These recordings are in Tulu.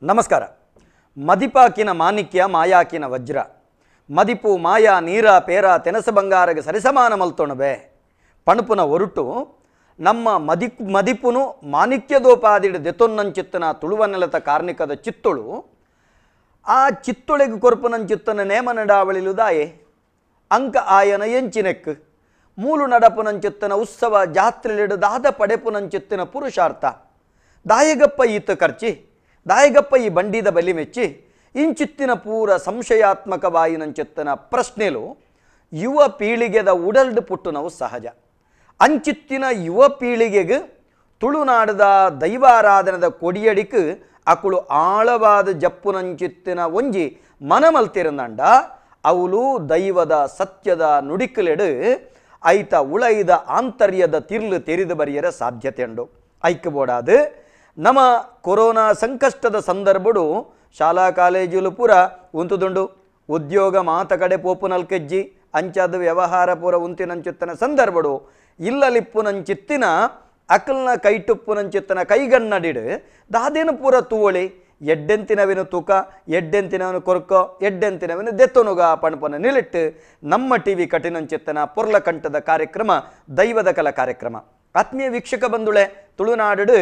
ನಮಸ್ಕಾರ. ಮದಿಪಾಕಿನ ಮಾಣಿಕ್ಯ ಮಾಯಾಕಿನ ವಜ್ರ, ಮದಿಪು ಮಾಯಾ ನೀರ ಪೇರ ತೆನಸ ಬಂಗಾರಗೆ ಸರಿಸಮಾನ ಮಲ್ತೊಣಬೆ ಪಣಪುನ ಒರುಟು ನಮ್ಮ ಮದಿಪುನು ಮಾಣಿಕ್ಯದೋಪಾದಿಡು ದೆತೊನ್ನಂಚಿತ್ತನ ತುಳುವ ನೆಲತ ಕಾರ್ಣಿಕದ ಚಿತ್ತೊಳು, ಆ ಚಿತ್ತೊಳೆಗೆ ಕೊರ್ಪುನಂಚಿತ್ತನ ನೇಮ ನಡಾವಳಿಲುದಾಯೆ ಅಂಕ ಆಯನ ಎಂಚಿನೆಕ್ ಮೂಲು ನಡಪುನಂಚಿತ್ತನ ಉತ್ಸವ ಜಾತ್ರೆಲಿಡು ದಾದ ಪಡೆಪುನಂಚಿತ್ತಿನ ಪುರುಷಾರ್ಥ ದಾಯಗಪ್ಪ ಈತ ಖರ್ಚಿ ದಾಯಗಪ್ಪ ಈ ಬಂಡಿದ ಬಲಿ ಮೆಚ್ಚಿ ಇಂಚಿತ್ತಿನ ಪೂರ ಸಂಶಯಾತ್ಮಕವಾಯಿನಂಚಿತ್ತನ ಪ್ರಶ್ನೆಲು ಯುವ ಪೀಳಿಗೆದ ಉಡಲ್ಡು ಪುಟ್ಟುನವು ಸಹಜ. ಅಂಚಿತ್ತಿನ ಯುವ ಪೀಳಿಗೆಗೆ ತುಳುನಾಡದ ದೈವಾರಾಧನದ ಕೊಡಿಯಡಿಕ್ ಅಕುಳು ಆಳವಾದ ಜಪ್ಪುನಂಚಿತ್ತಿನ ಒಂಜಿ ಮನಮಲ್ತಿರಂದಂಡ ಅವಳು ದೈವದ ಸತ್ಯದ ನುಡಿಕಲೆಡು ಐತ ಉಳೈದ ಆಂತರ್ಯದ ತಿರ್ಲು ತೆರಿದು ಬರಿಯರ ಸಾಧ್ಯತೆ ಉಂಡು. ಐಕ್ಯಬೋಡಾದು ನಮ್ಮ ಕೊರೋನಾ ಸಂಕಷ್ಟದ ಸಂದರ್ಭಡು ಶಾಲಾ ಕಾಲೇಜುಲು ಪೂರ ಉಂತುದುಂಡು, ಉದ್ಯೋಗ ಮಾತ ಕಡೆ ಪೋಪು ನಲ್ಕೆಜ್ಜಿ ಅಂಚಾದ ವ್ಯವಹಾರ ಪೂರ ಉಂತಿನಂಚುತ್ತನ ಸಂದರ್ಭಡು ಇಲ್ಲಲಿಪ್ಪುನಂಚಿತ್ತಿನ ಅಕಲ್ನ ಕೈಟುಪ್ಪುನಂಚಿತ್ತನ ಕೈಗನ್ನಡಿಡು ದಾದೇನು ಪೂರ ತೂವಳಿ ಎಡ್ಡೆಂತಿನವಿನ ತೂಕ ಎಡ್ಡೆಂತಿನವನು ಕೊರ್ಕೋ ಎಡ್ಡೆಂತಿನವಿನ ದೆತ್ತೊನುಗ ಪಣಪನ ನಿಲಿಟ್ಟು ನಮ್ಮ ಟಿ ವಿ ಕಠಿಣಂಚಿತ್ತನ ಪೊರ್ಲಕಂಠದ ಕಾರ್ಯಕ್ರಮ ದೈವದ ಕಲ ಕಾರ್ಯಕ್ರಮ. ಆತ್ಮೀಯ ವೀಕ್ಷಕ ಬಂಧುಳೆ, ತುಳುನಾಡು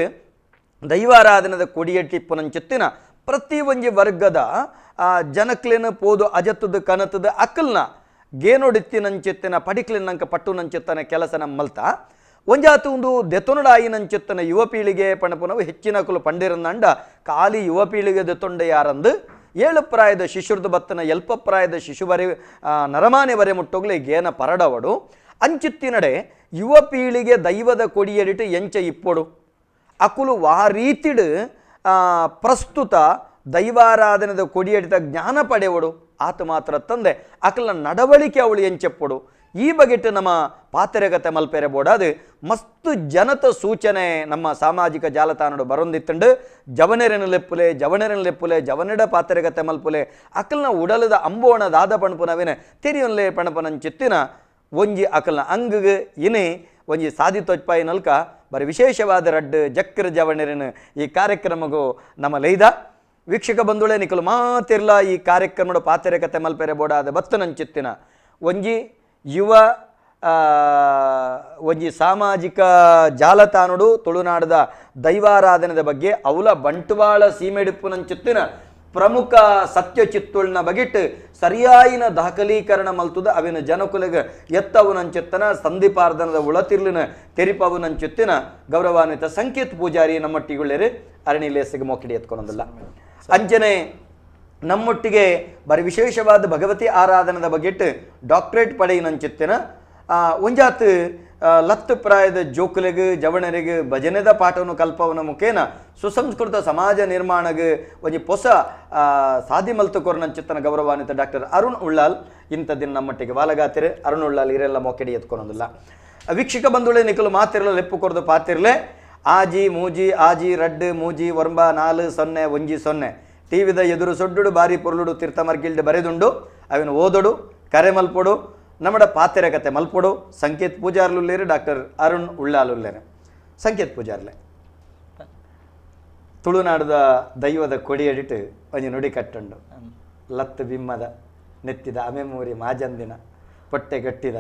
ದೈವಾರಾಧನದ ಕೊಡಿಯಟ್ಟಿಪ್ಪುನಂಚಿತ್ತಿನ ಪ್ರತಿ ಒಂಜಿ ವರ್ಗದ ಜನಕ್ಲೇನು ಪೋದು ಅಜತ್ತದ ಕನತದ ಅಕಲ್ನ ಗೇನೊಡಿತ್ತಿನಂಚಿತ್ತಿನ ಪಡಿಕ್ಲಿನಂಕ ಪಟ್ಟುನಂಚಿತ್ತನ ಕೆಲಸ ನಮ್ಮಲ್ತ ಒಂಜಾತು ಒಂದು ದೆತೊನಡಾಯಿನಂಚಿತ್ತನ ಯುವ ಪೀಳಿಗೆ ಪಣಪುನವು ಹೆಚ್ಚಿನ ಕುಲು ಪಂಡಿರನ್ನಂಡ ಖಾಲಿ ಯುವ ಪೀಳಿಗೆ ದೆತೊಂಡೆ ಯಾರಂದು ಏಳು ಪ್ರಾಯದ ಶಿಶುರ್ದು ಬತ್ತನ ಎಲ್ಪ ಪ್ರಾಯದ ಶಿಶುವರೆ ನರಮಾನೆ ವರೆ ಮುಟ್ಟೋಗ್ಲೆ ಗೇನ ಪರಡವಡು ಅಂಚಿತ್ತಿನಡೆ ಯುವ ಪೀಳಿಗೆ ದೈವದ ಕೊಡಿಯಡಿಟ್ಟು ಎಂಚ ಇಪ್ಪೊಡು ಅಕುಲು ವಾ ರೀತಿಡು ಪ್ರಸ್ತುತ ದೈವಾರಾಧನದ ಕೊಡಿಯಡಿತ ಜ್ಞಾನ ಪಡೆವಡು ಆತ ಮಾತ್ರ ತಂದೆ ಅಕಲ್ನ ನಡವಳಿಕೆ ಅವಳು ಎಂಚೆಪ್ಪೊಡು ಈ ಬಗೆಟ್ಟು ನಮ್ಮ ಪಾತೆರಗತೆ ಮಲ್ಪೆರೆ ಬೋಡಾದು ಮಸ್ತ್ ಜನತ ಸೂಚನೆ ನಮ್ಮ ಸಾಮಾಜಿಕ ಜಾಲತಾಣಡು ಬರೊಂದಿತ್ತಂಡು ಜವನೆರನ ಲೆಪ್ಪುಲೆ ಜವನೆರನ ಲೆಪ್ಪುಲೆ ಜವನೆಡ ಪಾತೆರಗತೆ ಮಲ್ಪುಲೆ ಅಕಲ್ನ ಉಡಲದ ಅಂಬೋಣ ದಾದ ಪಣಪುನವಿನ ತೆರಿಯೊನ್ಲೆ ಪಣಪನಂಚಿತ್ತಿನ ಒಂಜಿ ಅಕಲ್ನ ಅಂಗಗ್ ಇನಿ ಒಂಜಿ ಸಾದಿ ತೊಚ್ಪಾಯಿ ನಲ್ಕ ಬರಿ ವಿಶೇಷವಾದ ರಡ್ಡು ಜಕ್ರ ಜವಣೆರನು ಈ ಕಾರ್ಯಕ್ರಮಗೂ ನಮ್ಮ ಲೈದ. ವೀಕ್ಷಕ ಬಂಧುಳೆ, ನಿಕಲು ಮಾತಿರ್ಲ ಈ ಕಾರ್ಯಕ್ರಮದ ಪಾತೆರಕತೆ ಮಲ್ಪೆರೆ ಬೋಡಾದ ಬತ್ತನಂಚಿತ್ತಿನ ಒಂಜಿ ಯುವ ಒಂಜಿ ಸಾಮಾಜಿಕ ಜಾಲತಾಣಡು ತುಳುನಾಡದ ದೈವಾರಾಧನೆದ ಬಗ್ಗೆ ಅವಲ ಬಂಟ್ವಾಳ ಸೀಮೆಡಿಪ್ಪುನಂಚಿತ್ತಿನ ಪ್ರಮುಖ ಸತ್ಯ ಚಿತ್ತುಳ್ನ ಬಗೆಟ್ ಸರಿಯಾಯಿನ ದಾಖಲೀಕರಣ ಮಲ್ತುದ ಅವಿನ ಜನಕುಲೆಗ ಎತ್ತವನಂಚಿತ್ತನ ಸಂಧಿಪಾರ್ಧನದ ಉಳತಿರ್ಲಿನ ತೆರಿಪವನಂಚಿತ್ತಿನ ಗೌರವಾನ್ವಿತ ಸಂಕೇತ್ ಪೂಜಾರಿ ನಮ್ಮೊಟ್ಟಿಗುಳ್ಳೇರು ಅರಣಿ ಲೇಸಿಗೆ ಮೋಕಿಡಿ ಎತ್ಕೊಳೋದಿಲ್ಲ. ಅಂಚನೆ ನಮ್ಮೊಟ್ಟಿಗೆ ಬರಿ ವಿಶೇಷವಾದ ಭಗವತಿ ಆರಾಧನದ ಬಗೆಟ್ ಡಾಕ್ಟರೇಟ್ ಪಡೆಯಿನಂಚಿತ್ತಿನ ಒಂಜಾತ್ ಲತ್ತು ಪ್ರಾಯದ ಜೋಕುಲೆಗ್ ಜವಣರಿಗೆ ಭಜನೆದ ಪಾಠವನ್ನು ಕಲ್ಪವನ ಮುಖೇನ ಸುಸಂಸ್ಕೃತ ಸಮಾಜ ನಿರ್ಮಾಣಗೆ ಒಂಜಿ ಪೊಸ ಸಾದಿ ಮಲ್ತು ಕೊರ್ನಂಚಿತ್ತನ ಗೌರವಾನ್ವಿತ ಡಾಕ್ಟರ್ ಅರುಣ್ ಉಳ್ಳಾಲ್ ಇಂಥದಿನ ನಮ್ಮೊಟ್ಟಿಗೆ ವಾಲಗಾತಿರು. ಅರುಣ್ ಉಳ್ಳಾಲ್ ಇರೆಲ್ಲ ಮೊಕೆಡಿ ಎತ್ಕೊಳೋದಿಲ್ಲ. ವೀಕ್ಷಕ ಬಂಧುಳೆ, ನಿಕಲು ಮಾತಿರಲ ಲೆಪ್ಪು ಕೊರ್ದು ಪಾತಿರ್ಲೆ ಆಜಿ ಮೂಜಿ ಆಜಿ ರಡ್ಡು ಮೂಜಿ ಒಂಬ 4 0 1 0 ಟಿವಿದ ಎದುರು ಸೊಡ್ಡುಡು ಬಾರಿ ಪೊರ್ಲುಡು ತೀರ್ಥಮರ್ಗಿಲ್ಡು ಬರೆದುಂಡು ಅವಿನ ಓದೊಡು ಕರೆ ಮಲ್ಪೊಡು ನಮ್ಮಡ ಪಾತೆರ ಕತೆ ಮಲ್ಪೊಡು. ಸಂಕೇತ್ ಪೂಜಾರ್ಲುಲ್ಲೇರು, ಡಾಕ್ಟರ್ ಅರುಣ್ ಉಳ್ಳಾಲುಲ್ಲೇರು. ಸಂಕೇತ್ ಪೂಜಾರ್ಲೆ, ತುಳುನಾಡದ ದೈವದ ಕೊಡಿಯಡಿಟ್ಟು ಒಂಜಿ ನುಡಿ ಕಟ್ಟುಂಡು. ಲತ್ತು ಬಿಮ್ಮದ ನೆತ್ತಿದ ಅಮೆಮೂರಿ ಮಾಜಂದಿನ ಪೊಟ್ಟೆ ಗಟ್ಟಿದ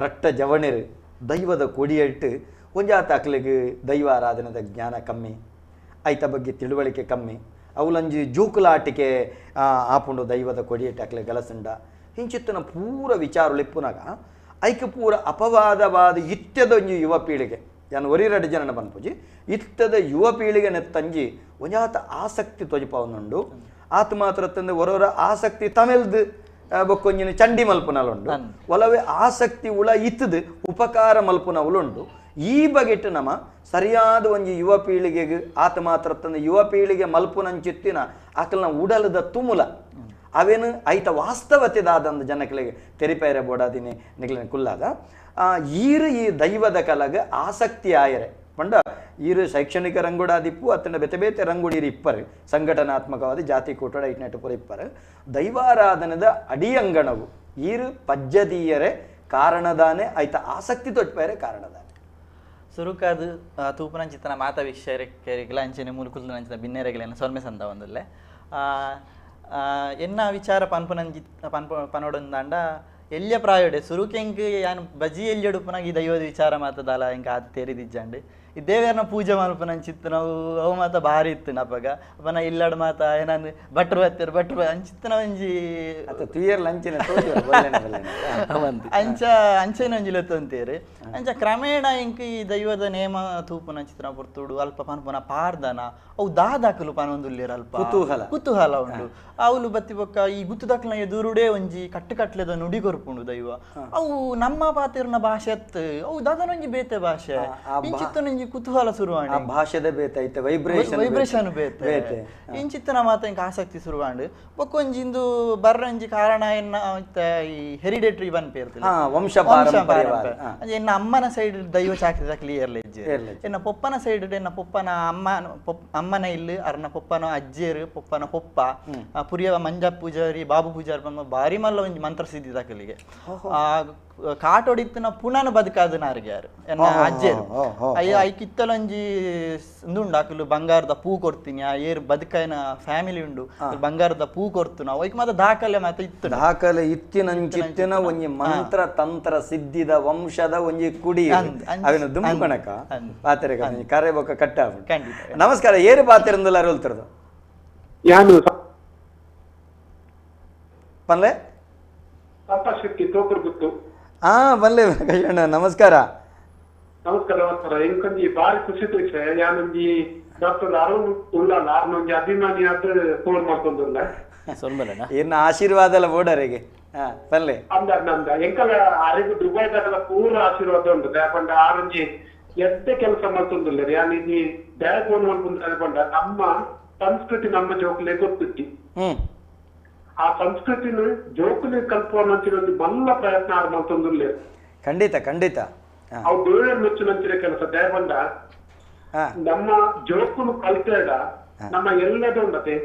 ರಟ್ಟ ಜವಣಿರು ದೈವದ ಕೊಡಿಯಡಿಟ್ಟು ಒಂಜಾತ ಅಕ್ಲೆಗ್ ದೈವ ಆರಾಧನೆದ ಜ್ಞಾನ ಕಮ್ಮಿ, ಐತ ಬಗ್ಗೆ ತಿಳುವಳಿಕೆ ಕಮ್ಮಿ, ಅವಲಂಜಿ ಜೂಕುಲಾಟಿಕೆ ಆಪುಂಡು ದೈವದ ಕೊಡಿಯಟ್ಟು ಅಕ್ಲೆ ಗಲಸುಂಡ ಇಂಚಿತ್ತನ ಪೂರ ವಿಚಾರಲಿಪ್ಪುನಾಗ ಐಕ ಪೂರ ಅಪವಾದವಾದ ಇತ್ಯದ ಒಂಜಿ ಯುವ ಪೀಳಿಗೆ ಯಾನು ಒರಿ ಎರಡು ಜನನ ಪನ್ಪುಜಿ ಇತ್ತದ ಯುವ ಪೀಳಿಗೆ ನೆತ್ತಂಜಿ ಒಂಜಾತ ಆಸಕ್ತಿ ತೊಜಿಪವನುಂಡು. ಆತ ಮಾತ್ರ ತಂದೆ ಒರೊರ ಆಸಕ್ತಿ ತಮಿಳ್ದು ಬೊಕ್ಕೊಂಜಿನ ಚಂಡಿ ಮಲ್ಪುನಲುಂಡು, ಒಲವೇ ಆಸಕ್ತಿ ಉಳ ಇತ್ತದು ಉಪಕಾರ ಮಲ್ಪುನವಲುಂಡು. ಈ ಬಗೆಟ್ ನಮ್ಮ ಸರಿಯಾದ ಒಂಜಿ ಯುವ ಪೀಳಿಗೆಗೆ ಆತ ಮಾತ್ರ ತಂದೆ ಯುವ ಪೀಳಿಗೆ ಮಲ್ಪುನಂಚಿತ್ತಿನ ಅಕಲ್ನ ಉಡಲದ ತುಮುಲ ಅವೇನು ಐತ ವಾಸ್ತವತೆದಾದಂದ ಜನಗಳಿಗೆ ತೆರಿಪೈರೆ ಬೋಡಾದಿನಿ ನಿಗ್ಲಿನ ಕುಲ್ಲಾದ ಈರು ಈ ದೈವದ ಕಲಗ ಆಸಕ್ತಿ ಆಯರೆ ಪಂಡ ಈರು ಶೈಕ್ಷಣಿಕ ರಂಗುಡಾದಿಪ್ಪು ಅತ್ತಂಡ ಬೇತೆ ಬೇತೆ ರಂಗುಡೀರು ಇಪ್ಪರು ಸಂಘಟನಾತ್ಮಕವಾದ ಜಾತಿ ಕೂಟಡ ಇಟ್ನೆಟ್ಟು ಪೂರ ಇಪ್ಪರು ದೈವಾರಾಧನದ ಅಡಿಯಂಗಣವು ಈರು ಪಜ್ಜದೀಯರೆ ಕಾರಣದಾನೆ ಐತ ಆಸಕ್ತಿ ತೊಟ್ಪೈರೆ ಕಾರಣದಾನೆ. ಸುರುಕಾದು ತೂಪುನಂಚಿತ್ತನ ಮಾತಾ ವೀಕ್ಷಕರಿಗೆಲ ಅಂಚನೆ ಮುಲುಕುಲ್ನಂಚಿನ ಬಿನ್ನೆರೆಗಲೇನ ಸೊಲ್ಮೆ ಸಂದ ಒಂದುಲ್ಲೆ ಎನ್ನ ವಿಚಾರ ಪನ್ಪುನಂಚಿ ಪನ್ಪ ಪನೋಡೊಂದಾಂಡ ಎಲ್ಯ ಪ್ರಾಯೋಡೆ ಸುರುಕೆಂಕ್ ಯಾನ್ ಬಜಿ ಎಲ್ಯಡುಪುನಾಗ ಈ ದೈವದ ವಿಚಾರ ಮಾತದಾಲ ಎಂಕ್ ಆತ್ ತೆರಿದಿಜ್ಜಂಡ್ ಈ ದೇವೆರ್ನ ಪೂಜೆ ಮಲ್ಪುನಂಚಿತ್ತನವು ಅವು ಮಾತ ಭಾರಿ ಇತ್ತು ಅಪಗ ಅಪನ ಇಲ್ಲಡ್ ಮಾತ ಏನಂದ್ ಭಟ್ರು ಬತ್ತೆರ್ ಭಟ್ರು ಅಂಚಿತ್ತನ ಒಂಜಿ ಅಂಚ ಅಂಚೆನ ಒಂಜಿ ಲೆತ್ತೊಂತೇರು ಅಂಚ ಕ್ರಮೇಣ ಎಂಕ್ ಈ ದೈವದ ನೇಮ ತೂಪುನಂಚಿತ್ತನ ಪೊರ್ತುಡು ಅಲ್ಪ ಪನ್ಪುನ ಪಾರ್ದನ ಅವು ದಾದಾಕುಲು ಪನೊಂದುಲ್ಲೆರ್ ಅಲ್ಪ ಕುತೂಹಲ ಕುತೂಹಲ ಉಂಡು ಅವುಲು ಬತ್ತಿ ಬೊಕ್ಕ ಈ ಗುತ್ತುದಕ್ಲೆನ ಎದುರುಡೇ ಒಂಜಿ ಕಟ್ಟು ಕಟ್ಲೆದ ನುಡಿ ಕೊರ್ಪುಂಡು ದೈವ ಅವು ನಮ್ಮ ಪಾತೆರ್ನ ಭಾಷೆ ಅತ್ ಅವು ದಾದನೊಂಜಿ ಬೇತೆ ಭಾಷೆ ಇಂಚಿತ್ತನೊಂಜಿ ಕುತೂಹಲ ಶುರುವಾಂಡ್ ಭಾಷೆದ ಬೇತೆ ಐತೆ ವೈಬ್ರೇಷನ್ ವೈಬ್ರೇಷನ್ ಬೇತೆ ಇಂಚಿತ್ತನ ಮಾತ ಎಂಕ್ ಆಸಕ್ತಿ ಶುರುವಾಂಡ್ ಬೊಕ್ಕ ಒಂಜಿ ಇಂದು ಬರ್ರಂಜಿ ಕಾರಣ ಎನ್ನ ಈ ಹೆರಿಡೇಟರಿ ಪನ್ಪೇರ್ ವಂಶ ಪಾರಂಪರ್ಯ ಎನ್ನ ಅಮ್ಮನ ಸೈಡ್ ದೈವ ಚಾಕ್ರಿದ ಕ್ಲಿಯರ್ ಲೆಜ್ಜೆ ಎನ್ನ ಪೊಪ್ಪನ ಸೈಡ್ ಎನ್ನ ಪೊಪ್ಪನ ಅಮ್ಮ ಅಮ್ಮನ ಇಲ್ಲು ಅರ್ನ ಪೊಪ್ಪನ ಅಜ್ಜೇರು ಪೊಪ್ಪನ ಪೊಪ್ಪ ಪುರಿಯ ಮಂಜ ಪೂಜಾರಿ ಬಾಬು ಪೂಜಾರಿ ಬಂದ ಭಾರಿ ಮಲ್ಲ ಒಂಜಿ ಮಂತ್ರ ಸಿದ್ಧಿ ದಾಖಲಿಗೆ ಕಾಟೊಡಿತ್ತಿನ ಪುನಃ ಬದುಕಾದ ನಾರಿಗೆ ಯಾರು ಎನ್ನ ಅಜ್ಜೇರು ಅಯ್ಯ ಐಕಿತ್ತಲೊಂಜಿ ಉಂಡು ಅಕಲು ಬಂಗಾರದ ಪೂ ಕೊಡ್ತೀನಿ ಆ ಏರು ಬದುಕಾಯನ ಫ್ಯಾಮಿಲಿ ಉಂಡು ಬಂಗಾರದ ಪೂ ಕೊಡ್ತು ನಾವು ಐಕ್ ಮಾತ ದಾಖಲೆ ಮಾತ ಇತ್ತು ದಾಖಲೆ ಇತ್ತಿನಂಚಿತ್ತಿನ ಒಂಜಿ ಮಂತ್ರ ತಂತ್ರ ಸಿದ್ಧಿದ ವಂಶದ ಒಂಜಿ ಕುಡಿ ಅವಿನ ದುಂಬುಕಣಕ ಪಾತೆರೆ ಕರೆ ಬೊಕ್ಕ ಕಟ್ಟ ನಮಸ್ಕಾರ ಏರು ಪಾತೆರಂದಲ್ಲ ಅರುಳ್ತಿರೋದು ಯಾನು ಪನ್ಲೆ ಶೆಟ್ಟಿ ತೋಕುರ್ಗುತ್ತು ಹಾ ಬನ್ಲೆ ಕಯ್ಯಣ್ಣ ನಮಸ್ಕಾರ ನಮಸ್ಕಾರ ನಮಸ್ಕಾರ ಎಂಕೊಂಜಿ ಬಾರಿ ಖುಷಿ ವಿಷಯ ಯಾನೊಂಜಿ ಡಾಕ್ಟರ್ ಅರುಣ್ ಉಳ್ಳಾಲ್ ಆರ್ನೊಂಜಿ ಅಭಿಮಾನಿ ಆದ್ ಫೋನ್ ಮಾಡ್ಕೊಂಡುಲ್ಲ ಇನ್ನು ಆಶೀರ್ವಾದ ಎಲ್ಲ ಬೋಡರಿಗೆ ಹಾ ಬನ್ಲೆ ಅಂದ ಅಂದ ಎಂಕಲ ಅರಿಗು ದುಬೈದಾಗಲ ಪೂರ ಆಶೀರ್ವಾದ ಉಂಟು ಯಾಕಂಡ ಆರೊಂಜಿ ಎಡ್ಡೆ ಕೆಲಸ ಮಾಡ್ತೊಂದುಲ್ಲ ಯಾನ್ ಇನಿ ಬ್ಯಾಗ್ ಫೋನ್ ಮಾಡ್ಕೊಂಡ್ರೆ ಪಂಡ ನಮ್ಮ ಸಂಸ್ಕೃತಿ ನಮ್ಮ ಜೋಕುಲೆ ಗೊತ್ತಿತ್ತಿ ಆ ಸಂಸ್ಕೃತಿನ ಜೋಕುಲೆ ಕಲ್ಪುವ ಒಂದು ಬಲ್ಲ ಪ್ರಯತ್ನ ಆರ್ ಮಾಡ್ತೊಂದುಲ್ಲೆ ಖಂಡಿತ ಖಂಡಿತ ಅವು ಬೇರೆ ಮೆಚ್ಚುನಂಚಿನ ಕೆಲಸ ದಯಪಂಡ ನಮ್ಮ ಜೋಕುಲು ಕಲ್ತೇಡ ನಮ್ಮ ಎಲ್ಲದ ಉಂಡತೆ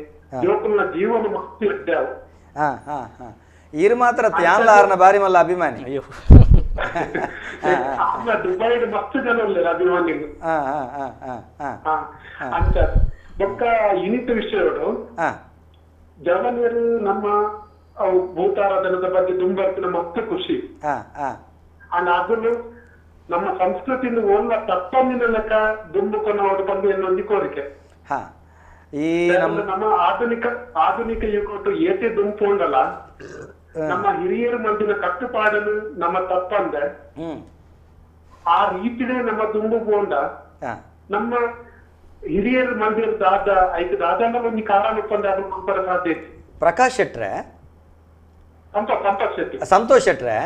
ಜೋಕುಲ್ನ ಜೀವನ ಮಸ್ತ್ ಇದ್ದಾವು ಈರು ಮಾತ್ರ ತ್ಯಾನ್ಲಾರ್ನ ಬಾರಿ ಮಲ್ಲ ಅಭಿಮಾನಿ ಅಯ್ಯೋ ದುಬೈಡ್ ಮಸ್ತ್ ಜನ ಉಲ್ಲೇರು ಅಭಿಮಾನಿಗಳು ಅಂತ ಬೊಕ್ಕ ಇನಿತ ವಿಷಯಗಳು ಜವನಿಯರು ನಮ್ಮ ಭೂತಾರಾಧನದ ಬಗ್ಗೆ ದುಂಬರ್ತಿನ ಮಸ್ತ್ ಖುಷಿ ಅಂಡ್ ಅದನ್ನು ನಮ್ಮ ಸಂಸ್ಕೃತಿನ ಓಲ್ಲ ತಪ್ಪಂದಿನ ಲೆಕ್ಕ ದುಂಬುಕೊನ್ನೋದು ಬಂದು ಎನ್ನೊಂದು ಕೋರಿಕೆ ಈ ನಮ್ಮ ಆಧುನಿಕ ಆಧುನಿಕ ಯುಗಟ್ಟು ಏತೆ ದುಂಪುಂಡಲ್ಲ ನಮ್ಮ ಹಿರಿಯರು ಮಂದಿನ ಕಟ್ಟುಪಾಡಲು ನಮ್ಮ ತಪ್ಪಂದೆ ಆ ರೀತಿನೇ ನಮ್ಮ ದುಂಬು ಪೋಂಡ ನಮ್ಮ ಹಿರಿಯರು ಮಂದಿರ ದಾದ ಐದು ದಾದನ ಒಂದು ಕಾರಣ ಒಪ್ಪಂದ ಸಾಧ್ಯ ಇತ್ತು. ಪ್ರಕಾಶ್ ಶೆಟ್ರೆ ಸಂತೋಷ್ ಶೆಟ್ಟಿ ಸಂತೋಷ್ ಶೆಟ್ರೆ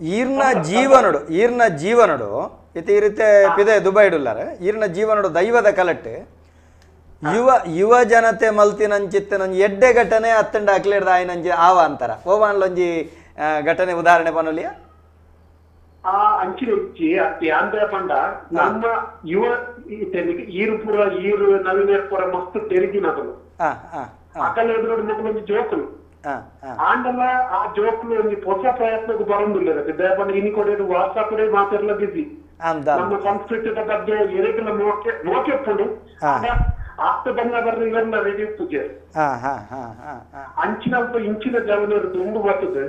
ಈರ್ನ ಜೀವನಡು ಈರ್ನ ಜೀವನಡು ಇತಿ ಈ ರೀತಿ ಪಿದೆ ದುಬೈಡುಲ್ಲಾರ ಈರ್ನ ಜೀವನಡು ದೈವದ ಕಲಟ್ಟು ಯುವ ಯುವ ಜನತೆ ಮಲ್ತಿನಂಚಿತ್ತನೊಂಜಿ ಎಡ್ಡೆ ಘಟನೆ ಅತ್ತಂಡ ಅಕ್ಲೇಡ್ದ ಆಯ್ನಂಜಿ ಆವ ಅಂತಾರ ಓವಾನ್ಲೊಂಜಿ ಘಟನೆ ಉದಾಹರಣೆ ಪನೊಲಿಯ ಆ ಅಂಚಿನ ಇಚ್ಚಿ ಅತ್ತಿ ಆಂಧ್ರ ಪಂಡ ನಮ್ಮ ಯುವ ಈರು ಪೂರ ಈರು ನವೀನ ಪೂರ ಮಸ್ತ್ ತೆರಿಗಿನದನು ಅಕಲ ಎದುರು ಒಂಜಿ ಜೋಕುಲು ಆಂಡಲ ಆ ಜೋಕುಲು ಒಂಜಿ ಹೊಸ ಪ್ರಯತ್ನಕ್ಕೆ ಬರೋದಿಲ್ಲ ದಯಪಂಡ ಇನಿ ಕೊಡೋದು ವಾಟ್ಸಾಪ್ ಮಾತಾಡಲ ಬಿಸಿ ನಮ್ಮ ಸಂಸ್ಕೃತಿದ ಬಗ್ಗೆ ಎರೆಗಲ ಮೋಕೆ ಮೋಕೆಪ್ಪುಂಡು ಆತ ಬಂದ ಬರ್ರ ಇವೆಲ್ಲ ರೆಡಿ ಪೂಜೆ ಅಂಚಿನ ಇಂಚಿನ ಜವನರು ದುಂಬು ಬರ್ತದೆ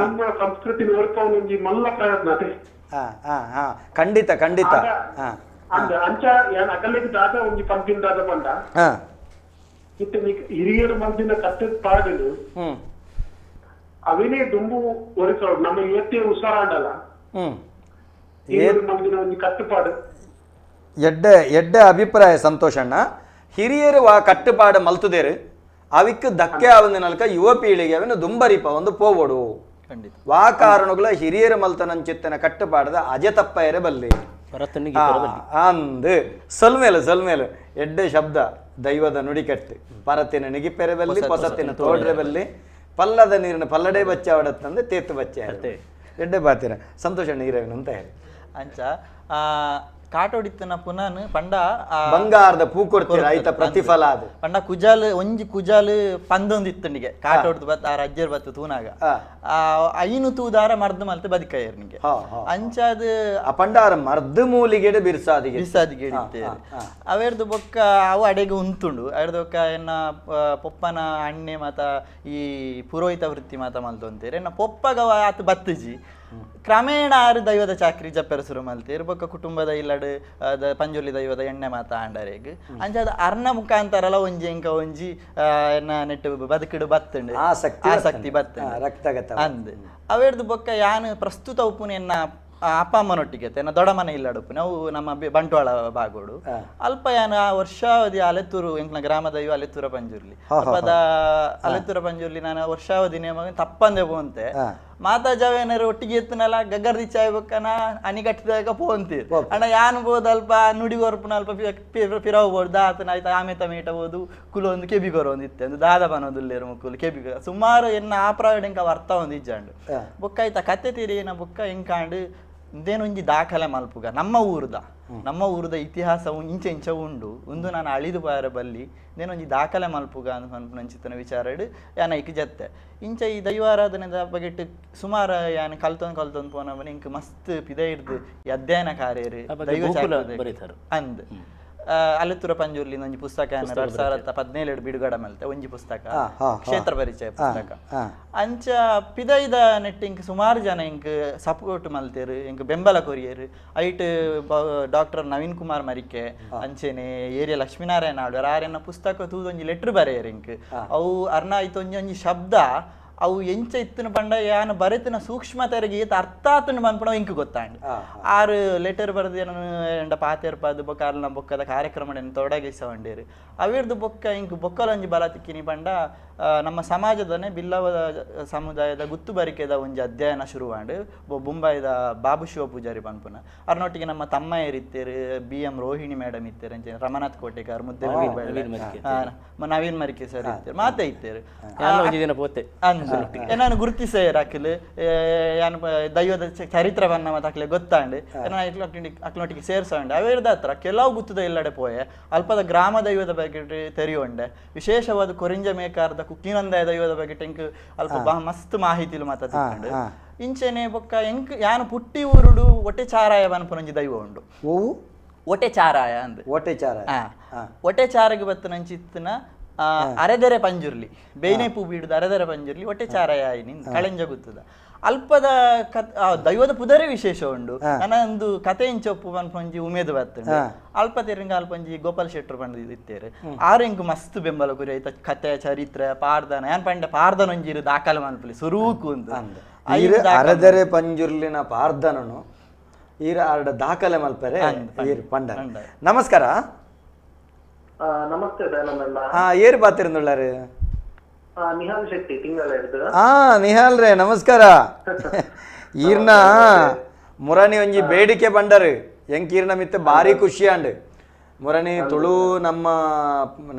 ನಮ್ಮ ಸಂಸ್ಕೃತಿ ನೋಡ್ಕೊಂಡು ಮಲ್ಲ ಪ್ರಯತ್ನ ಅದೇ ಖಂಡಿತ ಖಂಡಿತ ಅಂಚ ಅಗಲಿಗೆ ದಾದ ಒಂಜಿ ಪಂಪಿನ ದಾದ ಬಂದ ಇತ್ತೆ ಹಿರಿಯರು ಮಂದಿನ ಕಟ್ಟದ ಪಾಡಲು ಅವಿನೇ ದುಂಬು ಒರೆಸೋಡು ನಮ್ಮ ಏತೆ ಹುಷಾರಾಡಲ್ಲ ಹಿರಿಯರು ಮಂದಿನ ಒಂಜಿ ಕಟ್ಟುಪಾಡು ಎಡ್ಡೆ ಎಡ್ಡೆ ಅಭಿಪ್ರಾಯ ಸಂತೋಷಣ್ಣ ಹಿರಿಯರು ಆ ಕಟ್ಟುಪಾಡು ಮಲ್ತುದೇರು ಅವಿಕ್ ಧಕ್ಕೆ ಆವಂದಿನಲ್ಕ ಯುವ ಪೀಳಿಗೆ ಅವಿನ ದುಂಬರಿಪ ಒಂದು ಪೋವೋಡು ವಾ ಕಾರಣಗಳ ಹಿರಿಯರು ಮಲ್ತನಂಚಿತ್ತನ ಕಟ್ಟುಪಾಡದ ಅಜೆ ತಪ್ಪಯರೆ ಬಲ್ಲಿ ಅಂದು ಸೊಲ್ಮೇಲು ಸೊಲ್ಮೇಲು ಎಡ್ಡೆ ಶಬ್ದ ದೈವದ ನುಡಿಕಟ್ಟು ಪರತಿನ ನಿಗಿಪೆರೆ ಬಲ್ಲಿ ಪೊಸತಿನ ತೋಡ್ರೆ ಬಲ್ಲಿ ಪಲ್ಲದ ನೀರಿನ ಪಲ್ಲಡೆ ಬಚ್ಚಾವಡತ್ತಂದು ತೇತು ಬಚ್ಚ ಎಡ್ಡೆ ಬಾತಿರ ಸಂತೋಷಣ್ಣ ಹಿರಿಯನು ಅಂತ ಹೇಳಿ ಅಂಚ ಕಾಟೋಡಿತ್ತನ ಪುನಃ ಪಂಡ ಬಂಗಾರದ ಪೂ ಕೊಡ್ತೀರ ಐತ ಪ್ರತಿಫಲ ಅದು ಪಂಡ ಕುಜಾಲ್ ಒಂಜಿ ಕುಜಾಲ್ ಪಂದೊಂದು ಇತ್ತಂಡಿಗೆ ಕಾಟೋಡ್ದು ಬತ್ತ ಆ ರಜ್ಜರ್ ಬತ್ತು ತೂನಾಗ ಆ ಐನು ತೂದಾರ ಮರ್ದು ಮಲ್ತೆ ಬದಿಕಾಯರ್ ನಿಗೆ ಅಂಚಾದ ಆ ಪಂಡಾರ ಮರ್ದು ಮೂಲಿಗೆಡೆ ಬಿರ್ಸಾದಿಗೆ ಬಿರ್ಸಾದಿಗೆ ಇತ್ತೇರು ಅವೇರ್ದು ಬೊಕ್ಕ ಅವು ಅಡೆಗೆ ಉಂತುಂಡು ಅವೇರ್ದು ಬೊಕ್ಕ ಎನ್ನ ಪೊಪ್ಪನ ಅಣ್ಣೆ ಮಾತ ಈ ಪುರೋಹಿತ ವೃತ್ತಿ ಮಾತ ಮಲ್ತೊಂತೇರು ಎನ್ನ ಪೊಪ್ಪಗವ ಆತ ಬತ್ತಜಿ ಕ್ರಮೇಣ ಆರು ದೈವದ ಚಾಕ್ರಿ ಜಪ್ಪೆರ ಶುರು ಮಲ್ತೇರು ಬೊಕ್ಕ ಕುಟುಂಬದ ಇಲ್ಲಡು ಪಂಜುರ್ಲಿ ದೈವದ ಎಣ್ಣೆ ಮಾತ ಆಂಡರೇಗ್ ಅಂಚಾದ ಅರ್ನ ಮುಖಾಂತರಲ ಒಂಜಿ ಎಂಕ ಒಂಜಿ ಎನ್ನ ನೆಟ್ಟು ಬದುಕಿಡು ಬತ್ತುಂಡು ಆಸಕ್ತಿ ಬತ್ತುಂಡು ರಕ್ತಗತ ಅಂದ್ ಅವೇರ್ದು ಬೊಕ್ಕ ಯಾನು ಪ್ರಸ್ತುತ ಉಪ್ಪುನ ಎನ್ನ ಅಪ್ಪ ಅಮ್ಮನೊಟ್ಟಿಗೆ ಎನ್ನ ದೊಡ್ಡ ಮನೆ ಇಲ್ಲಡುಪ್ಪು ನಾವು ನಮ್ಮ ಬಂಟ್ವಾಳ ಬಾಗೋಡು ಅಲ್ಪ ಯಾನ ವರ್ಷಾವಧಿ ಅಲೆತ್ತೂರು ಎಂಕ್ನ ಗ್ರಾಮ ದೈವ ಅಲೆತ್ತೂರ ಪಂಜುರ್ಲಿ ಅಲ್ಪದ ಅಲೆತ್ತೂರ ಪಂಜುರ್ಲಿ ನಾನು ವರ್ಷಾವಧಿ ನೇಮ ತಪ್ಪಂದೆ ಪೋಂತೆ ಮಾತಾ ಜವೇನರು ಒಟ್ಟಿಗೆ ಎತ್ತನಲ್ಲ ಗಗ್ಗರ್ದಿ ಚಾಯ್ ಬೊಕ್ಕನ ಅನಿಗಟ್ಟಿದಾಗ ಪೋಂತೀರ್ ಅಣ್ಣ ಯಾನು ಬೋದು ಅಲ್ಪ ನುಡಿ ಕೊರ್ಪುನ ಅಲ್ಪ ಪಿರವು ಬೋದು ದಾತನ ಆಯ್ತು ಆಮೆ ತಮೇಟ ಬೋದು ಕುಲೊಂದು ಕೆಬಿ ಕೊರೊಂದು ಇತ್ತೆ ಒಂದು ದಾದ ಬನೊಂದುಲ್ಲೇರು ಮುಕ್ಕುಲು ಕೆಬಿ ಸುಮಾರು ಎನ್ನ ಆ ಪ್ರಾಯಡ್ ಎಂಕ ಅರ್ಥ ಒಂದು ಇಜ್ಜಾಂಡು ಬೊಕ್ಕ ಆಯ್ತಾ ಕತೆ ತೀರಿನ ಬೊಕ್ಕ ಎಂಕಾಂಡು ಇಂದೇನೊಂಜಿ ದಾಖಲೆ ಮಲ್ಪುಗ ನಮ್ಮ ಊರುದ ಇತಿಹಾಸ ಇಂಚ ಇಂಚ ಉಂಡು ಒಂದು ನಾನು ಅಳಿದು ಬಾರ ಬಲ್ಲಿ ಇಂದೇನೊಂಜಿ ದಾಖಲೆ ಮಲ್ಪುಗ ಅಂತ ವಿಚಾರಡು ಯಾನ ಇಕ್ ಜತ್ತೆ ಇಂಚ ಈ ದೈವಾರಾಧನೆದ ಬಗೆಟ್ ಸುಮಾರು ಯಾನ ಕಲ್ತೊಂದು ಕಲ್ತೊಂದು ಪೋನ ಇಂಕ್ ಮಸ್ತ್ ಪಿದ ಹಿಡ್ದು ಈ ಅಧ್ಯಯನ ಕಾರ್ಯರು ದೈವ ಅಂದ್ ಅಲೆತ್ತೂರ ಪಂಜುರ್ಲಿ ಒಂಜಿ ಪುಸ್ತಕ 2017 ಬಿಡುಗಡೆ ಮಲ್ತೆ ಒಂಜಿ ಪುಸ್ತಕ ಕ್ಷೇತ್ರ ಪರಿಚಯ ಪುಸ್ತಕ ಅಂಚ ಪಿದೈದ ನೆಟ್ ಇಂಕ್ ಸುಮಾರು ಜನ ಇಂಕ್ ಸಪೋರ್ಟ್ ಮಲ್ತೇರು ಇಂಕ್ ಬೆಂಬಲ ಕೊರಿಯರು ಐಟ್ ಡಾಕ್ಟರ್ ನವೀನ್ ಕುಮಾರ್ ಮರಿಕೆ ಅಂಚೆನೆ ಏರಿಯಾ ಲಕ್ಷ್ಮೀನಾರಾಯಣ ಆಳ್ವಾರ್ ಆರೆನ್ನ ಪುಸ್ತಕ ತೂದೊಂಜಿ ಲೆಟ್ರ್ ಬರೆಯರು ಇಂಕ್ ಅವು ಅರ್ನ ಆಯ್ತು ಒಂಜಿ ಒಂಜಿ ಶಬ್ದ ಅವು ಎಂಚ ಇತ್ತನ ಪಂಡ ಯಾನ ಬರೆತಿನ ಸೂಕ್ಷ್ಮ ತೆರಗಿ ಏತ ಅರ್ಥ ಆತನ ಪನ್ಪುಣ ಇಂಕ್ ಗೊತ್ತಾಂಡ್ ಆರು ಲೆಟರ್ ಬರೆದು ಏನೋ ಎಂಡ ಪಾತೆರ್ಪಾದು ಬೊಕ್ಕ ಅರ್ನ ಬೊಕ್ಕದ ಕಾರ್ಯಕ್ರಮ ತೊಡಗಿಸವಂಡೇರು ಅವಿರ್ದು ಬೊಕ್ಕ ಇಂಕ್ ಬೊಕ್ಕಲೊಂಜಿ ಬಲ ತಿಕ್ಕಿನಿ ಪಂಡ ನಮ್ಮ ಸಮಾಜದನೆ ಬಿಲ್ಲವ ಸಮುದಾಯದ ಗುತ್ತು ಬರಿಕೆದ ಒಂಜಿ ಅಧ್ಯಯನ ಶುರುವಾಂಡ್ ಬೊಂಬಾಯಿದ ಬಾಬು ಶಿವ ಪೂಜಾರಿ ಪನ್ಪುನ ಅರ್ನೊಟ್ಟಿಗೆ ನಮ್ಮ ತಮ್ಮಯ್ಯರ್ ಇತ್ತೇರು B M Rohini madam ಇತ್ತೇರು ಅಂಚೆ ರಮನಾಥ್ ಕೋಟೆಕಾರ್ ಮುದ್ದೆ ನವೀನ್ ಮರಿಕೆ ಸರ್ ಇತ್ತೇರು ಮಾತೆ ಇತ್ತೇರು ನಾನು ಗುರುತಿಸೇರ್ ಅಕ್ಲು ಯಾನು ದೈವದ ಚರಿತ್ರವನ್ನ ಮತ್ತೆ ಅಕ್ಲೆ ಗೊತ್ತಾಂಡ್ ಅಕ್ಲೊಟ್ಟಿಗೆ ಸೇರ್ಸಂಡೆ ಅವೇರ್ದ ಹತ್ರ ಕೆಲವು ಗುತ್ತದ ಇಲ್ಲಡೆ ಪೋಯೆ ಅಲ್ಪದ ಗ್ರಾಮ ದೈವದ ಬಗ್ಗೆ ತೆರಿಯೊಂಡೆ ವಿಶೇಷವಾದ ಕೊರಿಂಜ ಮೇಕಾರದ ಕುಕ್ಕಿನಂದಾಯ ದೈವದ ಬಗ್ಗೆ ಎಂಕ್ ಅಲ್ಪ ಮಸ್ತ್ ಮಾಹಿತಿಲು ಮಾತಾಡ್ಕೊಂಡು ಇಂಚೆನೆ ಬೊಕ್ಕ ಎಂಕ್ ಯಾನು ಪುಟ್ಟಿ ಊರುಡು ಒಟ್ಟೆ ಚಾರಾಯ ಪನ್ಪುನೊಂಜಿ ದೈವ ಉಂಡು ಒಟೆ ಚಾರಾಯ ಅಂದ್ ಒಟೆ ಚಾರಾಯ ಒಟೆ ಚಾರಗೆ ಬತ್ತನಂಚಿತ್ತಿನ ಅರೆದೆರೆ ಪಂಜುರ್ಲಿ ಬೇನೆ ಪೂ ಬೀಡುದು ಅರೆದೆರೆ ಪಂಜುರ್ಲಿ ಒಟ್ಟೆ ಚಾರಾಯ ಕಳೆಂಜ ಗುತ್ತದ ಅಲ್ಪದ ದೈವದ ಪುದರೆ ವಿಶೇಷ ಉಂಡು ನನ್ನ ಒಂದು ಕತೆ ಇಂಚೊಪ್ಪು ಪನ್ಪೊಂಜಿ ಉಮೇದು ಬರ್ತುಂಡು ಅಲ್ಪ ತೆರಿಂಗ ಅಲ್ಪಂಜಿ ಗೋಪಾಲ್ ಶೆಟ್ಟರು ಪಂಡ ಇತ್ತೇರು ಆರು ಎಂಕ್ ಮಸ್ತ್ ಬೆಂಬಲ ಕುರಿ ಆಯ್ತ ಕತೆ ಚರಿತ್ರೆ ಪಾರ್ದನ ಏನ್ ಪಂಡ ಪಾರ್ದನೊಂಜಿರು ದಾಖಲೆ ಮನ್ಪುಲಿ ಸುರೂಕು ಒಂದು ಅರೆದೆರೆ ಪಂಜುರ್ಲಿನ ಪಾರ್ದನನು ಈರ ಆರ್ಡ ದಾಖಲೆ ಮಲ್ಪರೆ ಈರ್ ಪಂಡ. ನಮಸ್ಕಾರ. ನಮಸ್ತೆ ದಯಾನಂದಣ್ಣ. ಏರು ಪಾತಿರುಂದುಳ್ಳಾರು? ನಿಹಾಲ್ ಶೆಟ್ಟಿ ತಿಂಗಳ. ನಿಹಾಲ್ ರೇ ನಮಸ್ಕಾರ. ಈರ್ನ ಮುರಣಿ ಒಂಜಿ ಬೇಡಿಕೆ ಬಂಡರು ಎಂಕೀರ್ನ ಮಿತ್ತ ಭಾರಿ ಖುಷಿ ಅಂಡ್ ಮುರಣಿ ತುಳು ನಮ್ಮ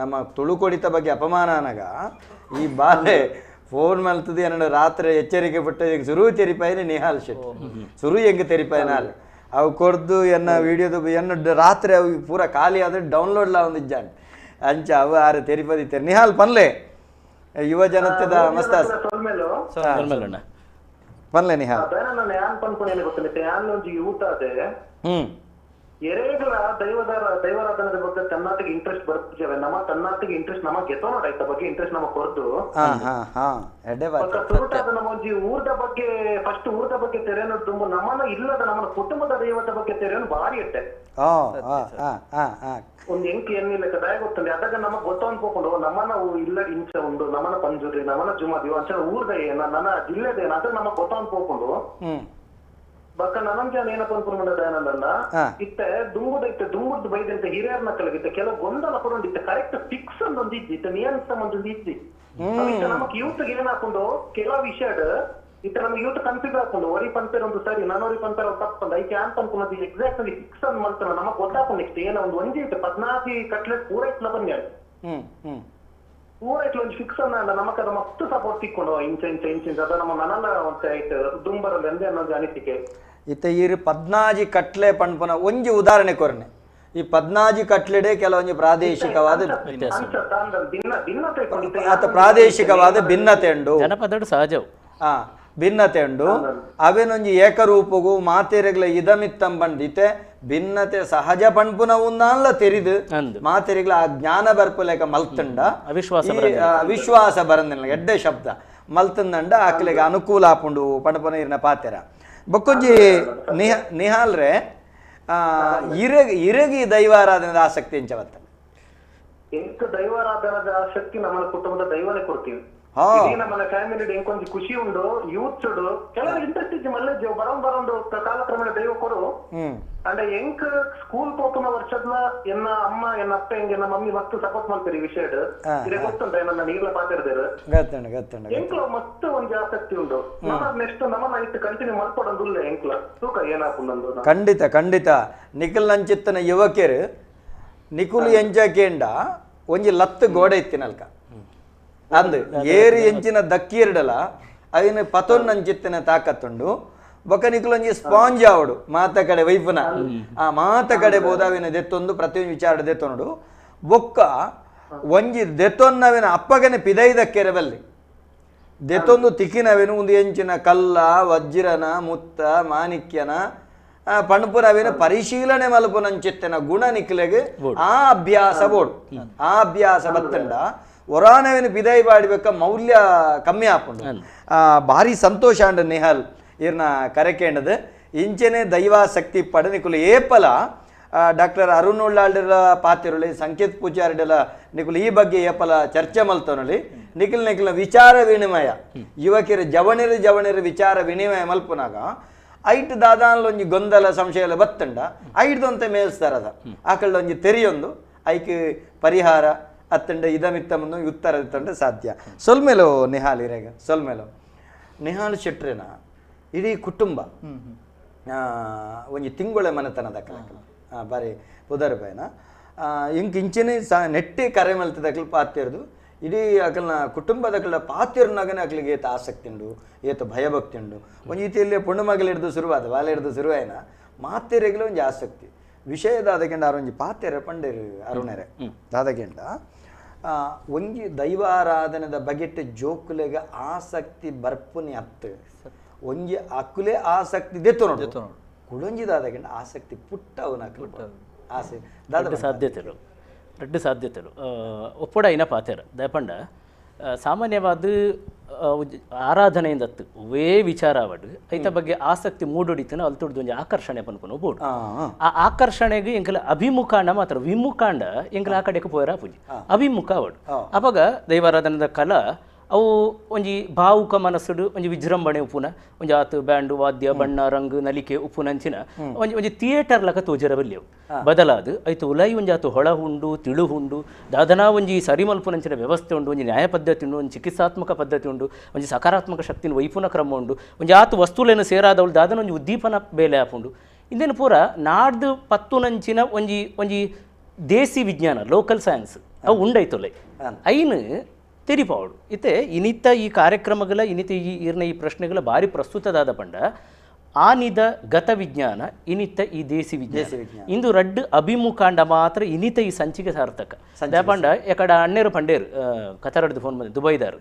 ನಮ್ಮ ತುಳು ಕೊಡಿತ ಬಗ್ಗೆ ಅಪಮಾನ ಅನಗ ಈ ಬಾಲೆ ಫೋನ್ ಮಲ್ತದೆ ಅನ್ನೋ ರಾತ್ರಿ ಎಚ್ಚರಿಕೆ ಬಿಟ್ಟು ಸುರು ತೆರಿಪಾಯಿನ ನಿಹಾಲ್ ಶೆಟ್ಟಿ ಸುರು ಹೆಂಗೆ ತೆರಿಪಾಯಿನಾಲ್ ಅವು ಕೊಡ್ದು ಎನ್ನ ವೀಡಿಯೋದು ಎನ್ನ ರಾತ್ರಿ ಅವು ಪೂರ ಖಾಲಿ ಆದ್ರೆ ಡೌನ್ಲೋಡ್ಲ ಒಂದು ಇಜ್ಜಾಂಡ್ ಅಂಚ ಅವು ಆರು ತೆರಿಪದಿತ್ತೇರು. ನಿಹಾಲ್ ಪನ್ಲೆ ಯುವ ಜನತೆದ ಮಸ್ತ ಪನ್ಲೆ ನಿಹಾಲ್. ಎರೆಗಳ ದೈವಾರಾಧನೆ ಬಗ್ಗೆ ತನ್ನಾಟಿಗೆ ಇಂಟ್ರೆಸ್ಟ್ ಬರ್ತಿದ್ದೇವೆ. ನಮ್ಮ ತನ್ನಾಟಿಗೆ ಇಂಟ್ರೆಸ್ಟ್ ನಮಗೆ ಗೆತೋಣ ರೈತ ಬಗ್ಗೆ ಇಂಟ್ರೆಸ್ಟ್ ನಮಗ್ ಕೊರ್ದು ತುರುಟಾದ ನಮ್ಮ ಒಂಜಿ ಊರ್ದ ಬಗ್ಗೆ ಫಸ್ಟ್ ಊರ್ದ ಬಗ್ಗೆ ತೆರೆಯೋದು ತುಂಬ ನಮ್ಮನ ಇಲ್ಲದ ನಮ್ಮ ಕುಟುಂಬದ ದೈವದ ಬಗ್ಗೆ ತೆರೆಯೋನು ಭಾರಿ ಇಟ್ಟೆ ಒಂದ್ ಎಂಕ್ ಏನಿಲ್ಲ ದಯ ಗೊತ್ತಂడి ಅದಾಗ ನಮಗ್ ಗೊತ್ತ ಅನ್ಕೊಂಡು ನಮ್ಮನ ಇಲ್ಲ ಇಂಚ ಉಂಡು ನಮ್ಮನ ಪಂಜುರಿ ನಮ್ಮನ ಜುಮಾದಿವು ಅಂಚ ಊರ್ದ ಏನ ನನ್ನ ಜಿಲ್ಲೆದ ಏನ ಅದಾಗ ನಮಗ್ ಗೊತ್ತ ಅನ್ಕೊಂಡು ಬಕ್ಕ ನನಗೆ ಏನಪ್ಪ ಅನ್ಕೊಂಡ ದಯಾನಂದಣ್ಣ ಇತ್ತೆ ದುಂಬುದ ಇತ್ತೆ ದುಂಬುದ್ ಬೈದಂತೆ ಹಿರಿಯರ್ನ ಕಲಗಿತ್ತೆ ಕೆಲವು ಗೊಂದಲ ಕೊಡೊಂಡಿತ್ತೆ ಕರೆಕ್ಟ್ ಫಿಕ್ಸ್ ಒಂದೊಂದು ಇಜ್ಜಿ ಇತ್ತೆ ನಿಯಂತ್ರಣ ಒಂದೊಂದು ಇಜ್ಜಿ ನಮಗ್ ಯೂತ್ ಏನ್ ಹಾಕೊಂಡು ಕೆಲವು ವಿಷಯ ಇತ್ತ ನಮ್ಗೆ ಯೂತ್ ಕನ್ಫ್ಯೂಸ್ ಹಾಕೊಂಡು ಒರಿ ಪಂಪೇರ್ ಒಂದು ಸರಿ ನಾನೋರಿ ಪಂಪೇರ್ ತಪ್ಪಂದ ಐಕೆ ಅಂತ ಅನ್ಕೊಂಡ್ ಎಕ್ಸಾಕ್ಟ್ ಫಿಕ್ಸ್ ಅನ್ ಮಾಡ್ತಾನ ನಮಗ್ ಗೊತ್ತಾಕೊಂಡು ನೆಕ್ಸ್ಟ್ ಏನೋ ಒಂದು ಒಂಜಿ ಇತ್ತು 14 ಕಟ್ಲೆಟ್ ಪೂರ ಇಟ್ಲ ಬನ್ನಿ ಪೂರ ಇಟ್ಲ ಒಂದು ಫಿಕ್ಸ್ ಅನ್ನ ನಮಕ್ ಅದ ಮಸ್ತ್ ಸಪೋರ್ಟ್ ತಿಕ್ಕೊಂಡು ಇಂಚ ಇಂಚ ಇಂಚ ಇಂಚ ಅದ ನಮ್ಮ ನನನ ಆಯ್ತು ದುಂಬರಲ್ಲಿ ಅಂದೆ ಅನ್ನೋದು ಅನಿಸಿಕೆ. ಇತ್ತೆ ಈರು ಪದ್ನಾಜಿ ಕಟ್ಲೆ ಪಣ್ಪುನ ಒಂಜಿ ಉದಾಹರಣೆ ಕೊರ್ನೆ ಈ ಪದ್ನಾಜಿ ಕಟ್ಲೆಡೆ ಕೆಲವೊಂಜಿ ಪ್ರಾದೇಶಿಕವಾದ ಆತ ಪ್ರಾದೇಶಿಕವಾದ ಭಿನ್ನತೆ ಉಂಡು ಜನಪದಡು ಸಹಜವು ಭಿನ್ನತೆ ಉಂಡು ಅವೇನೊಂಜಿ ಏಕರೂಪಗೂ ಮಾತೆರೆಗ್ಲ ಇದಮಿತ್ತಂ ಬಂದಿತೆ ಭಿನ್ನತೆ ಸಹಜ ಪಣ್ಪುನ ಉನ್ನಾನ್ಲ ತೆರಿದು ಮಾತೆರೆಗ್ಲ ಆ ಜ್ಞಾನ ಬರ್ಪುಲೇಕ ಮಲ್ತಂಡ ಅವಿಶ್ವಾಸ ಬರಂದಿಲ್ಲ ಎಡ್ಡೆ ಶಬ್ದ ಮಲ್ತಂದಂಡ ಆಕಲೆಗೆ ಅನುಕೂಲ ಆಪುಂಡು ಪಣಪುನ ಇರ್ನ ಪಾತೆರ ಬೊಕ್ಕೊಂಜಿ ನಿಹಾಲ್ರೆ ಇರಗಿ ದೈವಾರಾಧನದ ಆಸಕ್ತಿ ಎಂಚವತ್ತ ಎಂಕ ದೈವಾರಾಧನದ ಆಸಕ್ತಿ ನಮ್ಮ ಕುಟುಂಬದ ದೈವನೇ ಕೊಡ್ತೀವಿ ನಮ್ಮ ಫ್ಯಾಮಿಲಿ ಎಂಕೊಂಜಿ ಖುಷಿ ಉಂಡು ಯೂತ್ ಕೆಲವರು ಇಂಟ್ರೆಸ್ಟ್ ಇಜ್ಜಿ ಮಲ್ಲೆ ಬರೋನ್ ಬರೋಂದು ಕಾಲಕ್ರಮೇಣ ದೈವ ಕೊರು ಅಂಡ್ ಎಂಕ್ ಸ್ಕೂಲ್ ಪೋಪುನ ವರ್ಷದ ಎನ್ನ ಅಮ್ಮ ಎನ್ನ ಅಪ್ಪ ಎಂಗೆ ಎನ್ನ ಮಮ್ಮಿ ಮಸ್ತ್ ಸಪೋರ್ಟ್ ಮಾಡ್ತೀರಿ ವಿಷಯಡ್ ಇದೇ ಗೊತ್ತುಂಟ ನನ್ನ ನೀರ್ಲ ಪಾತಿರ್ದೇರು ಎಂಕ್ಲ ಮಸ್ತ್ ಒಂಜಿ ಆಸಕ್ತಿ ಉಂಡು ನಮ್ಮ ನೆಕ್ಸ್ಟ್ ನಮ್ಮ ಇಟ್ಟು ಕಂಟಿನ್ಯೂ ಮಲ್ಪಡೊಂದುಲ್ಲ ಎಂಕ್ಲ ತೂಕ ಏನಾಪುಂಡು ಖಂಡಿತ ಖಂಡಿತ ನಿಖಲ್ ನಂಚಿತ್ತನ ಯುವಕರು ನಿಕುಲು ಎಂಜಕೇಂಡ ಒಂಜಿ ಲತ್ತು ಗೋಡೆ ಇತ್ತಿನಲ್ಕ ಅಂದು ಏರು ಎಂಚಿನ ದಕ್ಕಿರ್ಡಲ ಅವಿನ ಪತೊನ್ ನಂಚಿತ್ತನ ತಾಕತ್ತುಂಡು ಬೊಕ ನಿಕುಲೊಂಜಿ ಸ್ಪಾಂಜ್ ಆವಡು ಮಾತ ಕಡೆ ವೈಫುನ ಆ ಮಾತ ಕಡೆ ಬೋದಾವಿನ ದೆತ್ತೊಂದು ಪ್ರತಿಯೊಂದು ವಿಚಾರ ದೆತ್ತೊಂಡು ಬೊಕ್ಕ ಒಂಜಿ ದೆತ್ತೊನ್ನವಿನ ಅಪ್ಪಗನೆ ಪಿದೈದಕ್ಕೆರೆ ಬಲ್ಲಿ ದೆತ್ತೊಂದು ತಿಕ್ಕಿನವೇನು ಒಂದು ಎಂಚಿನ ಕಲ್ಲ ವಜ್ರನ ಮುತ್ತ ಮಾಣಿಕ್ಯನ ಪಣಪುರವೇನು ಪರಿಶೀಲನೆ ಮಲ್ಪುನಂಚಿತ್ತನ ಗುಣ ನಿಕ್ಲೆಗ್ ಆ ಅಭ್ಯಾಸ ಬೋಡು ಆ ಅಭ್ಯಾಸ ಬತ್ತಂಡ ಒರಾನವೇನು ಪಿದೈ ಬಾಡಿಬೇಕ ಮೌಲ್ಯ ಕಮ್ಮಿ ಆಪುಂಡು ಭಾರಿ ಸಂತೋಷ ಅಂಡ ನಿಹಾಲ್ ಇರ್ನ ಕರೆಕೇಂಡದು ಇಂಚೆನೆ ದೈವಾಸಕ್ತಿ ಪಡ ನಿಕುಲು ಏಪಲ ಡಾಕ್ಟರ್ ಅರುಣ್ ಉಳ್ಳಾಲ್ಡಿರ ಪಾತಿರುಳಿ ಸಂಕೇತ್ ಪೂಜಾರಿಡೆಲ ನಿಕುಲು ಈ ಬಗ್ಗೆ ಏಪಲ ಚರ್ಚೆ ಮಲ್ತೊನಲಿ ನಿಖಲ್ ನಿಖಲ ವಿಚಾರ ವಿನಿಮಯ ಯುವಕಿಯರು ಜವಣಿರು ಜವಣಿರು ವಿಚಾರ ವಿನಿಮಯ ಮಲ್ಪುನಾಗ ಐಟ್ ದಾದಾನ್ಲೊಂಜಿ ಗೊಂದಲ ಸಂಶಯ ಎಲ್ಲ ಬತ್ತಂಡ ಐಟ್ದೊಂತೆ ಮೇಲ್ಸ್ತಾರದ ಆಕಳ್ಳೊಂಜಿ ತೆರಿಯೊಂದು ಐಕ್ ಪರಿಹಾರ ಅತ್ತಂಡ ಇದಮಿತ್ತಮನ್ನು ಉತ್ತರ ತಂಡ ಸಾಧ್ಯ ಸೊಲ್ಮೇಲೋ ನಿಹಾಲ್ ಇರೇಗ ಸೊಲ್ಮೇಲೋ ನಿಹಾಲ್ ಶೆಟ್ರೇನ ಇಡೀ ಕುಟುಂಬ ಒಂಜಿ ತಿಂಗೊಳೆ ಮನೆತನದ ಕಲಕಲ ಬಾರಿ ಪುದರ್ ಪೈನ ಇಂಕ್ ಇಂಚೆನೆ ನೆಟ್ಟಿ ಕರೆ ಮಲ್ತದಕ್ಲು ಪಾತಿರ್ದು ಇಡೀ ಅಕಲ್ನ ಕುಟುಂಬದಕಲ ಪಾತಿರ್ನಾಗನೆ ಅಕ್ಲಿಗೆ ಏತ ಆಸಕ್ತಿ ಉಂಡು ಏತ ಭಯಭಕ್ತಿ ಉಂಡು ಒಂಜಿ ರೀತಿಯಲ್ಲಿ ಪೊಣ್ಣು ಮಗಲು ಹಿಡ್ದು ಶುರುವಾದ ಬಾಲೆ ಹಿಡ್ದು ಶುರುವಾಯಿನ ಮಾತೆರೆಗ್ಲ ಒಂಜಿ ಆಸಕ್ತಿ ವಿಷಯ ದಾದಕೆಂಡ ಆರೊಂಜಿ ಪಾತೆರೆ ಪಂಡೇರು ಅರುಣೆರೆ ದಾದಕೆಂಡ ಒಂಜಿ ದೈವಾರಾಧನೆದ ಬಗೆಟ್ ಜೋಕುಲೆಗ ಆಸಕ್ತಿ ಬರ್ಪುನಿ ಅತ್ತು ಒಂಜಿ ಅಕುಲೆ ಆಸಕ್ತಿ ದೆತ್ತೊನೋಡು ಕುಡೊಂಜಿ ದಾದಕೆಂಡ ಆಸಕ್ತಿ ಪುಟ್ಟವನ ಆಸೆ ದಾದ ಸಾಧ್ಯತೆಗಳು ರಡ್ಡು ಸಾಧ್ಯತೆಗಳು ಒಪ್ಪಡ ಇನ ಪಾತೆರ ದಯಪಂಡ ಸಾಮಾನ್ಯವಾದ ಆರಾಧನೆಯಿಂದ ವೇ ವಿಚಾರ ಅವಡು ಐತ ಬಗ್ಗೆ ಆಸಕ್ತಿ ಮೂಡೊಡಿತನ ಅಲ್ತೊಡ್ದು ಒಂಜಿ ಆಕರ್ಷಣೆ ಪನ್ಪುನ ಬೋಡು ಆ ಆಕರ್ಷಣೆಗೆ ಎಂಕಲ ಅಭಿಮುಖಾಂಡ ಮಾತ್ರ ವಿಮುಖಾಂಡ ಎಂಕಲ ಆ ಕಡೆಗೆ ಪೋಯರ ಪೂಜೆ ಅಭಿಮುಖ ಅವಡು ಅವಾಗ ದೈವಾರಾಧನದ ಕಲಾ ಅವು ಒಂಜಿ ಭಾವುಕ ಮನಸ್ಸುಡು ಒಂಜಿ ವಿಜೃಂಭಣೆ ಉಪ್ಪುನ ಒಂಜಿ ಆತು ಬ್ಯಾಂಡು ವಾದ್ಯ ಬಣ್ಣ ರಂಗು ನಲಿಕೆ ಉಪ್ಪುನಂಚಿನ ಒಂಜಿ ಒಂಜಿ ಥಿಯೇಟರ್ ಲಕ ತೋಜರಬಲ್ಲಿ ಅವು ಬದಲಾದ ಐತು ಉಲೈ ಒಂಜಿ ಆತು ಹೊಳ ಉಂಡು ತಿಳು ಉಂಡು ದಾದನಾ ಒಂಜಿ ಸರಿಮಲ್ಪುನಂಚಿನ ವ್ಯವಸ್ಥೆ ಉಂಡು ಒಂಜಿ ನ್ಯಾಯ ಪದ್ಧತಿ ಉಂಡು ಒಂಜಿ ಚಿಕಿತ್ಸಾತ್ಮಕ ಪದ್ಧತಿ ಉಂಡು ಒಂಜಿ ಸಕಾರಾತ್ಮಕ ಶಕ್ತಿನ ವೈಪುನ ಕ್ರಮ ಉಂಡು ಒಂಜಿ ಆತು ವಸ್ತುಲೇನು ಸೇರಾದವಳು ದಾದನ ಒಂಜಿ ಉದ್ದೀಪನ ಬೇಲೆ ಆಪುಂಡು ಇಂದೇನು ಪೂರ ನಾಡ್ದು ಪತ್ತುನಂಚಿನ ಒಂಜಿ ಒಂಜಿ ದೇಸಿ ವಿಜ್ಞಾನ ಲೋಕಲ್ ಸೈನ್ಸ್ ಅವು ಉಂಡೈತೊಲೆ ಐನು ತೆರಿಪಾವಡು ಇತ್ತೆ ಇನಿತ ಈ ಕಾರ್ಯಕ್ರಮಗಳ ಇನಿತ ಈ ಈರ್ನ ಈ ಪ್ರಶ್ನೆಗಳ ಭಾರಿ ಪ್ರಸ್ತುತದಾದ ಪಂಡ ಆನಿದ ಗತ ವಿಜ್ಞಾನ ಇನಿತ ಈ ದೇಸಿ ವಿಜ್ಞಾನ ಇಂದು ರಡ್ಡು ಅಭಿಮುಖಾಂಡ ಮಾತ್ರ ಇನಿತ ಈ ಸಂಚಿಕೆ ಸಾರ್ಥಕ ದಯಪಂಡ ಎಕಡ ಅಣ್ಣೇರು ಪಂಡೇರು ಕತರಡ್ದು ಫೋನ್ ಬಂದ ದುಬೈದಾರು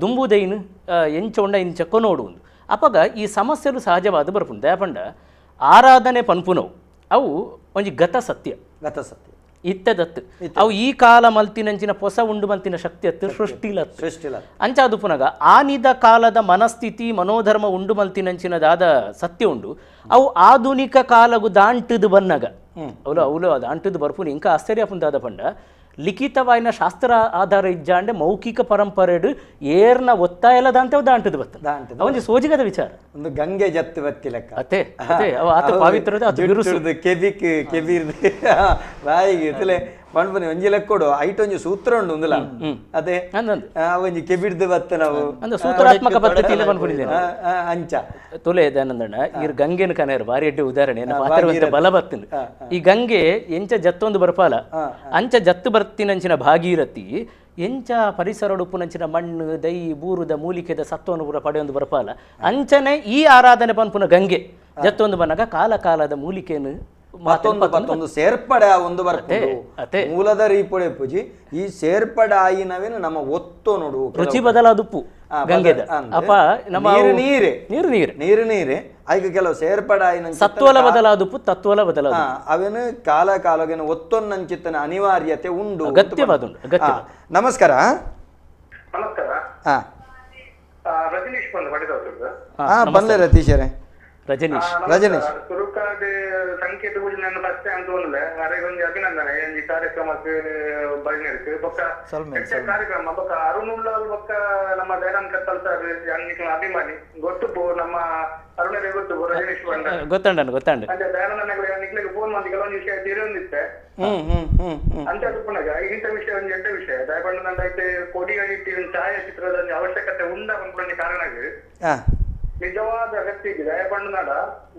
ದುಂಬುದೈನು ಎಂಚ ಉಂಡ ಇಂಚ ಕೊನೋಡು ಒಂದು ಅಪಗ ಈ ಸಮಸ್ಯೆಲು ಸಹಜವಾದ ಬರ್ಪುಂಡು ದಯಪಂಡ ಆರಾಧನೆ ಪನ್ಪುನವು ಅವು ಒಂಜಿ ಗತ ಸತ್ಯ ಗತ ಸತ್ಯ ಇತ್ತದತ್ತು ಅವು ಈ ಕಾಲ ಮಲ್ತಿನಂಚಿನ ಪೊಸ ಉಂಡು ಮಲ್ತಿನ ಶಕ್ತಿ ಅತ್ತು ಸೃಷ್ಟಿಲತ್ತು ಸೃಷ್ಟಿಲ ಅಂಚಾದು ಪುನಗ ಆನಿದ ಕಾಲದ ಮನಸ್ಥಿತಿ ಮನೋಧರ್ಮ ಉಂಡು ಮಲ್ತಿನಂಚಿನದಾದ ಸತ್ಯ ಉಂಡು ಅವು ಆಧುನಿಕ ಕಾಲಗು ದಾಂಟದು ಬನ್ನಗ ಅವಳು ಅವಳು ಅದು ಅಂಟದು ಬರ್ಪುನಿ ಇಂಕ ಆಶ್ಚರ್ಯ ಪುಂದಾದ ಪಂಡ ಲಿಖಿತವಾಯಿನ ಶಾಸ್ತ್ರ ಆಧಾರ ಇಜ್ಜಾಂಡೆ ಮೌಖಿಕ ಪರಂಪರೆಡು ಏರ್ನ ಒತ್ತಾಯಲ ದಾಂತೆ ದಾಂಟದು ಬತ್ತ ಒಂಜಿ ಸೋಜಿಗದ ವಿಚಾರ ಒಂದು ಗಂಗೆ ಜತ್ತು ಬತ್ತಿ ಲೆಕ್ಕ ಅತ್ತೆ ಅತ್ತೆ ಅವ ಆತ ಪಾವಿತ್ರದ ಅದು ಬಿರುಸುದು ಕೆಬಿಕ್ ಕೆಬಿರ್ದು ಬಾಯಿಗೆ ಇತ್ತಲೆ ಪಣ್ಪುನಿ ಒಂಜಿ ಲೆಕ್ಕೊಡು ಐಟ್ ಒಂಜಿ ಸೂತ್ರ ಉಂಡು ಒಂದುಲ ಅದೇ ಒಂಜಿ ಕೆಬಿಡ್ದು ಬತ್ತ ನಾವು ಅಂದ್ರೆ ಸೂತ್ರಾತ್ಮಕ ಪದ್ಧತಿ ಇಲ್ಲ ಪನ್ಪುನಿದ್ದೇನೆ ಅಂಚ ತೊಲೆ ದಯಾನಂದಣ್ಣ ಇರ್ ಗಂಗೆನ ಕನೆಯರು ಭಾರಿ ಎಡ್ಡೆ ಉದಾಹರಣೆ ಪಾತ್ರವಂತ ಬಲ ಬತ್ತಿನ ಈ ಗಂಗೆ ಎಂಚ ಜತ್ತೊಂದು ಬರ್ಪಾಲ ಅಂಚ ಜತ್ತು ಬರ್ತಿನಂಚಿನ ಭಾಗೀರಥಿ ಎಂಚ ಪರಿಸರ ಉಪ್ಪುನಂಚಿನ ಮಣ್ಣು ದೈ ಬೂರುದ ಮೂಲಿಕೆದ ಸತ್ವವನ್ನು ಪೂರ ಪಡೆಯೊಂದು ಬರಪಾಲ ಅಂಚನೆ ಈ ಆರಾಧನೆ ಪನ್ಪುನ ಗಂಗೆ ಜತ್ತೊಂದು ಬನ್ನಗ ಕಾಲ ಕಾಲದ ಮೂಲಿಕೆಯನ್ನು ಮತ್ತೊಂದು ಸೇರ್ಪಡೆ ಒಂದು ಬರ್ಪುಂಡು ಮೂಲದ ರೀಪೊಡೆ ಪೂಜಿ ಈ ಸೇರ್ಪಡೆ ಆಯಿನವೇನು ನಮ್ಮ ಒತ್ತು ನೋಡು ರುಚಿ ಬದಲಾದುಪ್ಪು ಗಂಗೆದ ಅಪ್ಪ ನಮ್ಮ ನೀರು ನೀರೇ ನೀರು ನೀರು ನೀರು ನೀರೇ ಐಕ ಕೆಲವು ಸೇರ್ಪಡೆ ಆಯಿನ ಸತ್ವಲ ಬದಲಾದುಪ್ಪು ತತ್ವಲ ಬದಲಾದ ಅವೇನು ಕಾಲ ಕಾಲಗೇನು ಒತ್ತೊನ್ನಂಚಿತ್ತನ ಅನಿವಾರ್ಯತೆ ಉಂಡು ಅಗತ್ಯವಾದುಂಡು ಅಗತ್ಯ. ನಮಸ್ಕಾರ. ನಮಸ್ಕಾರ. ರಜನೀಶ್ ಬಂದು ಬಂದೆ ರತೀಶರೇ. ರಜನೀಶ್ ರಜನೀಶ್ ಸುರುಕಾದ ಸಂಕೇತ ಪೂಜೆ ನನ್ನ ಫಸ್ಟ್ ಟೈಮ್ ತೋನ್ಲೆ ಅರೆಗೊಂಜಿ ಅಭಿನಂದನೆ ಈ ಕಾರ್ಯಕ್ರಮಕ್ಕೆ ಬಳಿನಿருக்கு ಬೊಕ್ಕ ಕಾರ್ಯಕ್ರಮ ಬೊಕ್ಕ ಅರುಣ್ ಉಳ್ಳಾಲ್ ಬೊಕ್ಕ ನಮ್ಮ ದಯಾನಂದ್ ಕತ್ತಲ್ ಸರ್ ಅಭಿಮಾನಿ ಗೊತ್ತು ನಮ್ಮ ಅರುಣರೇ ಗೊತ್ತು ರಜನೀಶ್ ಬಂದ ಗೊತ್ತಂಡ ಗೊತ್ತಂಡ ಅಂದ್ರೆ ದಯಾನಂದ ನಿಕ್ಲಿಗೆ ಫೋನ್ ಮಾಡಿ ಕೆಲವೊಂದು ವಿಷಯ ತಿಳಿಯೊಂದಿತ್ತೆ ಅಂತ ಪುನಗ ಇಂಥ ವಿಷಯ ಒಂದು ಎಂಟ ವಿಷಯ ದಯಪಂಡ ಐತೆ ಕೊಡಿ ಅಡಿಟ್ಟು ಛಾಯಾಚಿತ್ರದ ಅವಶ್ಯಕತೆ ಉಂಡ ಪನ್ಪುನ ಕಾರಣ ನಿಜವಾದ ಅಗತ್ಯ ಇದೆ. ದಯಪಂಡ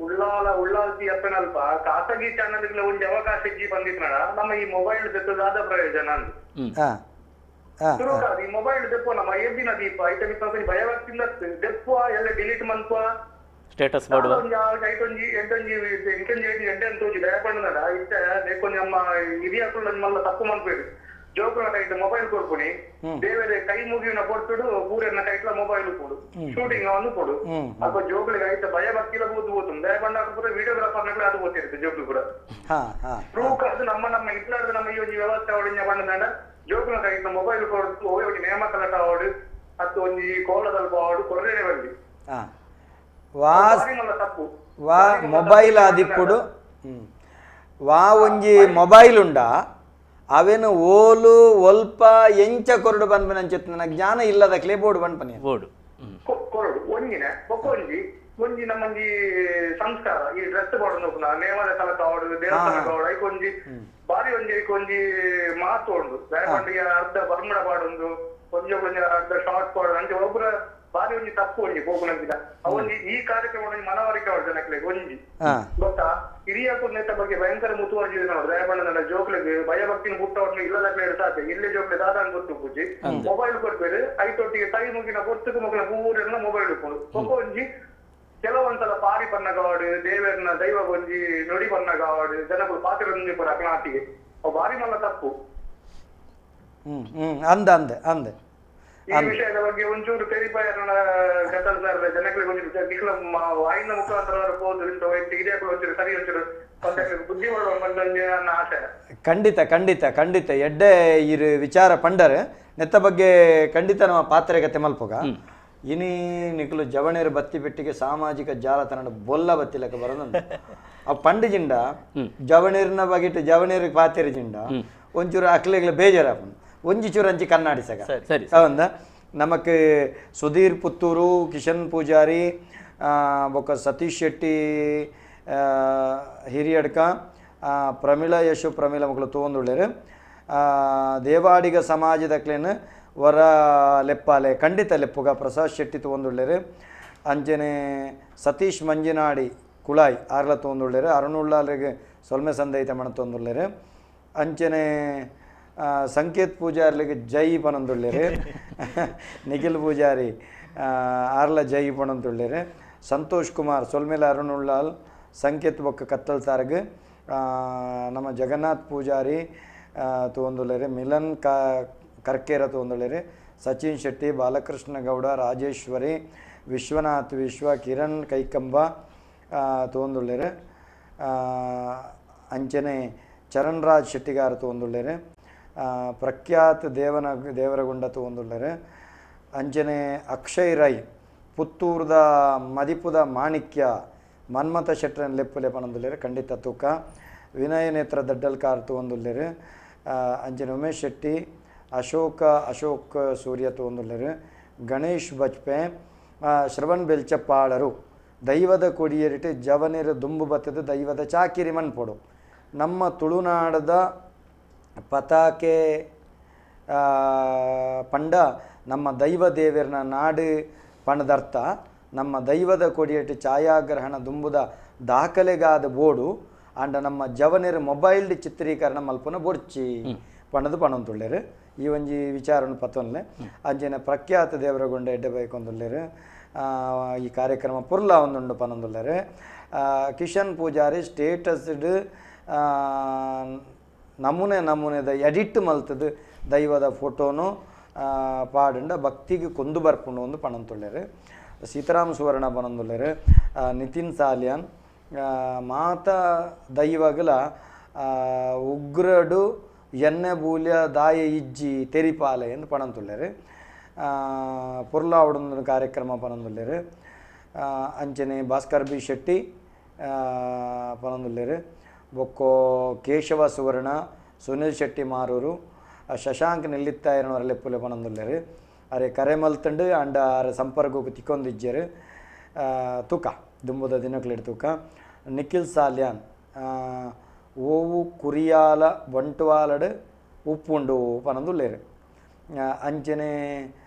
ಉಳ್ಳಾಲ ಉಳ್ಳಾಲ್ತಿ ಅಪ್ಪನಲ್ಪ ಖಾಸಗಿ ಚಾನಲ್ ಒಂದು ಅವಕಾಶ ಇಜ್ಜಿ ಬಂದಿದ್ನಡ ನಮ್ಮ ಈ ಮೊಬೈಲ್ ಜೊತೆದಾದ ಪ್ರಯೋಜನ ಅಂದು ಈ ಮೊಬೈಲ್ ದೆಪ್ಪು ನಮ್ಮ ಎಬ್ಬಿನ ದೀಪ ಐತ ಭಯಭಕ್ತಿಯಿಂದ ದೆಪ್ಪು ಎಲ್ಲ ಡಿಲೀಟ್ ಮನ್ಪ ಸ್ಟೇಟಸ್ ಮಾಡುವ ಐಟೊಂಜಿ ಎಂಟೊಂಜಿ ಎಂಟೊಂಜಿ ಎಂಟೆ ಅಂತ ತೋಜಿ ದಯಪಂಡ ಇತ್ತ ದೇಕೊಂಜಿ ನಮ್ಮ ಹಿರಿಯಕುಲು ಮಲ್ಲ ತಪ್ಪು ಮನ್ಪೇರು ಜೋಕುಲ ಕೈಟ್ ಮೊಬೈಲ್ ಕೊಡ್ಪುನಿ ದೇವರೇ ಕೈ ಮುಗಿಯುನ ಕೊಡ್ತುಡು ಊರನ್ನ ಕೈಟ್ಲ ಮೊಬೈಲ್ ಕೊಡು ಶೂಟಿಂಗ್ ಅವನ್ನು ಕೊಡು ಅಲ್ಪ ಜೋಕುಲಿಗೆ ಐತ ಭಯ ಭಕ್ತಿಲ ಬೂದು ಬೋತು ದಯಪಂಡ ಪೂರ ವಿಡಿಯೋಗ್ರಾಫರ್ ನಗಳು ಅದು ಗೊತ್ತಿರುತ್ತೆ ಜೋಕ್ಲು ಕೂಡ ಪ್ರೂಫ್ ಅದು ನಮ್ಮ ನಮ್ಮ ಇಟ್ಲಾರ್ದ ನಮ್ಮ ಈ ಒಂದು ವ್ಯವಸ್ಥೆ ಅವಳಿಂದ ಬಂದ ಜೋಕುಲ ಕೈಟ್ಲ ಮೊಬೈಲ್ ಕೊಡ್ತು ಒಂಜಿ ನೇಮಕಲಟ ಅವಡು ಅತ್ತು ಒಂಜಿ ಕೋಲದಲ್ಪ ಅವಡು ಕೊರ್ರೇನೆ ಬರಲಿ ತಪ್ಪು ವಾ ಮೊಬೈಲ್ ಆದಿಪ್ಪುಡು ವಾ ಒಂಜಿ ಮೊಬೈಲ್ ಉಂಡ ಅವೇನು ಓಲು ಒಲ್ಪ ಎಂಚ ಕೊರಡು ಬಂದ್ಬಿನ ಅಂಚಿತ್ತು ನನಗೆ ಜ್ಞಾನ ಇಲ್ಲದ ಕ್ಲೇ ಬೋರ್ಡ್ ಬಂದ್ಪನಿ ಬೋರ್ಡು ಕೊರಡು ಒಂಜಿನ ಒಂಜಿ ಒಂಜಿ ನಮ್ಮೊಂಜಿ ಸಂಸ್ಕಾರ ಈ ಡ್ರೆಸ್ ಬೋರ್ಡ್ ನೋಪುನ ನೇಮದ ಕಲಕ ಅವಡು ದೇವಸ್ಥಾನ ಅವಡು ಐಕೊಂಜಿ ಬಾರಿ ಒಂಜಿ ಐಕೊಂಜಿ ಮಾತು ಉಂಡು ದಯಪಂಡಿಗೆ ಅರ್ಧ ಬರ್ಮಡ ಪಾಡೊಂದು ಒಂಜಿ ಒಂಜಿ ಅರ್ಧ ಶಾರ್ಟ್ ಪಾಡು ಅಂಚೆ ಒಬ್ಬರ ಬಾರಿ ಒಂಜಿ ತಪ್ಪು ಒಂಜಿ ಹೋಗುನಂಚಿನ ಅವೊಂಜಿ ಈ ಕಾರ್ಯಕ್ರಮ ಒಂಜಿ ಮನವರಿಕೆ ಅವಳು ಜನಕ್ಲೆಗ್ ಒಂಜಿ ಗೊತ್ತಾ ಹಿರಿಯ ನೇತ ಬಗ್ಗೆ ಭಯಂಕರ ಮುತುವರ್ಜಿ ನೋಡು ದಯಪಂಡ ಜೋಕ್ಲೆಗ್ ಭಯಭಕ್ತಿನ ಪುಟ್ಟವ್ರನ್ನ ಇಲ್ಲದಕ್ಲೆ ಸಾಧ್ಯ ಇಲ್ಲೇ ಜೋಕ್ಲೆ ದಾದ ಗೊತ್ತು ಪೂಜಿ ಮೊಬೈಲ್ ಕೊಡ್ಬೇರು ಐತೊಟ್ಟಿಗೆ ಕೈ ಮುಗಿನ ಕೊಡ್ತಕ್ಕ ಮಗಿನ ಪೂರೆಲ್ಲ ಮೊಬೈಲ್ ಇಟ್ಕೊಂಡು ಒಂಜಿ ಕೆಲವೊಂದ್ಸಲ ಪಾರಿ ಪನ್ನಗವಾಡು ದೇವರನ್ನ ದೈವ ಒಂಜಿ ನುಡಿ ಪನ್ನಗವಾಡು ಜನಗಳು ಪಾತ್ರ ಪೂರ ಅಕ್ನಾಟಿಗೆ ಅವು ಬಾರಿ ಮಲ್ಲ ತಪ್ಪು. ಅಂದ ಅಂದೆ ಅಂದೆ ಈ ವಿಷಯದ ಬಗ್ಗೆ ಒಂಚೂರು ತೆರಿಪಾಯರನ್ನ ಕತ್ತಲ್ ಸರ್ ಜನಗಳಿಗೆ ಒಂಚೂರು ನಿಖಲ ವಾಯಿನ ಮುಖಾಂತರ ಹೋದ್ರು ಹಿರಿಯಕುಲು ಒಂಚೂರು ಸರಿ ಒಂಚೂರು ಬುದ್ಧಿ ಮಾಡುವ ನನ್ನ ಆಶಯ. ಖಂಡಿತ ಖಂಡಿತ ಖಂಡಿತ ಎಡ್ಡೆ ಇರು ವಿಚಾರ ಪಂಡರ್ ನೆತ್ತ ಬಗ್ಗೆ ಖಂಡಿತ ನಮ್ಮ ಪಾತ್ರೆಗತೆ ಮಲ್ಪೋಗ ಇನಿ ನಿಖಲು ಜವಣೇರು ಬತ್ತಿ ಪೆಟ್ಟಿಗೆ ಸಾಮಾಜಿಕ ಜಾಲತಾಣ ಬೊಲ್ಲ ಬತ್ತಿಲಕ ಬರೋದಂತ ಆ ಪಂಡಿಜಿಂಡ ಜವಣೇರಿನ ಬಗೆಟ್ ಜವಣೇರಿಗೆ ಪಾತೆರಿ ಜಿಂಡ ಒಂಚೂರು ಅಕ್ಲೆಗ್ಲ ಬೇಜಾರಾಪುಂಡು ಒಂಜಿ ಚೂರು ಅಂಚಿ ಕನ್ನಡಿ ಸಗ ಸರಿ ಅವಂದ ನಮಕ್ ಸುಧೀರ್ ಪುತ್ತೂರು ಕಿಶನ್ ಪೂಜಾರಿ ಬೊಕ್ಕ ಸತೀಶ್ ಶೆಟ್ಟಿ ಹಿರಿಯಡ್ಕ ಪ್ರಮೀಳ ಯಶು ಪ್ರಮೀಳ ಮಕ್ಕಳು ತೋಂದುಳ್ಳೇರು ದೇವಾಡಿಗ ಸಮಾಜದಕ್ಲೇನು ವರ ಲೆಪ್ಪಾಲೆ ಖಂಡಿತ ಲೆಪ್ಪುಗ ಪ್ರಸಾದ್ ಶೆಟ್ಟಿ ತೋಂದುಳ್ಳೇರು ಅಂಜನೆ ಸತೀಶ್ ಮಂಜಿನಾಡಿ ಕುಳಾಯ್ ಆರ್ಲ ತೋಂದುಳ್ಳೇರು ಅರುಣುಳ್ಳಾರಿಗೆ ಸೊಲ್ಮೆ ಸಂದೈತ ಮಣ ತೋಂದುಳ್ಳೇರು ಅಂಚನೆ ಸಂಕೇತ್ ಪೂಜಾರ್ಲಿಗೆ ಜೈ ಪನಂದುಳ್ಳೇರು ನಿಖಿಲ್ ಪೂಜಾರಿ ಆರ್ಲ ಜೈ ಪನಂದುಳ್ಳೇರು ಸಂತೋಷ್ ಕುಮಾರ್ ಸೊಲ್ಮೇಲ ಅರುಣುಳ್ಳಾಲ್ ಸಂಕೇತ್ ಬೊಕ್ಕ ಕತ್ತಲ್ ಸಾರ್ಗ್ ನಮ್ಮ ಜಗನ್ನಾಥ್ ಪೂಜಾರಿ ತೋಂದುಳ್ಳೇರು ಮಿಲನ್ ಕರ್ಕೇರ ತೋಂದುಳ್ಳೇರು ಸಚಿನ್ ಶೆಟ್ಟಿ ಬಾಲಕೃಷ್ಣ ಗೌಡ ರಾಜೇಶ್ವರಿ ವಿಶ್ವನಾಥ್ ವಿಶ್ವ ಕಿರಣ್ ಕೈಕಂಬ ತೋಂದುಳ್ಳೇರು ಅಂಚನೆ ಚರಣ್ರಾಜ್ ಶೆಟ್ಟಿಗಾರ್ ತೋಂದುಳ್ಳೇರು ಪ್ರಖ್ಯಾತ್ ದೇವರಗುಂಡ ತೋಂದುಳ್ಳೇರು ಅಂಚನೆ ಅಕ್ಷಯ್ ರೈ ಪುತ್ತೂರ್ದ ಮದಿಪುದ ಮಾಣಿಕ್ಯ ಮನ್ಮಥ ಶೆಟ್ಟರನ್ ಲೆಪ್ಪುಲೆ ಪನಂದುಳ್ಳೇರು ಖಂಡಿತ ತೂಕ ವಿನಯ ನೇತ್ರ ದಡ್ಡಲ್ಕಾರ್ ತೋಂದುಳ್ಳೇರು ಅಂಚನೆ ಉಮೇಶ್ ಶೆಟ್ಟಿ ಅಶೋಕ ಅಶೋಕ್ ಸೂರ್ಯ ತೋಂದುಳ್ಳೇರು ಗಣೇಶ್ ಬಜ್ಪೆ ಶ್ರವಣ್ ಬೆಲ್ಚಪ್ಪಾಳರು ದೈವದ ಕೊಡಿಯರಿಟೆ ಜವನಿರು ದುಂಬು ಬತ್ತದ ದೈವದ ಚಾಕಿರಿ ಮನ್ಪೊಡು ನಮ್ಮ ತುಳುನಾಡದ ಪತಾಕೆ ಪಂಡ ನಮ್ಮ ದೈವ ದೇವರನ ನಾಡು ಪಣದರ್ಥ ನಮ್ಮ ದೈವದ ಕೊಡಿಯಟ್ಟು ಛಾಯಾಗ್ರಹಣ ದುಂಬುದ ದಾಖಲೆಗಾದ ಬೋಡು ಅಂಡ ನಮ್ಮ ಜವನಿರ ಮೊಬೈಲ್ ಚಿತ್ರೀಕರಣ ಮಲ್ಪುನ ಬೊಡ್ಚಿ ಪಣದು ಪಣೊಂದುಲ್ಲೆರ್ ಈ ಒಂಜಿ ವಿಚಾರನು ಪತ್ತೊನ್ಲೆ ಅಂಚೆನೆ ಪ್ರಖ್ಯಾತ ದೇವರಗೊಂಡ ಎಡ್ಡೆ ಬೈಕೊಂದುಲ್ಲೆರ್ ಈ ಕಾರ್ಯಕ್ರಮ ಪುರ್ಲ ಒಂದುಂಡು ಪನೊಂದುಲ್ಲೆರ್ ಕಿಶನ್ ಪೂಜಾರಿ ಸ್ಟೇಟಸ್ಡ್ ನಮೂನೆ ನಮೂನೆದ ಎಡಿಟ್ ಮಲ್ತದು ದೈವದ ಫೋಟೋನು ಪಾಡುಂಡ ಭಕ್ತಿಗೆ ಕೊಂದು ಬರ್ಪುಂಡು ಒಂದು ಪಣಂತುಲ್ಲೆರ್ ಸೀತಾರಾಮ್ ಸುವರ್ಣ ಪನೊಂದುಲ್ಲೆರ್ ನಿತಿನ್ ಸಾಲಿಯಾನ್ ಮಾತ ದೈವಗಲ ಉಗ್ರಡು ಎಣ್ಣೆ ಬೂಲ್ಯ ದಾಯ ಇಜ್ಜಿ ತೆರಿಪಾಲೆ ಎಂದು ಪಣಂತುಲ್ಲೆರ್ ಪೊರ್ಲಾವಡೊಂದು ಕಾರ್ಯಕ್ರಮ ಪನೊಂದುಲ್ಲೆರ್ ಅಂಚನೆ ಭಾಸ್ಕರ್ ಬಿ ಶೆಟ್ಟಿ ಪನೊಂದುಲ್ಲೆರ್ ಬೊಕ್ಕೋ ಕೇಶವ ಸುವರ್ಣ ಸುನಿಲ್ ಶೆಟ್ಟಿ ಮಾರೂರು ಶಶಾಂಕ್ ನೆಲ್ಲಿತ್ತಾಯನವರ ಲೆಪ್ಪುಲೆ ಪನೊಂದುಲ್ಲೆರ್ ಅರೆ ಕರೆ ಮಲ್ತಂಡು ಅಂಡ ಅರೆ ಸಂಪರ್ಕಕ್ಕೆ ತಿಕ್ಕೊಂದಿಜ್ಜೆರ್ ತೂಕ ದುಂಬುದ ದಿನಕ್ಲೆಡ್ ತೂಕ ನಿಖಿಲ್ ಸಾಲ್ಯಾನ್ ಓವು ಕುರಿಯಾಲ ಬಂಟ್ವಾಲಡ್ ಉಪ್ಪುಂಡು ಪನೊಂದುಲ್ಲೆರ್ ಅಂಚನೆ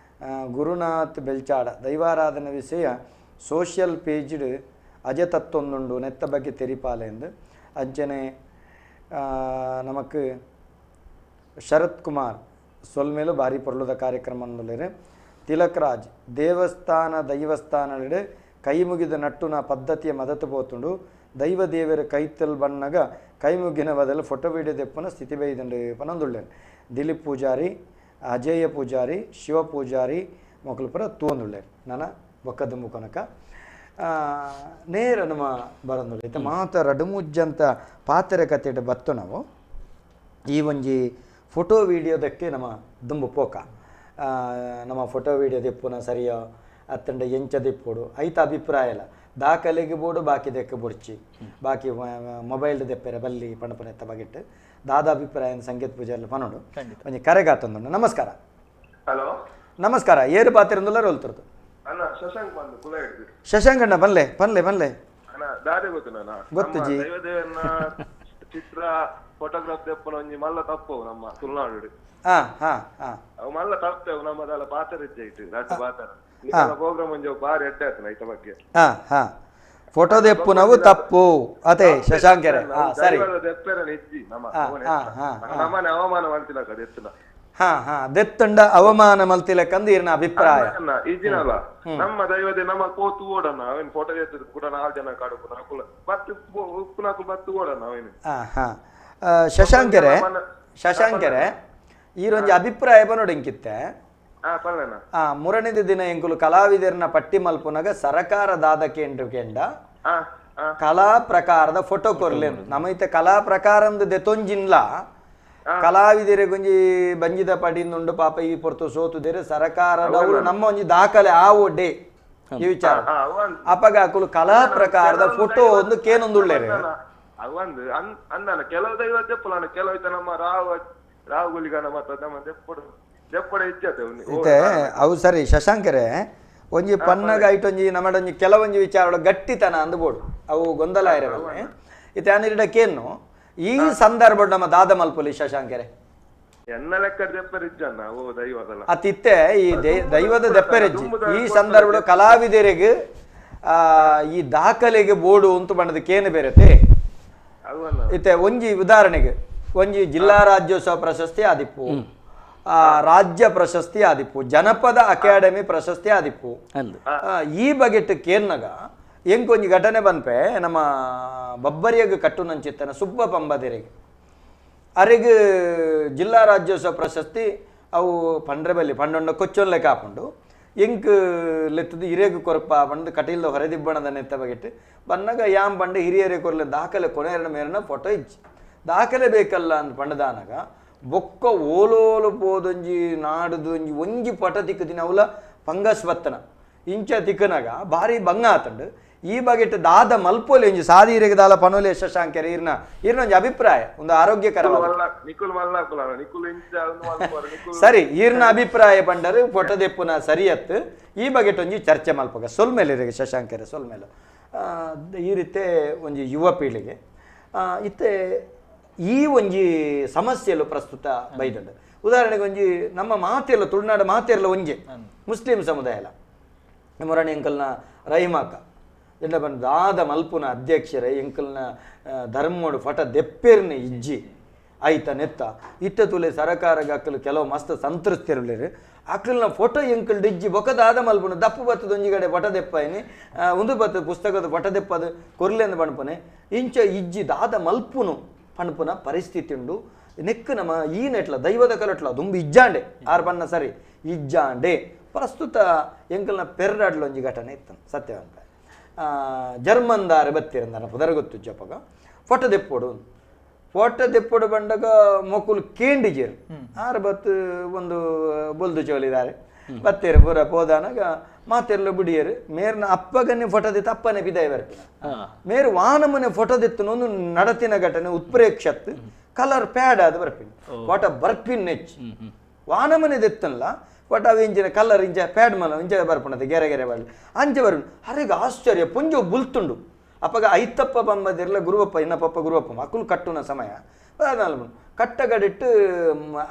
ಗುರುನಾಥ್ ಬೆಲ್ಚಾಡ ದೈವಾರಾಧನೆ ವಿಷಯ ಸೋಷಿಯಲ್ ಪೇಜ್ಡ್ ಅಜತತ್ವೊಂದುಂಡು ನೆತ್ತ ಬಗ್ಗೆ ತೆರಿಪಾಲೆ ಎಂದು ಅಂಚನೆ ನಮಕ್ ಶರತ್ ಕುಮಾರ್ ಸೊಲ್ಮೇಲು ಭಾರಿ ಪೊರ್ಲುದ ಕಾರ್ಯಕ್ರಮ ಅಂದುಲ್ಲೆರ್ ತಿಲಕ್ ರಾಜ್ ದೇವಸ್ಥಾನ ದೈವಸ್ಥಾನಲೆಡ್ ಕೈ ಮುಗಿದ ನಟ್ಟುನ ಪದ್ಧತಿಯ ಮದತು ಪೋತುಂಡು ದೈವ ದೇವರ ಕೈತಲ್ ಬಣ್ಣಗ ಕೈ ಮುಗಿನ ಬದಲು ಫೋಟೋ ವೀಡಿಯೋ ದೆಪ್ಪುನ ಸ್ಥಿತಿ ಬೈದುಂಡು ಪನೊಂದುಲ್ಲೆರ್ ದಿಲೀಪ್ ಪೂಜಾರಿ ಅಜೇಯ ಪೂಜಾರಿ ಶಿವ ಪೂಜಾರಿ ಮೊಕಲು ಪೂರ ತೂವೊಂದುಲ್ಲೆರ್ ನನ ಬೊಕ್ಕ ದುಂಬು ಕೊನಕ ನೇರ ನಮ್ಮ ಬರೊಂದುಲ್ಲೆ ಇತ್ತೆ ಮಾತ ರಡ್ಡ್ ಮೂಜಂತ ಪಾತೆರ ಕತೆಡ್ ಬತ್ತು ನಾವು ಈ ಒಂಜಿ ಫೋಟೋ ವೀಡಿಯೋದಕ್ಕೆ ನಮ್ಮ ದುಂಬು ಪೋಕ ನಮ್ಮ ಫೋಟೋ ವೀಡಿಯೋ ದೆಪ್ಪುನ ಸರಿಯೋ ಅತ್ತಂಡ ಎಂಚ ದೆಪ್ಪೊಡು ಐತ ಅಭಿಪ್ರಾಯ ಇಲ್ಲ ದಾಖಲೆಗೆ ಬೋಡು ಬಾಕಿ ದೆಕ್ಕ ಬೊಡ್ಚಿ ಬಾಕಿ ಮೊಬೈಲ್ ದೆಪ್ಪೆರೆ ಬಲ್ಲಿ ಪಣಪನೆತ್ತ ಬಗೆಟ್ ದಾದ ಅಭಿಪ್ರಾಯ ಸಂಗೀತ ಪೂಜಾರ್ಲ ಪನೊಡು ಒಂಜಿ ಕರೆಗಾತೊಂದುಂಡು. ನಮಸ್ಕಾರ. ಹಲೋ ನಮಸ್ಕಾರ. ಏರು ಪಾತೆರಂದುಲ್ಲ ರೋಲ್ತುರ್ದು ಅಣ್ಣ ಶಶಾಂಕ್ ಬಂದು ಕುಲ ಹಿಡಿದು. ಶಶಾಂಕ್ ಅಣ್ಣ ಬನ್ಲೆ ಬನ್ಲೆ ಬನ್ಲೆ ಅಣ್ಣ ದಾದೆ ಗೊತ್ತು ನಾನು ಗೊತ್ತು ಜಿ. ದೈವದೇವನ ಚಿತ್ರ ಫೋಟೋಗ್ರಾಫ್ ದೆಪ್ಪನ ಒಂಜಿ ಮಲ್ಲ ತಪ್ಪು ನಮ್ಮ ತುಳುನಾಡು. ಹಾ ಹಾ ಹಾ ಅವು ಮಲ್ಲ ತಪ್ಪು ನಮ್ಮದಲ್ಲ ಪಾತ್ರ ಇಜ್ಜೆ ರಾಜ್ಯ ಪಾತ್ರ ನಿಮ್ಮಲ್ಲ ಪ್ರೋಗ್ರಾಮ್ ಒಂಜಿ ಬಾರಿ ಎಡ್ಡೆ ಆಯ್ತು ಐತ ಬಗ್ಗೆ. ಹಾ ಹಾ ಫೋಟೋ ದೆಪ್ಪುನವು ತಪ್ಪು ಅದೇ ಶಶಾಂಕೆರೆ. ಹಾ ಸರಿ ದೆಪ್ಪೆರನ ಇಜ್ಜಿ ನಮ್ಮ ನಮ್ಮನೆ ಅವಮಾನ ಮಾಡ್ತಿಲ್ಲ ಎತ್ತುನ. ಹಾ ಹಾ ದೆತ್ತಂಡ ಅವಮಾನ ಮಲ್ತಿಲಕ್ಕಂದು ಇರ್ನ ಅಭಿಪ್ರಾಯ ಇಜ್ಜಿನಲ್ಲ ನಮ್ಮ ದೈವದೇ ನಮ್ಮ ಕೋತು ಓಡಣ ಅವೇನು ಫೋಟೋ ಎತ್ತದ ಕೂಡ 4 ಜನ ಕಾಡುಪು ನಾಕುಲ ಬತ್ತು ಉಪ್ಪು ಬತ್ತು ಓಡಣ ಅವೇನು. ಹಾ ಹಾ ಶಶಾಂಕೆರೆ ಶಶಾಂಕೆರೆ ಈರೊಂಜಿ ಅಭಿಪ್ರಾಯ ಬನ್ನೋಡು ಇಂಕಿತ್ತೆ. ಮೂರನೇದ ದಿನ ಎಂಕುಲು ಕಲಾವಿದರನ್ನ ಪಟ್ಟಿ ಮಲ್ಪುನಗ ಸರಕಾರ ದಾದ ಕೇಂದ್ರ ಕೇಂಡ ಕಲಾ ಪ್ರಕಾರದ ಫೋಟೋ ಕೊರ್ಲೇನು ನಮೈತೆ ಕಲಾ ಪ್ರಕಾರಂದು ದೆತೊಂಜಿನ್ಲ ಕಲಾವಿದರೆ ಒಂಜಿ ಬಂಜಿದ ಪಡಿಂದುಂಡು ಪಾಪ ಈ ಪೊರ್ತು ಸೋತುದೇರೆ ಸರಕಾರದವರು ನಮ್ಮ ಒಂಜಿ ದಾಖಲೆ ಆವೋ ಡೇ ಈ ವಿಚಾರ ಅಪಗ ಅಕುಲು ಕಲಾ ಪ್ರಕಾರದ ಫೋಟೋ ಒಂದು ಕೇನೊಂದುಳ್ಳೇರು ಅವೊಂದು ಅಂದನ ಕೆಲವು ದೈವ ದೆಪ್ಪುಲನ ಕೆಲವು ನಮ್ಮ ರಾವ್ ರಾವ್ ಗುಲಿಗನ ಮಾತ್ರ ನಮ್ಮ ದೆಪ್ಪಡು ದೆಪ್ಪಡ ಇಚ್ಛೆ ಇತ್ತೆ ಅವು ಸರಿ ಶಶಾಂಕರೇ ಒಂಜಿ ಪನ್ನಗ ಐಟೊಂಜಿ ನಮ್ಮಡೊಂಜಿ ಕೆಲವೊಂಜಿ ವಿಚಾರ ಗಟ್ಟಿತನ ಅಂದ್ಬೋಡು ಅವು ಗೊಂದಲ ಇರವಲ್ಲ ಇತ್ತೆ ಅನಿರಿಡ ಕೇನು ಈ ಸಂದರ್ಭ ನಮ್ಮ ದಾದ ಮಲ್ಪುಲಿ ಶಶಾಂಕರೇ ಅತ್ತಿತ್ತೆ ಈ ದೈವದ ದೆಪ್ಪರೆಜ್ಜಿ ಈ ಸಂದರ್ಭ ಕಲಾವಿದರಿಗೆ ಈ ದಾಖಲೆಗೆ ಬೋಡು ಉಂಟು ಬಣ್ಣದ ಕೇನು ಬೇರೆತೆ ಇತ್ತೆ ಒಂಜಿ ಉದಾಹರಣೆಗೆ ಒಂಜಿ ಜಿಲ್ಲಾ ರಾಜ್ಯೋತ್ಸವ ಪ್ರಶಸ್ತಿ ಆದಿಪ್ಪು, ರಾಜ್ಯ ಪ್ರಶಸ್ತಿ ಆದಿಪ್ಪು, ಜನಪದ ಅಕಾಡೆಮಿ ಪ್ರಶಸ್ತಿ ಆದಿಪ್ಪು. ಈ ಬಗೆಟ್ ಕೇನ್ನಗ ಎಂಕೊಂಜಿ ಘಟನೆ ಬನ್ಪೆ ನಮ್ಮ ಬಬ್ಬರಿಯಾಗ ಕಟ್ಟುನಂಚಿತ್ತನ ಸುಬ್ಬ ಪಂಬದಿರಿಗೆ ಅರೆಗ್ ಜಿಲ್ಲಾ ರಾಜ್ಯೋತ್ಸವ ಪ್ರಶಸ್ತಿ ಅವು ಪಂಡ್ರೆ ಬಲ್ಲಿ ಪಂಡೊಂಡ ಕೊಚ್ಚೊನ್ಲೆ ಕಾಪುಂಡು ಎಂಕ್ ಲೆತ್ತದು ಹಿರಿಯಗ್ ಕೊರಪ ಪಂಡ್ ಕಟೀಲ್ದ ಹೊರದಿಬ್ಬಣದ ನೆತ್ತ ಬಗೆಟ್ ಬನ್ನಗ ಯಾಮ್ ಪಂಡ ಹಿರಿಯರೇ ಕೊರ್ಲೆ ದಾಖಲೆ ಕೊನೆರಡ ಮೇರನ ಫೋಟೋ ಇಜ್ಜಿ ದಾಖಲೆ ಬೇಕಲ್ಲ ಅಂದ್ ಪಂಡದಾನಗ ಬೊಕ್ಕ ಓಲೋಲು ಪೋದೊಂಜಿ ನಾಡುದೊಂಜಿ ಒಂಜಿ ಪಟ ತಿಕ್ಕುದಿನ ಅವಲ ಪಂಗಸ್ ಬತ್ತನ ಇಂಚ ತಿಕ್ಕನಾಗ ಭಾರಿ ಬಂಗ ಆತಂಡು ಈ ಬಗೆಟ್ ದಾದ ಮಲ್ಪೋಲಿ ಒಂಜಿ ಸಾದಿ ದಾಲ ಪನೋಲೆ ಶಶಾಂಕರ ಇರ್ನ ಇರ್ನ ಒಂಜಿ ಅಭಿಪ್ರಾಯ ಒಂದು ಆರೋಗ್ಯಕರವಾದ ಸರಿ ಈರ್ನ ಅಭಿಪ್ರಾಯ ಪಂಡರು ಫೋಟೋ ದೆಪ್ಪುನ ಸರಿಯತ್ತು ಈ ಬಗೆಟ್ ಒಂಜಿ ಚರ್ಚೆ ಮಲ್ಪಗ ಸೊಲ್ಮೇಲೆ ಇರಗೆ ಶಶಾಂಕರ ಸೊಲ್ಮೇಲೆ ಈ ರೀತಿ ಒಂಜಿ ಯುವ ಪೀಳಿಗೆ ಇತ್ತೆ ಈ ಒಂಜಿ ಸಮಸ್ಯೆಲು ಪ್ರಸ್ತುತ ಬೈದಂಡು. ಉದಾಹರಣೆಗೆ ಒಂಜಿ ನಮ್ಮ ಮಾತೆಲ್ಲ ತುಳುನಾಡ ಮಾತೆಲ್ಲ ಒಂಜೆ ಮುಸ್ಲಿಂ ಸಮುದಾಯ ಎಲ್ಲ ಮೊರಣಿ ಅಂಕಲ್ನ ರಹಿಮಾಕ ಎಂಡ ಬಂದು ದಾದ ಮಲ್ಪುನ ಅಧ್ಯಕ್ಷರೇ ಎಂಕಲ್ನ ಧರ್ಮೋಡು ಫಟ ದೆಪ್ಪೇರ್ನ ಇಜ್ಜಿ ಐತ ನೆತ್ತ ಇತ್ತ ತುಲೆ ಸರಕಾರಗ ಅಕ್ಕಲು ಕೆಲವು ಮಸ್ತ್ ಸಂತೃಪ್ತಿರಲಿರು ಅಕ್ಕಲ್ನ ಫೋಟೋ ಎಂಕಲ್ ಡಿಜ್ಜಿ ಬೊಕದಾದ ಮಲ್ಪುನು ದಪ್ಪು ಬತ್ತದ ಒಂಜಿ ಕಡೆ ಫೋಟೋ ದೆಪ್ಪಾಯಿನಿ ಉಂದು ಬತ್ತದ ಪುಸ್ತಕದ ಫೋಟೋ ದೆಪ್ಪದು ಕೊರ್ಲೆಂದು ಪಣಪುನೆ ಇಂಚ ಇಜ್ಜಿ ದಾದ ಮಲ್ಪುನು ಪಣಪುನ ಪರಿಸ್ಥಿತಿ ಉಂಡು ನೆಕ್ ನಮ್ಮ ಈ ನೆಟ್ಲ ದೈವದ ಕಲಟ್ಲ ದುಂಬು ಇಜ್ಜಾಂಡೆ ಆರು ಬಣ್ಣ ಸರಿ ಇಜ್ಜಾಂಡೆ ಪ್ರಸ್ತುತ ಎಂಕಲ್ನ ಪೆರ್ರಾಡ್ಲ ಒಂಜಿ ಘಟನೆ ಇತ್ತು ಸತ್ಯವಂತ ಜರ್ಮನ್ದಾರ ಬತ್ತಿರಂದಾರ ಪುದರ ಗೊತ್ತು ಜಪಗ ಫೋಟೋ ದೆಪ್ಪೋಡು ಫೋಟೋ ದೆಪ್ಪೋಡು ಬಂಡಾಗ ಮೊಕುಲು ಕೇಂಡಿಜೇರು ಆರು ಬತ್ತು ಒಂದು ಬೊಲ್ದು ಚೋಲಿದ್ದಾರೆ ಬತ್ತೀರು ಪೂರ ಪೋದಾನಾಗ ಮಾತೆರ್ಲ ಬಿಡಿಯರು ಮೇರ್ನ ಅಪ್ಪಗನೆ ಫೋಟೋ ದಿತ್ತು ಅಪ್ಪನೆ ಬಿದಾಯ ಬರ್ಪಿನ ಮೇರು ವಾನಮನೆ ಫೋಟೋ ದಿತ್ತು ಒಂದು ನಡತಿನ ಘಟನೆ ಉತ್ಪ್ರೇಕ್ಷತ್ ಕಲರ್ ಪ್ಯಾಡ್ ಅದು ಬರ್ಪಿನ ಫೋಟೋ ಬರ್ಪಿನ್ ನೆಚ್ಚು ವಾನಮನೆ ದೆತ್ತಲ್ಲ ಫೋಟೋ ಅವು ಇಂಚಿನ ಕಲರ್ ಇಂಚ ಪ್ಯಾಡ್ ಮಲ ಇಂಚ ಬರ್ಪುಣತೆ ಗೆರೆ ಗೆರೆ ಬರಲಿ ಅಂಚೆ ಬರ್ಪುಣ ಅರೆಗೆ ಆಶ್ಚರ್ಯ ಪುಂಜು ಬುಲ್ತುಂಡು ಅಪ್ಪಗ ಐತಪ್ಪ ಬಂಬದಿರ್ಲ ಗುರುವಪ್ಪ ಇನ್ನಪ್ಪ ಗುರುವಪ್ಪ ಅಕುಲು ಕಟ್ಟುನ ಸಮಯ ಕಟ್ಟಗಡಿಟ್ಟು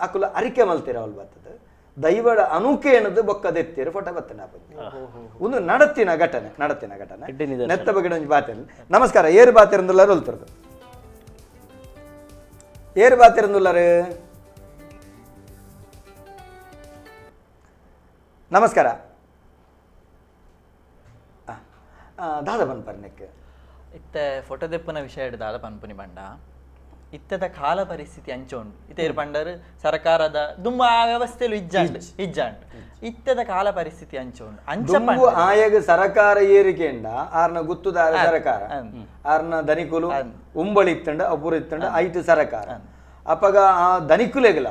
ಅಕುಲು ಅರಿಕೆ ಮಲ್ತೀರ ಅವಳು ಬರ್ತದೆ ದೈವಡ ಅನುಕೇಣದು ಬೊಕ್ಕದೆತ್ತೀರು ಫೋಟೋ ಬತ್ತನ ಒಂದು ನಡತಿನ ಘಟನೆ ನಡತಿನ ಘಟನೆ ನೆತ್ತ ಬಗ್ಗೆ ಒಂಜಿ ಬಾತಿರ. ನಮಸ್ಕಾರ, ಏರು ಬಾತಿರಂದುಲ್ಲಾರು ಒಲ್ತರದು ಏರು ಬಾತಿರಂದುಲ್ಲಾರು. ನಮಸ್ಕಾರ ದಾದ ಪನ್ಪರ್ನೆಕ್ ಇತ್ತೆ ಫೋಟೋ ದೆಪ್ಪನ ವಿಷಯ ದಾದ ಪನ್ಪುನಿ ಬಂಡ ಇತ್ತದ ಕಾಲ ಪರಿಸ್ಥಿತಿ ಅಂಚೆ ಉಂಟು. ಇತ್ತೇರು ಪಂಡರು ಸರ್ಕಾರದ ದುಂಬ ಆ ವ್ಯವಸ್ಥೆಲು ಇಜ್ಜಾಂಡ್ ಇಜ್ಜಾಂಡ್ ಇತ್ತದ ಕಾಲ ಪರಿಸ್ಥಿತಿ ಅಂಚೆ ಉಂಟು. ಅಂಚ ಆಯಗ ಸರಕಾರ ಏರಿಕೆಂಡ ಆರ್ನ ಗುತ್ತುದಾರ ಸರಕಾರ ಆರ್ನ ದನಿಕುಲು ಉಂಬಳಿ ಇತ್ತಂಡ ಅಬ್ಬುರು ಇತ್ತಂಡ ಐತು ಸರಕಾರ ಅಪಗ ಆ ದನಿಕುಲೆಗಲ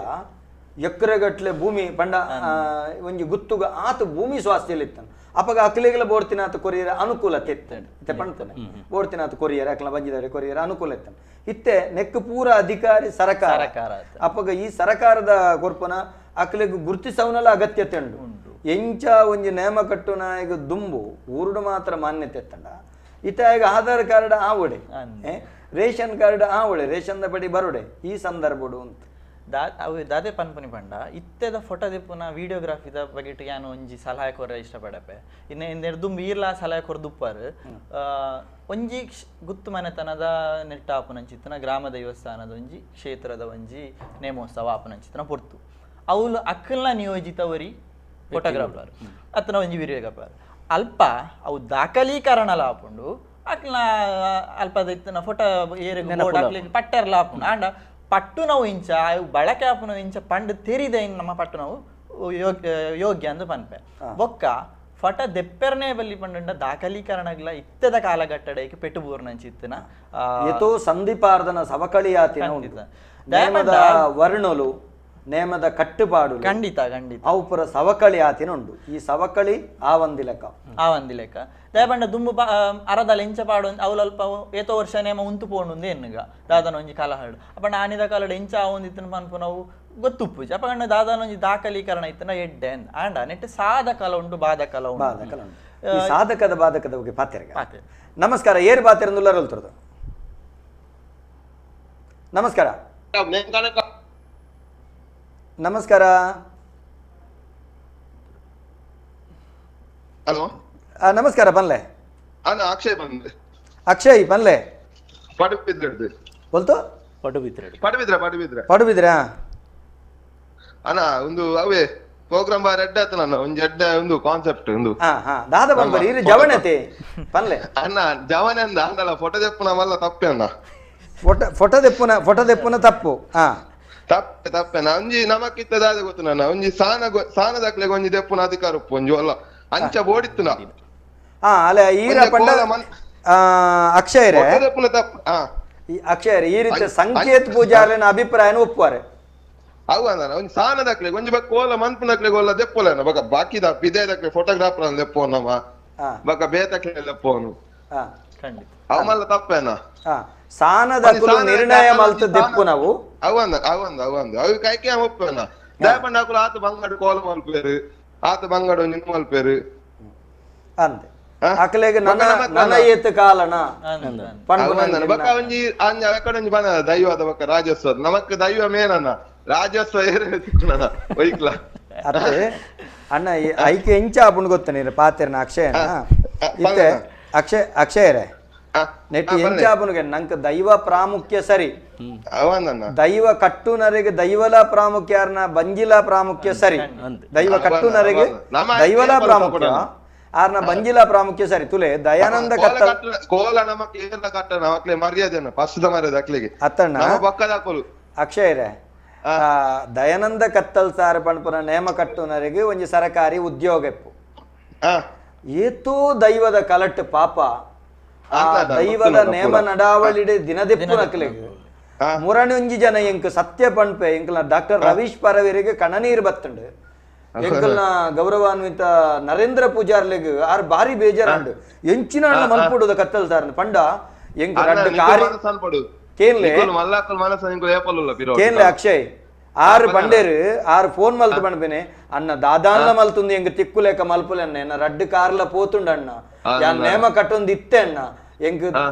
ಎಕರೆಗಟ್ಲೆ ಭೂಮಿ ಪಂಡ ಒಂಜಿ ಗುತ್ತುಗ ಆತ ಭೂಮಿ ಸ್ವಾಸ್ಥ್ಯ ಇತ್ತಂಡ ಅಪಗ ಅಕ್ಲೆಗಲ ಬೋರ್ತಿನಾಥ ಕೊರಿಯರ ಅನುಕೂಲತೆ ಇತ್ತೆ ಪಣ್ತಾನೆ ಬೋರ್ತಿನಾಥ ಕೊರಿಯರ್ ಅಕ್ಲ ಬಂಜಿದ್ದಾರೆ ಕೊರಿಯರ ಅನುಕೂಲ ಇತ್ತಂಡ ಇತ್ತೆ ನೆಕ್ ಪೂರ ಅಧಿಕಾರಿ ಸರಕಾರ ಅಪಗ ಈ ಸರಕಾರದ ಕೊರ್ಪನ ಅಕ್ಲೆಗ್ ಗುರುತಿಸವನಲ್ಲ ಅಗತ್ಯತೆ ಉಂಟು. ಎಂಚ ಒಂಜಿ ನೇಮ ಕಟ್ಟುನಾಯಗ ದುಂಬು ಊರುಡು ಮಾತ್ರ ಮಾನ್ಯತೆ ಎತ್ತಂಡ ಇತ್ತ ಈಗ ಆಧಾರ್ ಕಾರ್ಡ್ ಆವಡೆ ರೇಷನ್ ಕಾರ್ಡ್ ಆವಡೆ ರೇಷನ್ ಪಡಿ ಬರೋಡೆ ಈ ಸಂದರ್ಭಡು ಅಂತ ಅವು ದಾದೆ ಪನ್ಪುನಿ ಪಂಡ ಇತ್ತೆದ ಫೋಟೋ ದೆಪ್ಪುನ ವಿಡಿಯೋಗ್ರಾಫಿದ ಬಗ್ಗೆ ಯಾನು ಒಂಜಿ ಸಲಹೆ ಕೊರ ಇಷ್ಟಪಡಪೆ ಇನ್ನು ಇಂದೆಡ್ ದುಂಬು ಈರ್ಲ ಸಲಹೆ ಕೊರ್ದುಪ್ಪಾರು ಒಂಜಿ ಗುತ್ತು ಮನೆತನದ ನೆಟ್ಟ ಆಪುನಂಚಿತ್ತನ ಗ್ರಾಮ ದೇವಸ್ಥಾನದ ಒಂಜಿ ಕ್ಷೇತ್ರದ ಒಂಜಿ ನೇಮೋತ್ಸವ ಆಪುನಂಚಿತ್ತನ ಪೊರ್ತು ಅವಳು ಅಕ್ಕಲ್ನ ನಿಯೋಜಿತ ಒರಿ ಫೋಟೋಗ್ರಾಫರ್ ಅತ್ತನ ಒಂಜಿ ವಿಡಿಯೋಗ್ರಾಫರ್ ಅಲ್ಪ ಅವು ದಾಖಲೀಕರಣಲ ಆಪುಂಡು ಅಕ್ಲ ಅಲ್ಪದ ಇತ್ತನ ಫೋಟೋ ಏರು ಪಟ್ಟೆರ್ಲ ಆಪುಂಡು ಆಂಡ ಪಟ್ಟು ನಾವು ಇಂಚ ಬಳಕೆ ಆಪುನ ಇಂಚ ಪಂಡು ತೆರಿದ ನಮ್ಮ ಪಟ್ಟು ನಾವು ಯೋಗ್ಯ ಅಂದು ಪನ್ಪೆ ಬೊಕ್ಕ ಫಟ ದೆಪ್ಪೆರ್ನೆ ಬಲ್ಲಿ ಪಂಡ ದಾಖಲೀಕರಣಗಳ ಇತ್ತದ ಕಾಲಘಟ್ಟಡಕ್ಕೆ ಪೆಟ್ಟು ಬೂರ್ನಂಚಿತ್ತನ ಏತೋ ಸಂಧಿಪಾರ್ದನ ಸವಕಳಿಯಾತಿನ ನೇಮದ ವರ್ಣಲು ನೇಮದ ಕಟ್ಟುಪಾಡು ಖಂಡಿತ ಖಂಡಿತ ಅವು ಪುರ ಸವಕಳಿ ಆತಿನ ಉಂಡು. ಈ ಸವಕಳಿ ಆ ಒಂದಿ ಲೆಕ್ಕ ಆ ಒಂದಿ ಲೆಕ್ಕ ದಯಪಂಡ ದುಂಬು ಅರದಲ್ಲ ಇಂಚ ಪಾಡು ಅವ್ಲು ಅಲ್ಪ ಏತೋ ವರ್ಷ ನೇಮ ಉಂತು ಪೋಂಡು ಎನ್ನುಗ ದಾದನ ಒಂಜಿ ಕಾಲಹಾಡು ಅಪ್ಪಂಡ ಆನಿದ ಕಾಲಡು ಇಂಚ ಆವೊಂದಿತ್ತನ ಪನ್ಪು ನಾವು ಗೊತ್ತುಪ್ಪುಜಿ ಅಪ್ಪಂಡ ದಾದನ ಒಂಜಿ ದಾಖಲೀಕರಣ ಇತ್ತನ ಎಡ್ಡೆ ಆಂಡ ನೆಟ್ ಸಾಧಕಲ ಉಂಟು ಬಾಧಕಲ ಉಂಟು ಬಾಧಕಲ ಉಂಟು. ಸಾಧಕದ ಬಾಧಕದ ಬಗ್ಗೆ ಪಾತೆರ್ಗ. ನಮಸ್ಕಾರ, ಏರು ಬಾತೆರಂದುಲ್ಲಾರ ಒಲ್ತರದು. ನಮಸ್ಕಾರ ನಮಸ್ಕಾರ. ಹಲೋ ನಮಸ್ಕಾರ ಪನ್ಲೆ. ಅಕ್ಷಯ್ ಬಂದೆ. ಅಕ್ಷಯ್ ಪನ್ಲೆ ಪಡುಬಿದ್ರೆ बोलतो ಪಡುಬಿದ್ರೆ ಪಡುಬಿದ್ರೆ ಪಡುಬಿದ್ರೆ ಪಡುಬಿದ್ರೆ ಅಣ್ಣ ಒಂದು ಅವೇ ಪ್ರೋಗ್ರಾಮ್ ಬಾರಿ ಅಡ್ಡ ಆತನ ಅಣ್ಣ ಒಂಜಿ ಅಡ್ಡ ಒಂದು ಕಾನ್ಸೆಪ್ಟ್ ಒಂದು ಹಾ ಹಾ ದಾದ ಬಂಬರಿ ಇರು ಜವನತೆ ಪನ್ಲೆ ಅಣ್ಣ ಜವನೆ ಅಂದ ಅಂದಲ್ಲ ಫೋಟೋ ದೆಪ್ಪುನ ಮಲ್ಲ ತಪ್ಪೆ ಅಣ್ಣ ಫೋಟೋ ಫೋಟೋ ದೆಪ್ಪುನ ಫೋಟೋ ದೆಪ್ಪುನ ತಪ್ಪು ಹಾ ತಪ್ಪೆ ತಪ್ಪೆ ಒಂಜಿ ನಮಕಿತ್ತ ದಾದ ಗೊತ್ತು ನನ್ನ ಒಂಜಿ ಸಾನ ಸಾನದಾಕ್ಲೆಗ್ ಒಂಜಿ ದೆಪ್ಪುನ ಅಧಿಕಾರ ಉಪ್ಪು ಒಂಜಿ ಅಲ್ಲ ಅಂಚ ಬೋಡಿತ್ತು ನಾ ಹಾ ಅಲ್ಲ ಈರ ಪಂಡ ಅಕ್ಷಯರೇ ಈ ಅಕ್ಷಯರೇ ಈ ರೀತಿ ಸಂಕೇತ ಪೂಜಾರನ ಅಭಿಪ್ರಾಯನ ಒಪ್ಪುವಾರೆ ಅವು ಅಂದ ಒಂಜಿ ಸಾನದಾಕ್ಲೆಗ್ ಒಂಜಿ ಬಕ್ಕ ಓಲ ಮನ್ಪುನಕ್ಲೆಗ್ ಓಲ ದೆಪ್ಪುಲೇನ ಬಕ ಬಾಕಿದ ಬಿದೇದಕ್ಲೆ ಫೋಟೋಗ್ರಾಫರ್ ಅನ್ ದೆಪ್ಪೋನವ ಬಕ ಬೇತಕ್ಲೆ ದೆಪ್ಪೋನು ಖಂಡಿತ ಅವು ಮಲ್ಲ ತಪ್ಪೇನ ಸಾನದಕುಲು ನಿರ್ಣಯ ಮಲ್ತು ದೆಪ್ಪು ನಾವು ಅವಂದ ಅವಂದ ಅವಂದ ಅವು ಕೈಕೆ ಒಪ್ಪೇನ ದಯಪಂಡ ಅಕುಲು ಆತ ಬಂಗಾಡು ಕೋಲ ಮಲ್ಪೇರು ಆತ ಬಂಗಾಡು ಒಂಜಿ ಮಲ್ಪೇರು ಅಂದೆ ಅಕಲೆಗ್ ನನ್ನ ನನ್ನ ಏತ್ ಕಾಲನ ಬಕ್ಕ ಒಂಜಿ ಅಂಜ ಅಕಡೆ ಒಂಜಿ ಬನ ದೈವದ ಬಕ್ಕ ರಾಜ್ಯೋತ್ಸವ ನಮಕ್ ದೈವ ಮೇನನ್ನ ರಾಜ್ಯೋತ್ಸವ ಏರು ಒಯ್ಕ್ಲ ಅತ್ತೆ ಅಣ್ಣ ಐಕೆ ಎಂಚ ಆಪುಂಡು ಗೊತ್ತ ನೀರು ಪಾತೆರ್ನ ಅಕ್ಷಯನ ಇತ್ತೆ ಅಕ್ಷಯ್ ಅಕ್ಷಯರೇ Net ಎಂಚಾಪುನುಗೆ ನಂಗೆ ದೈವ ಪ್ರಾಮುಖ್ಯ ಸರಿ, ದೈವ ಕಟ್ಟುನರಿಗೆ ದೈವಲ ಪ್ರಾಮುಖ್ಯ, ಆರ್ನ ಬಂಜಿಲ ಪ್ರಾಮುಖ್ಯ ಸರಿ, ದೈವ ಕಟ್ಟುನರಿಗೆ ದೈವಲ ಪ್ರಾಮುಖ್ಯ ಆರ್ನ ಬಂಜಿಲ ಪ್ರಾಮುಖ್ಯ ಸರಿ. ತುಲೆ ದಯಾನಂದ ಅತ್ತಣ್ಣ ಅಕ್ಷಯರೇ, ದಯಾನಂದ ಕತ್ತಲ್ ಸಾರ್ ಪಣಪುರ ನೇಮ ಕಟ್ಟುನರಿಗೆ ಒಂಜಿ ಸರಕಾರಿ ಉದ್ಯೋಗ ಇಪ್ಪು. ಏತೋ ದೈವದ ಕಲಟ್ಟು ಪಾಪ ದೈವದ ನೇಮ ನಡಾವಳಿಡೆ ದಿನದೆಪ್ಪು ನಕಲಿಗೆ ಮುರಣೊಂಜಿ ಜನ ಎಂಕ್ ಸತ್ಯ ಪಣ್ಪೆ ಎಂಕಲ್ನ ಡಾಕ್ಟರ್ ರವೀಶ್ ಪರವೀರಿಗೆ ಕಣನೀರು ಬತ್ತುಂಡು, ಎಂಕಲ್ನ ಗೌರವಾನ್ವಿತ ನರೇಂದ್ರ ಪೂಜಾರ್ಲಿಗ್ ಆರ್ ಬಾರಿ ಬೇಜಾರಂಡು ಎಂಚಿನ ಮಲ್ಪುಡುದ ಕತ್ತಲ್ ಸಾರ್ನ ಪಂಡ ಎಂಕ್ ರಡ್ಡು ಕಾರಿ ಕೇನ್ಲೆ ಕೇನ್ಲೆ ಅಕ್ಷಯ್ ಆರು ಬಂಡೇರು ಆರು ಫೋನ್ ಮಲ್ತು ಬಂಡ್ಬೇನೆ ಅಣ್ಣ ದಾದಾನ್ಲ ಮಲ್ತುಂದು ಎಂಗ್ ತಿಕ್ಕುಲೇಕ ಮಲ್ಪುಲೆ ಅಣ್ಣ ಎನ್ನ ರಡ್ಡು ಕಾರ್ಲ ಪೋತುಂಡು ಅಣ್ಣ ಯಾನ್ ನೇಮ ಕಟ್ಟೊಂದು ಇತ್ತೆ ಅಣ್ಣ ಎಂಕ್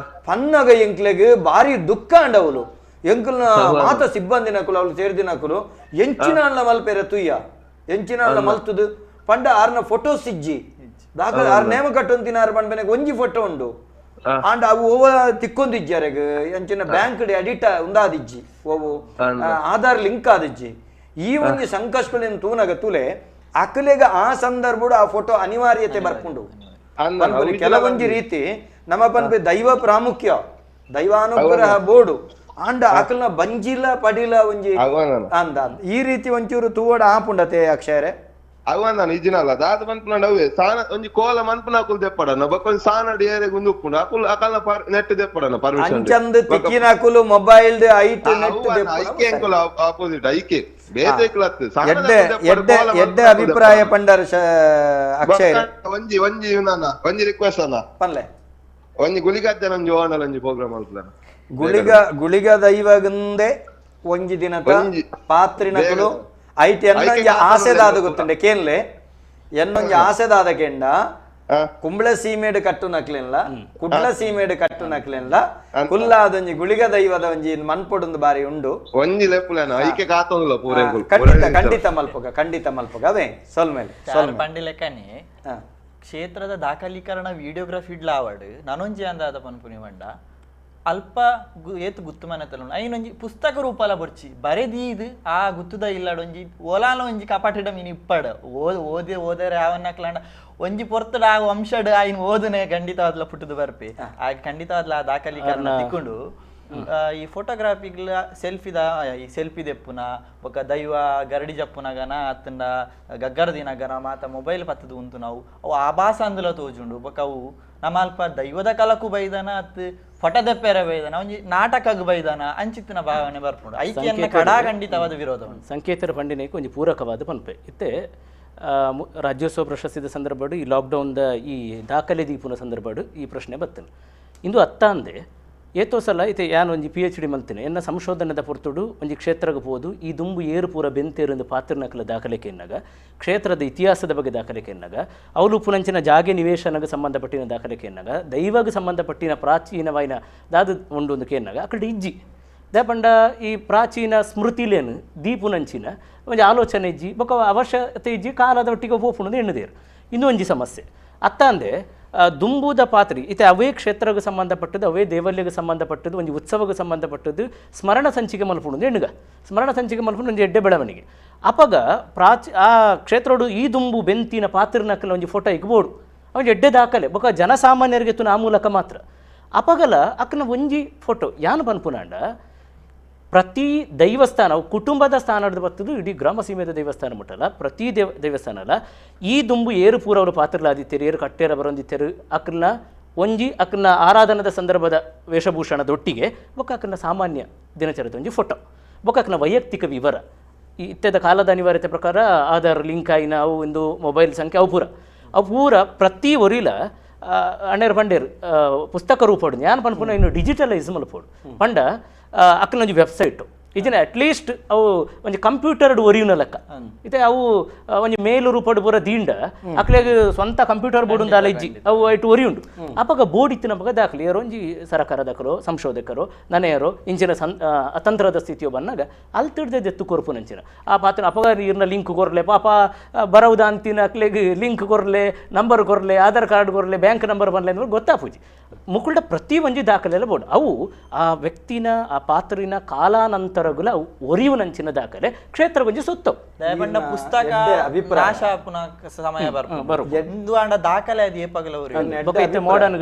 ಪನ್ನಗ ಎಂಕ್ಲೆಗ್ ಬಾರಿ ದುಃಖ ಅಂಡವಲು ಎಂಕಲ್ನ ಮಾತ ಸಿಬ್ಬಂದಿ ನಕುಲು ಅವಳು ಸೇರ್ದಿನಕುಲು ಎಂಚಿನ ಅಣ್ಣ ಮಲ್ಪೆರ ತುಯ್ಯ ಎಂಚಿನ ಅಣ್ಣ ಮಲ್ತುದು ಪಂಡ ಆರ್ನ ಫೋಟೋ ಸಿಜ್ಜಿ ದಾಖಲೆ ಆರ್ ನೇಮ ಕಟ್ಟೊಂದು ಆರು ಬಂಡ್ಬೇನೆ ಒಂಜಿ ಫೋಟೋ ಉಂಡು ಆಂಡ ಅವು ಓವ ತಿಕ್ಕೊಂದಿಜ್ಜಿ ಅರೆಗ್ ಎಂಚಿನ ಬ್ಯಾಂಕ್ ಎಡಿಟ್ ಉಂದಾದಿಜ್ಜಿ ಓವು ಆಧಾರ್ ಲಿಂಕ್ ಆದಿಜ್ಜಿ. ಈ ಒಂದು ಸಂಕಷ್ಟಗಳಿಂದ ತೂನಗ ತುಲೆ ಅಕಲೆಗ ಆ ಸಂದರ್ಭ ಆ ಫೋಟೋ ಅನಿವಾರ್ಯತೆ ಬರ್ಕೊಂಡು ಕೆಲವೊಂಜಿ ರೀತಿ ನಮ್ಮ ಪನ್ಪೆ ದೈವ ಪ್ರಾಮುಖ್ಯ ದೈವಾನುಗ್ರಹ ಬೋರ್ಡು ಆಂಡ ಅಕಲ್ನ ಬಂಜಿಲ ಪಡಿಲ ಒಂಜಿ ಅಂದ ಈ ರೀತಿ ಒಂಚೂರು ತೂವಡ ಆಪುಂಡತೆ ಅಕ್ಷಯರೇ. ಅವ ನಿಜಿನಲ್ಲ ದಾದ ಮನ್ಪುನ ಅವೇ ಸಾನ ಒಂಜಿ ಕೋಲ ಮನ್ಪುನ ಅಕುಲು ದೆಪ್ಪಡನ ಬೊಕ್ಕ ಒಂಜಿ ಸಾನ ಡಿಯರೆಗ್ ಉಂದು ಉಪ್ಪುಂಡು ಅಕುಲು ಅಕಲ್ನ ನೆಟ್ ದೆಪ್ಪಡನ ಪರ್ಮಿಷನ್ ಅಂಚಂದ್ ತಿಕ್ಕಿನಕುಲು ಮೊಬೈಲ್ ದ ಐಟ್ ನೆಟ್ ದೆಪ್ಪಡ ಐಕೆ ಅಂಕುಲ ಆಪೋಸಿಟ್ ಐಕೆ ಬೇತೆಕ್ಲತ್ ಎಡ್ಡೆ ಎಡ್ಡೆ ಎಡ್ಡೆ ಅಭಿಪ್ರಾಯ ಪಂಡರ್ ಅಕ್ಷಯ್ ಒಂಜಿ ಒಂಜಿ ನಾನ ಒಂಜಿ ರಿಕ್ವೆಸ್ಟ್ ಅన్న ಪನ್ಲೆ ಒಂಜಿ ಗುಳಿಗದ್ದನ ಒಂಜಿ ಓನಲ್ ಒಂಜಿ ಪ್ರೋಗ್ರಾಮ್ ಮಲ್ಪುಲನ ಗುಳಿಗ ಗುಳಿಗ ದೈವಗಂದೆ ಒಂಜಿ ದಿನದ ಪಾತ್ರಿನಕುಲು ಐಟ್ ಎನ್ನೊಂಜಿ ಆಸೆದಾದ ಗೊತ್ತುಂಡೆ ಕೇನ್ಲೆ ಎನ್ನೊಂಜಿ ಆಸೆದಾದ ಕೆಂಡ ಕುಂಬ್ಳ ಸೀಮೆಡ್ ಕಟ್ಟು ನಕ್ಲೆನ್ಲ ಕುಡ್ಲ ಸೀಮೆಡ್ ಕಟ್ಟು ನಕ್ಲೆನ್ಲ ಕುಲ್ಲಾದೊಂಜಿ ಗುಳಿಗ ದೈವದ ಒಂಜಿ ಮನ್ಪೊಡೊಂದು ಬಾರಿ ಉಂಡು ಒಂಜಿ ಲೆಪ್ಪುಲೇನ ಐಕೆ ಕಾತೊಂದುಲ್ಲ ಪೂರ ಖಂಡಿತ ಖಂಡಿತ ಮಲ್ಪುಗ ಖಂಡಿತ ಮಲ್ಪುಗ ಅವೇ ಸೊಲ್ಮೇಲೆ ಪಂಡಿಲೆಕ್ಕನೆ ಕ್ಷೇತ್ರದ ದಾಖಲೀಕರಣ ವಿಡಿಯೋಗ್ರಫಿ ಇಡ್ಲ ಆವಡ್ ನಾನೊಂಜಿ ಅಂದಾದ ಪನ್ಪುನಿ ಮಂಡ ಅಲ್ಪ ಏತು ಗುತ್ತು ಮನೆತಲ ಐನೊಂಜಿ ಪುಸ್ತಕ ರೂಪಾಲ ಬೊರ್ಚಿ ಬರೆದೀದು ಆ ಗುತ್ತುದ ಇಲ್ಲಡೊಂಜಿ ಓಲಾಲ ಒಂಜಿ ಕಪಾಟಿಡ ಮೀನು ಇಪ್ಪಡ ಓದೆ ಓದರೆ ಯಾವನ್ನಕ್ಲಾಂಡ ಒಂಜಿ ಪೊರ್ತಡ ಆ ವಂಶಡ್ ಆಯ್ನ ಓದನೆ ಖಂಡಿತವಾದ್ಲ ಪುಟ್ಟದು ಬರ್ಪೆ ಆ ಖಂಡಿತವಾದ್ಲ ಆ ದಾಖಲೀಕರಣ ತಿಕ್ಕೊಂಡು ಈ ಫೋಟೋಗ್ರಾಫಿಗ್ಲ ಸೆಲ್ಫಿದ ಈ ಸೆಲ್ಫಿ ದೆಪ್ಪುನ ಬೊಕ್ಕ ದೈವ ಗರಡಿ ಜಪ್ಪುನಗನ ಅತ್ತಂಡ ಗಗ್ಗರ ದಿನಗನ ಮಾತ ಮೊಬೈಲ್ ಪತ್ತದು ಉಂಟು ನಾವು ಅವು ಆಭಾಸ ಅಂದುಲ ತೋಜುಂಡು ಬೊಕ್ಕ ಅವು ನಮ್ಮ ಅಲ್ಪ ದೈವದ ಕಲಕು ಬೈದನ ಅತ್ತು ಫಟದೆಪ್ಪೆರ ಬೈದನ ಒಂಜಿ ನಾಟಕಗ್ ಬೈದನ ಅಂಚಿತ್ತಿನ ಭಾವನೆ ಬರ್ಪುಂಡು ಐಕ್ಯನ್ನ ಕಡಾಖಂಡಿತವಾದ ವಿರೋಧ ಉಂಟು. ಸಂಕೇತರ ಪಂಡಿನೇಕ್ ಒಂಜಿ ಪೂರಕವಾದ ಪನ್ಪೆ ಇತ್ತೆ ರಾಜ್ಯೋತ್ಸವ ಪ್ರಶಸ್ತಿದ ಸಂದರ್ಭಡು ಈ ಲಾಕ್ಡೌನ್ದ ಈ ದಾಖಲೆ ದೀಪುನ ಸಂದರ್ಭಡು ಈ ಪ್ರಶ್ನೆ ಬರ್ತದೆ. ಇಂದು ಅತ್ತಾಂದೆ ಏತೋ ಸಲ ಇತ್ತೆ ಯಾನ್ ಒಂಜಿ PhD ಮಲ್ತಿನಿ ಎನ್ನ ಸಂಶೋಧನೆದ ಪೊರ್ತುಡು ಒಂಜಿ ಕ್ಷೇತ್ರಗ್ ಪೋದು ಈ ದುಂಬು ಏರು ಪೂರ ಬೆಂತೇರು ಪಾತ್ರನಕಲ ದಾಖಲೆ ಕೆನ್ನಗ ಕ್ಷೇತ್ರದ ಇತಿಹಾಸದ ಬಗ್ಗೆ ದಾಖಲೆ ಕೆನ್ನಗ ಅವಲು ಪುನಂಚಿನ ಜಾಗೆ ನಿವೇಶನಗೆ ಸಂಬಂಧಪಟ್ಟಿನ ದಾಖಲೆ ಕೆನ್ನಗ ದೈವಗೆ ಸಂಬಂಧಪಟ್ಟಿನ ಪ್ರಾಚೀನವಾಯಿನ ದಾದ ಉಂಡು ಕೆನ್ನಗ ಅಕಡೆ ಇಜ್ಜಿ ದಾಪಂಡ ಈ ಪ್ರಾಚೀನ ಸ್ಮೃತಿಲೇನು ದೀಪುನಂಚಿನ ಒಂಜಿ ಆಲೋಚನೆ ಇಜ್ಜಿ ಬೊಕ್ಕ ಅವಶ್ಯಕತೆ ಇಜ್ಜಿ ಕಾಲದ ಒಟ್ಟಿಗೆ ಪೋಪುಣದು ಎಣ್ಣುದೇರು. ಇನ್ನೂ ಒಂಜಿ ಸಮಸ್ಯೆ ಅತ್ತಾಂದೆ ದುಂಬುದ ಪಾತ್ರಿ ಇತ್ತೆ ಅವೇ ಕ್ಷೇತ್ರಕ್ಕೆ ಸಂಬಂಧಪಟ್ಟದ್ದು ಅವೇ ದೇವಲ್ಯಕ್ಕೆ ಸಂಬಂಧಪಟ್ಟದ್ದು ಒಂದು ಉತ್ಸವಕ್ಕೆ ಸಂಬಂಧಪಟ್ಟದ್ದು ಸ್ಮರಣ ಸಂಚಿಕೆ ಮಲ್ಪುಂಡು ಎಣ್ಣುಗ ಸ್ಮರಣ ಸಂಚಿಕೆ ಮಲ್ಪುಂಡು ಒಂಜಿ ಎಡ್ಡೆ ಬೆಳವಣಿಗೆ ಅಪಗ ಆ ಕ್ಷೇತ್ರೋಡು ಈ ದುಂಬು ಬೆಂತಿನ ಪಾತ್ರನಕಲ ಒಂಜಿ ಫೋಟೋ ಇಕ್ಬೋಡು ಒಂಜಿ ಎಡ್ಡೆ ದಾಖಲೆ ಬೊಕ ಜನಸಾಮಾನ್ಯರಿಗೆ ತುನ ಆ ಮೂಲಕ ಮಾತ್ರ ಅಪಗಲ ಅಕ್ಕನ ಒಂಜಿ ಫೋಟೋ ಯಾನು ಪನ್ಪುನಾಂಡ ಪ್ರತಿ ದೈವಸ್ಥಾನ ಕುಟುಂಬದ ಸ್ಥಾನದ ಬರ್ತದ್ದು ಇಡೀ ಗ್ರಾಮ ಸೀಮೆದ ದೇವಸ್ಥಾನ ಮುಟ್ಟಲ್ಲ ಪ್ರತಿ ದೇವಸ್ಥಾನ ಅಲ್ಲ ಈ ದುಂಬು ಏರು ಪೂರ ಅವರು ಪಾತ್ರಲಾದಿತ್ತೇರು ಏರು ಕಟ್ಟೇರ ಬರೊಂದಿತ್ತೇರು ಅಕ್ಕನ ಒಂಜಿ ಅಕ್ಕನ ಆರಾಧನದ ಸಂದರ್ಭದ ವೇಷಭೂಷಣದೊಟ್ಟಿಗೆ ಬೊಕ್ಕ ಅಕ್ಕನ ಸಾಮಾನ್ಯ ದಿನಚರಿತ ಒಂಜಿ ಫೋಟೋ ಬೊಕ್ಕ ಅಕ್ಕನ ವೈಯಕ್ತಿಕ ವಿವರ ಈ ಇತ್ಯದ ಕಾಲದ ಅನಿವಾರ್ಯತೆ ಪ್ರಕಾರ ಆಧಾರ್ ಲಿಂಕ್ ಆಯಿನ ಅವು ಒಂದು ಮೊಬೈಲ್ ಸಂಖ್ಯೆ ಅವು ಪೂರ ಅವು ಪೂರ ಪ್ರತಿ ಒರಿಲ ಅಣ್ಣೇರು ಪಂಡೇರು ಪುಸ್ತಕ ರೂಪೋಡು ಯಾನ್ ಪನ್ಪುನ ಇನ್ನು ಡಿಜಿಟಲೈಸ್ ಮಲ್ಪೋಡು ಪಂಡ ಅಕ್ಕನೊಂಜಿ ವೆಬ್ಸೈಟು ಇಜಿನ ಅಟ್ಲೀಸ್ಟ್ ಅವು ಒಂಜಿ ಕಂಪ್ಯೂಟರ್ ಒರಿಯುನ ಲೆಕ್ಕ ಇತ್ತೆ ಅವು ಒಂಜಿ ಮೇಲು ರೂಪಡ್ ಪೂರ ದಿಂಡ ಅಕ್ಲೆಗ್ ಸ್ವಂತ ಕಂಪ್ಯೂಟರ್ ಬೋರ್ಡ್ ಉಂದಾಲ ಇಜ್ಜಿ ಅವು ಐಟ್ ಒರಿಯುಂಡು ಅಪಗ ಬೋರ್ಡ್ ಇತ್ತಿನ ದಾಖಲೆ ಒಂಜಿ ಸರಕಾರದಕರು ಸಂಶೋಧಕರು ನನೆಯರು ಇಂಚಿನ ಅತಂತ್ರದ ಸ್ಥಿತಿಯು ಬಂದಾಗ ಅಲ್ತಿಡ್ದೆ ದೆತ್ತು ಕೊರ್ಪುನಂಚಿನ ಆ ಪಾತ್ರ ಅಪಗ ನೀರ್ನ ಲಿಂಕ್ ಕೊರ್ಲೆ ಪಾಪ ಬರವುದ ಅಂತಿನ ಅಕ್ಲೆಗ್ ಲಿಂಕ್ ಕೊರ್ಲೆ ನಂಬರ್ ಕೊರ್ಲೆ ಆಧಾರ್ ಕಾರ್ಡ್ ಕೊರ್ಲೆ ಬ್ಯಾಂಕ್ ನಂಬರ್ ಬನ್ಲೆ ಅಂದ್ರೆ ಗೊತ್ತಾಪುಜಿ ಮುಕುಲ್ಡ ಪ್ರತಿ ಒಂಜಿ ದಾಖಲೆಲ್ಲ ಬೋರ್ಡ್ ಅವು ಆ ವ್ಯಕ್ತಿನ ಆ ಪಾತ್ರಿನ ಕಾಲಾನಂತರಗುಲ ಒರಿಯುನಂಚಿನ ದಾಖಲೆ ಕ್ಷೇತ್ರ ಒಂಜಿ ಸುತ್ತವು ಪುಸ್ತಕ ನಾಶ ಸಮಯ ಬರ್ಪುಂಡು ದಾಖಲೆ ಅದು ಏಪಗಲ ಮಾಡರ್ನ್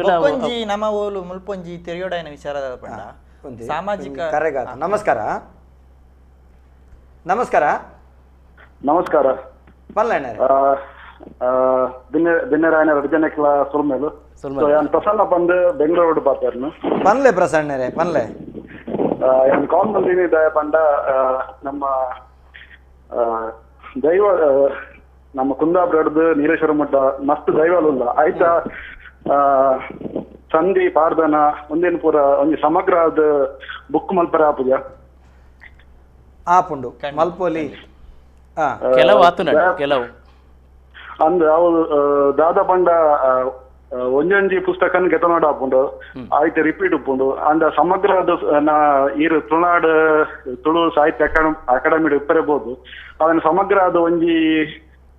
ನಮ್ಮ ಓಲು ಮುಲ್ಪೊಂಜಿ ತೆರೆಯೋಡಾಯನ ವಿಚಾರದ ಪಂಡ ಸಾಮಾಜಿಕ ಕರೆಗಾತ. ನಮಸ್ಕಾರ ನಮಸ್ಕಾರ ನಮಸ್ಕಾರ ದಿನೇರಾಯನ ರಜನಕ್ಲ ಸುಲ್ಮೇಲು ಪ್ರಸನ್ನ ಬಂದು ಬೆಂಗಳೂರು ಬಾತಾರನು ಪನ್ಲೆ ಪ್ರಸನ್ನರೇ ಪನ್ಲೆ ಯಾನ್ ಕಾಲ್ ಬಂದೀನಿ ದಯ ಪಂಡ ನಮ್ಮ ದೈವ ನಮ್ಮ ಕುಂದಾಪುರದ್ದು ನೀಲೇಶ್ವರ ಮಠ ಮಸ್ತ್ ದೈವಲುಲ್ಲ ಆಯ್ತಾ ಸಂಧಿ ಪಾರ್ದನ ಒಂದೇನು ಪೂರ ಒಂಜಿ ಸಮಗ್ರ ಬುಕ್ ಮಲ್ಪರ ಆಪುಜ ಆಪುಂಡು ಮಲ್ಪೊಲಿ ಕೆಲವು ಆತುನ ಕೆಲವು ಅಂದ್ ಅವು ದಾದಾ ಪಂಡ ಒಂಜೊಂಜಿ ಪುಸ್ತಕನ್ ಗೆತನೋಡ ಆಪುಂಡು ಆಯ್ತು ರಿಪೀಟ್ ಉಪ್ಪುಂಡು ಅಂದ ಸಮಗ್ರ ಈರು ತುಳುನಾಡು ತುಳು ಸಾಹಿತ್ಯ ಅಕಾಡೆಮಿ ಇಪ್ಪರಬಹುದು ಅದನ್ನ ಸಮಗ್ರ ಅದು ಒಂಜಿ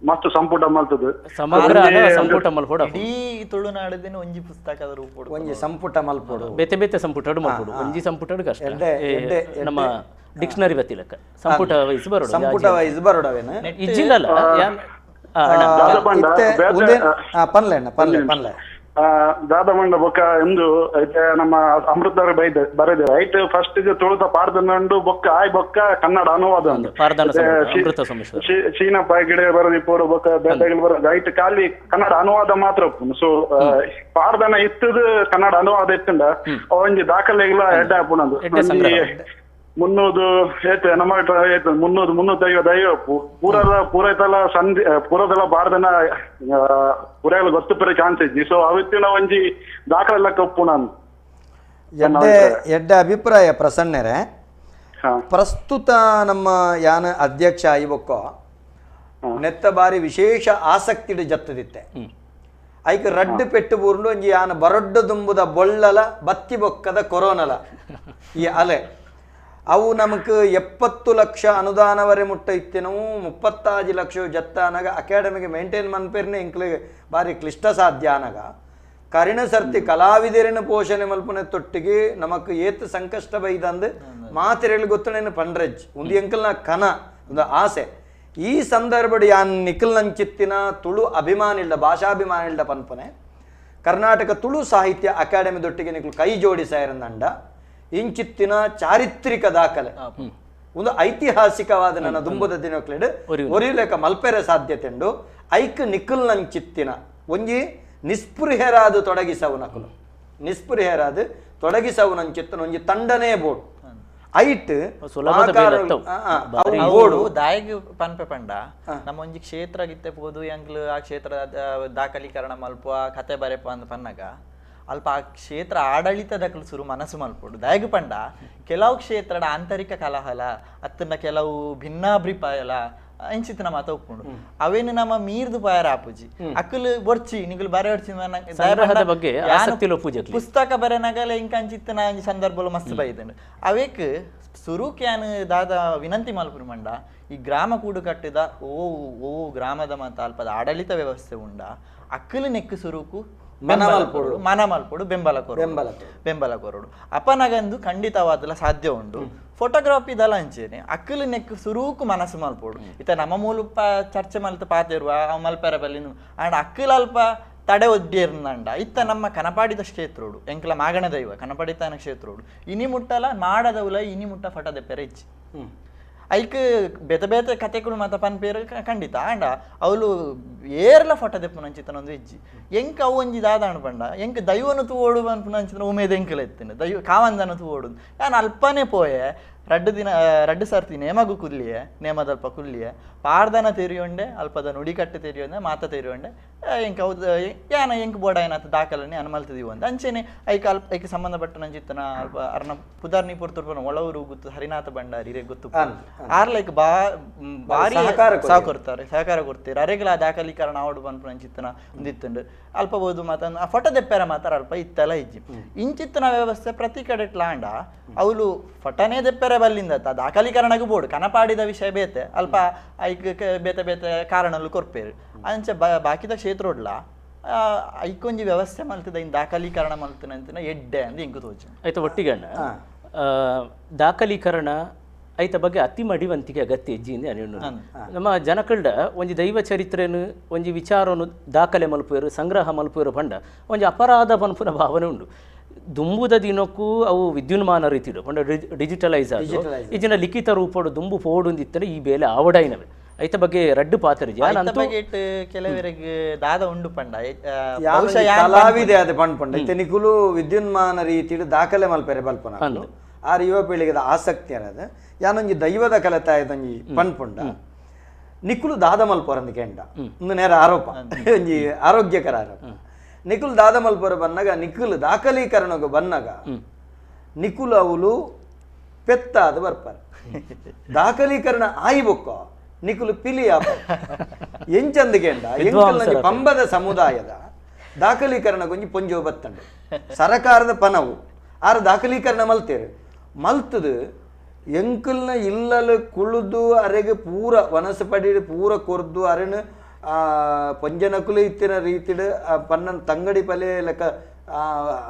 ಮಸ್ತ್ ಸಂಪುಟ ಮಲ್ತದು ಸಮಗ್ರ ಸಂಪುಟ ಮಲ್ಪೊಡು ಇಡೀ ತುಳುನಾಡಿನ ಒಂಜಿ ಪುಸ್ತಕದ ರೂಪ ಒಂಜಿ ಸಂಪುಟ ಮಲ್ಪೊಡು ಬೇತೆ ಬೇತೆ ಸಂಪುಟ ಮಲ್ಪೊಡು ಒಂಜಿ ಸಂಪುಟ ಕಷ್ಟ ನಮ್ಮ ಡಿಕ್ಷನರಿ ಬತ್ತಿಲಕ್ಕ ಸಂಪುಟ ವೈಸ್ ಬರೋಡು ಸಂಪುಟ ವೈಸ್ ಬರೋಡವೇನ ಇಜ್ಜಿಂದಲ್ಲ ಪನ್ಲೆ ಪನ್ಲೆ ಪನ್ಲೆ ದಾದ ಮಂಡ ಬೊಕ್ಕ ಎಂದು ನಮ್ಮ ಅಮೃತರು ಬೈದ ಬರೆದ ರೈಟ್ ಫಸ್ಟ್ ತುಳುತ ಪಾರ್ದನ ಉಂಡು ಬೊಕ್ಕ ಆಯ್ ಬೊಕ್ಕ ಕನ್ನಡ ಅನುವಾದ ಉಂಡು ಚೀನಪ್ಪ ಗಿಡ ಬರೋದು ಪೂರ ಬೊಕ್ಕ ಬೇಟೆಗಳು ಬರೋದು ರೈಟ್ ಖಾಲಿ ಕನ್ನಡ ಅನುವಾದ ಮಾತ್ರ ಉಪ್ಪುಂಡು. ಸೊ ಪಾರ್ದನ ಇತ್ತದು ಕನ್ನಡ ಅನುವಾದ ಇತ್ತಂಡ ಒಂಜಿ ದಾಖಲೆಗಳ ಎಡ್ಡೆ ಆಪುಂಡು ಮುನ್ನೂರು ಏತ್ ನಮ್ಮ ಏತ್ 300 350 ದೈವ ಪೂರದ ಪೂರೈತಲ ಸಂಧಿ ಪೂರದಲ ಬಾರ್ದನ ಪೂರೆಲ್ಲ ಗೊತ್ತು ಪೆರೆ ಚಾನ್ಸ್ ಇಜ್ಜಿ. ಸೊ ಅವತ್ತಿನ ಒಂಜಿ ದಾಖಲೆ ಲೆಕ್ಕ ಉಪ್ಪುನ ಎಡ್ಡೆ ಎಡ್ಡೆ ಅಭಿಪ್ರಾಯ ಪ್ರಸನ್ನರೇ. ಪ್ರಸ್ತುತ ನಮ್ಮ ಯಾನ ಅಧ್ಯಕ್ಷ ಆಯ್ಬೊಕ್ಕೋ ನೆತ್ತ ಬಾರಿ ವಿಶೇಷ ಆಸಕ್ತಿ ಜತ್ತದಿತ್ತೆ ಐಕ್ ರಡ್ಡು ಪೆಟ್ಟು ಬೂರ್ಂಡು ಒಂಜಿ ಯಾನ ಬರೊಡ್ಡ ದುಂಬುದ ಬೊಳ್ಳಲ ಬತ್ತಿ ಬೊಕ್ಕದ ಕೊರೋನಲ ಈ ಅಲೆ ಅವು ನಮಕ್ 70 ಲಕ್ಷ ಅನುದಾನವರೆ ಮುಟ್ಟ ಇತ್ತೆನವು 35 ಲಕ್ಷ ಜತ್ತ ಅನಗ ಅಕಾಡೆಮಿಗೆ ಮೇಂಟೈನ್ ಮನ್ಪೇರ್ನೆ ಇಂಕ್ಲಿಗೆ ಬಾರಿ ಕ್ಲಿಷ್ಟ ಸಾಧ್ಯ ಅನಗ ಕರಿಣ ಸರ್ತಿ ಕಲಾವಿದರಿನ ಪೋಷಣೆ ಮಲ್ಪನೆ ತೊಟ್ಟಿಗೆ ನಮಕ್ ಏತ್ ಸಂಕಷ್ಟ ಬೈದಂದು ಮಾತೆರೇಳು ಗೊತ್ತನೇನು ಪಂಡ್ರೆಜ್ ಒಂದು ಎಂಕಲ್ನ ಕನ ಒಂದು ಆಸೆ. ಈ ಸಂದರ್ಭಡ್ ಯಾನ್ ನಿಖಲ್ ನಂಚಿತ್ತಿನ ತುಳು ಅಭಿಮಾನಿಲ್ದ ಭಾಷಾಭಿಮಾನಿಲ್ದ ಪನ್ಪನೆ ಕರ್ನಾಟಕ ತುಳು ಸಾಹಿತ್ಯ ಅಕಾಡೆಮಿ ದೊಟ್ಟಿಗೆ ನಿಖಲ್ ಕೈ ಜೋಡಿಸಾಯರಂದಂಡ ಇಂಚಿತ್ತಿನ ಚಾರಿತ್ರಿಕ ದಾಖಲೆ ಒಂದು ಐತಿಹಾಸಿಕವಾದ ನನ್ನ ದುಂಬುದ ದಿನಕ್ಲೆಡ್ ಒರಿಲೆಕ ಮಲ್ಪೆರೆ ಸಾಧ್ಯತೆ ಉಂಡು. ಐಕ್ ನಿಖಲ್ ನಂಚಿತ್ತಿನ ಒಂಜಿ ನಿಸ್ಪೃಹರಾದ ತೊಡಗಿಸವು ನಕಲು ನಿಸ್ಪೃಹರಾದ ತೊಡಗಿಸವು ನಂಚಿತ್ತನ ಒಂಜಿ ತಂಡನೇ ಬೋರ್ಡ್ ಐಟ್ ಬೋರ್ಡು ದಾಯಿಗ್ ಪನ್ಪೆ ಪಂಡ ನಮ್ಮ ಒಂಜಿ ಕ್ಷೇತ್ರ ಗಿತ್ತೆ ಪೋದು ಎಂಕ್ಲು ಆ ಕ್ಷೇತ್ರ ದಾಖಲೀಕರಣ ಮಲ್ಪ ಕತೆ ಬರೆಪ ಅಂದ್ ಪನ್ನಗ ಅಲ್ಪ ಆ ಕ್ಷೇತ್ರ ಆಡಳಿತದಕಲು ಸುರು ಮನಸ್ಸು ಮಲ್ಪೊಡು. ದಾಯಗ್ ಪಂಡ ಕೆಲವು ಕ್ಷೇತ್ರದ ಆಂತರಿಕ ಕಲಹಲ ಅತ್ತನ್ನ ಕೆಲವು ಭಿನ್ನಾಭಿಪ್ರಾಯಲ ಇಂಚಿತ್ತಿನ ಮಾತ ಉಪ್ಪುಂಡು ಅವೇನು ನಮ್ಮ ಮೀರ್ದು ಪಾಯರ ಆಪುಜಿ ಅಕ್ಕಲು ಬೊರ್ಚಿ ನಿಗುಲು ಬರೆ ಒರ್ಚಿ ಬಗ್ಗೆ ಪುಸ್ತಕ ಬರೆನಗಲ ಇಂಕ ಅಂಚಿತ್ತಿನ ಸಂದರ್ಭಲು ಮಸ್ತ್ ಬೈದಂಡು ಅವೇಕ್ ಸುರುಕ್ ಯಾನ್ ದಾದ ವಿನಂತಿ ಮಲ್ಪುನು ಮಂಡ ಈ ಗ್ರಾಮ ಕೂಡು ಕಟ್ಟಿದ ಓ ಓ ಗ್ರಾಮದ ಮಾತ ಅಲ್ಪದ ಆಡಳಿತ ವ್ಯವಸ್ಥೆ ಉಂಡ ಅಕ್ಕಲು ನೆಕ್ಕು ಸುರುಕು ಮನ ಮಲ್ಪೊಡು ಬೆಂಬಲ ಕೊರಡು ಬೆಂಬಲ ಕೊರಡು ಅಪನಗಂದು ಖಂಡಿತವಾದಲ ಸಾಧ್ಯ ಉಂಡು. ಫೋಟೋಗ್ರಫಿ ದಲ ಅಂಚೇನೆ ಅಕ್ಕಲು ನೆಕ್ ಸುರೂಕು ಮನಸ್ಸು ಮಲ್ಪೊಡು ಇತ್ತ ನಮ್ಮ ಮೂಲ ಚರ್ಚೆ ಮಲ್ತ ಪಾತಿರುವ ಅವ್ ಮಲ್ಪೆರ ಬಲ್ಲಿನು ಅಂಡ್ ಅಕ್ಕಲು ಅಲ್ಪ ತಡೆ ಒಡ್ಡಿರ್ನಂಡ ಇತ್ತ ನಮ್ಮ ಕನಪಾಡಿದ ಕ್ಷೇತ್ರೋಡು ಎಂಕಲ ಮಾಗಣ ದೈವ ಕನಪಾಡಿತಾನ ಕ್ಷೇತ್ರೋಡು ಇನಿ ಮುಟ್ಟಲ ಮಾಡದವುಲ ಇನಿ ಮುಟ್ಟ ಫಟದ ಪೆರೆಜ್ಜಿ ಐಕ್ ಬೇತೆ ಬೇತೆ ಕತೆಗಳು ಮಾತ ಪನ್ಪೇರು ಖಂಡಿತ ಅಂಡ ಅವಳು ಏರ್ಲ ಫೋಟೋ ದೆಪ್ಪುನಂಚಿತನೊಂದು ಇಜ್ಜಿ ಎಂಕ್ ಅವು ಒಂಜಿ ದಾದಾಣು ಪಂಡ ಎಂಕ್ ದೈವನು ತೂವೋಡು ಪನ್ಪುನಂಚಿತನ ಉಮೇದ ಎಂಕಲ ಎತ್ತಿನ ದೈವ ಕಾವಂದನ ತೂವೋಡು ನಾನು ಅಲ್ಪನೇ ಪೋಯೆ ರಡ್ಡು ದಿನ ರಡ್ಡು ಸರ್ತಿ ನೇಮಗು ಕುಲ್ಲಿಯೆ ನೇಮದಲ್ಪ ಕುಲ್ಲಿಯೆ ಪಾರ್ದನ ತೆರಿಯೊಂಡೆ ಅಲ್ಪದ ನುಡಿಕಟ್ಟು ತೆರಿಯೊಂಡೆ ಮಾತ ತೆರಿಯೊಂಡೆ ಎಂಕ್ ಹೌದು ಯಾನ ಎಂಕ್ ಬೋಡ ಏನಾತ ದಾಖಲನೆ ಅನುಮಲ್ತದೀವಿ ಅಂತ ಅಂಚೆನೆ ಐಕ ಅಲ್ಪ ಐಕ್ ಸಂಬಂಧಪಟ್ಟ ನಂಜಿತ್ತನ ಅಲ್ಪ ಅರ್ನ ಪುದಾರ್ನಿ ಪೊರ್ತುರ್ಪನ ಒಳವರು ಗೊತ್ತು ಹರಿನಾಥ ಭಂಡಾರಿ ರೇ ಗೊತ್ತು ಆರ್ ಲೈಕ್ ಬಾ ಭಾರಿ ಸಹಕರ್ತಾರೆ ಸಹಕಾರ ಕೊಡ್ತೀರ ಅರೆಗ್ಲ ದಾಖಲೀಕರಣ ಆವಡು ಪನ್ಪು ನಂಚಿತ್ತನ ಒಂದಿತ್ತುಂಡು ಅಲ್ಪ ಬೋದು ಮಾತ ಆ ಫೋಟೋ ದೆಪ್ಪೆರ ಮಾತ್ರ ಅಲ್ಪ ಇತ್ತಲ್ಲ ಇಜ್ಜಿ ಇಂಚಿತ್ತನ ವ್ಯವಸ್ಥೆ ಪ್ರತಿ ಕಡೆ ಲಾಂಡ ಅವಳು ಫೋಟೋನೇ ದೆಪ್ಪೆರೆ ಬಲ್ಲಿಂದ ದಾಖಲೀಕರಣಗೂ ಬೋಡು ಕನಪಾಡಿದ ವಿಷಯ ಬೇತೆ ಅಲ್ಪ ಐಕ್ ಬೇತೆ ಬೇತೆ ಕಾರಣಲು ಕೊರ್ಪೇರು ಅಂಚೆ ಬಾಕಿದ ಕ್ಷೇತ್ರೋಡ್ಲ ಐಕೊಂಜಿ ವ್ಯವಸ್ಥೆ ಮಲ್ತದ ಇನ್ ದಾಖಲೀಕರಣ ಮಲ್ತನ ಅಂತ ಎಡ್ಡೆ ಅಂದ್ ಇಂಕು ತೋಚು ಆಯ್ತು ಒಟ್ಟಿಗಣ್ಣ ದಾಖಲೀಕರಣ ಐತ ಬಗ್ಗೆ ಅತಿ ಮಡಿವಂತಿಕೆ ಅಗತ್ಯ ಹೆಜ್ಜೆಯಿಂದ ಅನಿಣ್ಣು ನಮ್ಮ ಜನಕಳ್ಡ ಒಂಜಿ ದೈವ ಚರಿತ್ರೆನು ಒಂಜಿ ವಿಚಾರನು ದಾಖಲೆ ಮಲ್ಪುವರು ಸಂಗ್ರಹ ಮಲ್ಪುವರು ಪಂಡ ಒಂಜಿ ಅಪರಾಧ ಪನ್ಪುನ ಭಾವನೆ ಉಂಡು ದುಂಬುದ ದಿನಕ್ಕೂ ಅವು ವಿದ್ಯುನ್ಮಾನ ರೀತಿಡು ಪಂಡ ಡಿಜಿಟಲೈಸ್ ಆದ ಇಜಿನ ಲಿಖಿತ ರೂಪಡು ದುಂಬು ಪೋಡುಂದಿತ್ತರೆ ಈ ಬೇಲೆ ಆವಡೈನವೆ ಐತ ಬಗ್ಗೆ ರಡ್ಡು ಪಾತ್ರ ಕೆಲವರಿಗೆ ದಾದ ಉಂಡು ಪಂಡ ಕಲಾವಿದೆ ಅದು ಪಂಡ್ ಇತ್ತೆ ನಿಕುಲು ವಿದ್ಯುನ್ಮಾನ ರೀತಿಡು ದಾಖಲೆ ಮಲ್ಪೆರೆ ಬಲ್ಪನ ಆರ್ ಯುವ ಪೀಳಿಗೆದ ಆಸಕ್ತಿ ಅನ್ನೋದು ಯಾನೊಂಜಿ ದೈವದ ಕಲೆತಾಯದೊಂಜಿ ಪಂಡ್ಪುಂಡ ನಿಕುಲು ದಾದ ಮಲ್ಪೊರಂದು ಕೆಂಡ ಒಂದು ನೇರ ಆರೋಪ ಒಂಜಿ ಆರೋಗ್ಯಕರ ಆರೋಪ ನಿಕುಲು ದಾದ ಮಲ್ಪೊರ ಬನ್ನಾಗ ನಿಕುಲು ದಾಖಲೀಕರಣಕ್ಕೆ ಬನ್ನಾಗ ನಿಕುಲು ಅವಳು ಪೆತ್ತಾದ ಬರ್ಪಾರ ದಾಖಲೀಕರಣ ಆಯಿಬೊಕ್ಕ ನಿಕುಲು ಪಿಲಿ ಆಪ ಎಂಚಂದು ಕೆಂಡ ಎಂಕಲ್ನಂಜಿ ಪಂಬದ ಸಮುದಾಯದ ದಾಖಲೀಕರಣಕ್ಕೊಂಜಿ ಪೊಂಜೋ ಬತ್ತಂಡು ಸರಕಾರದ ಪನವು ಆರು ದಾಖಲೀಕರಣ ಮಲ್ತೇರು ಮಲ್ತದು ಎಂಕಲ್ನ ಇಲ್ಲಲು ಕುಳಿದು ಅರೆಗೆ ಪೂರ ವನಸು ಪಡಿ ಪೂರ ಕೊರ್ದು ಅರೆನು ಪೊಂಜನಕುಲು ಇತ್ತಿನ ರೀತಿಡು ಪನ್ನನ್ ತಂಗಡಿ ಪಲೆ ಲೆಕ್ಕ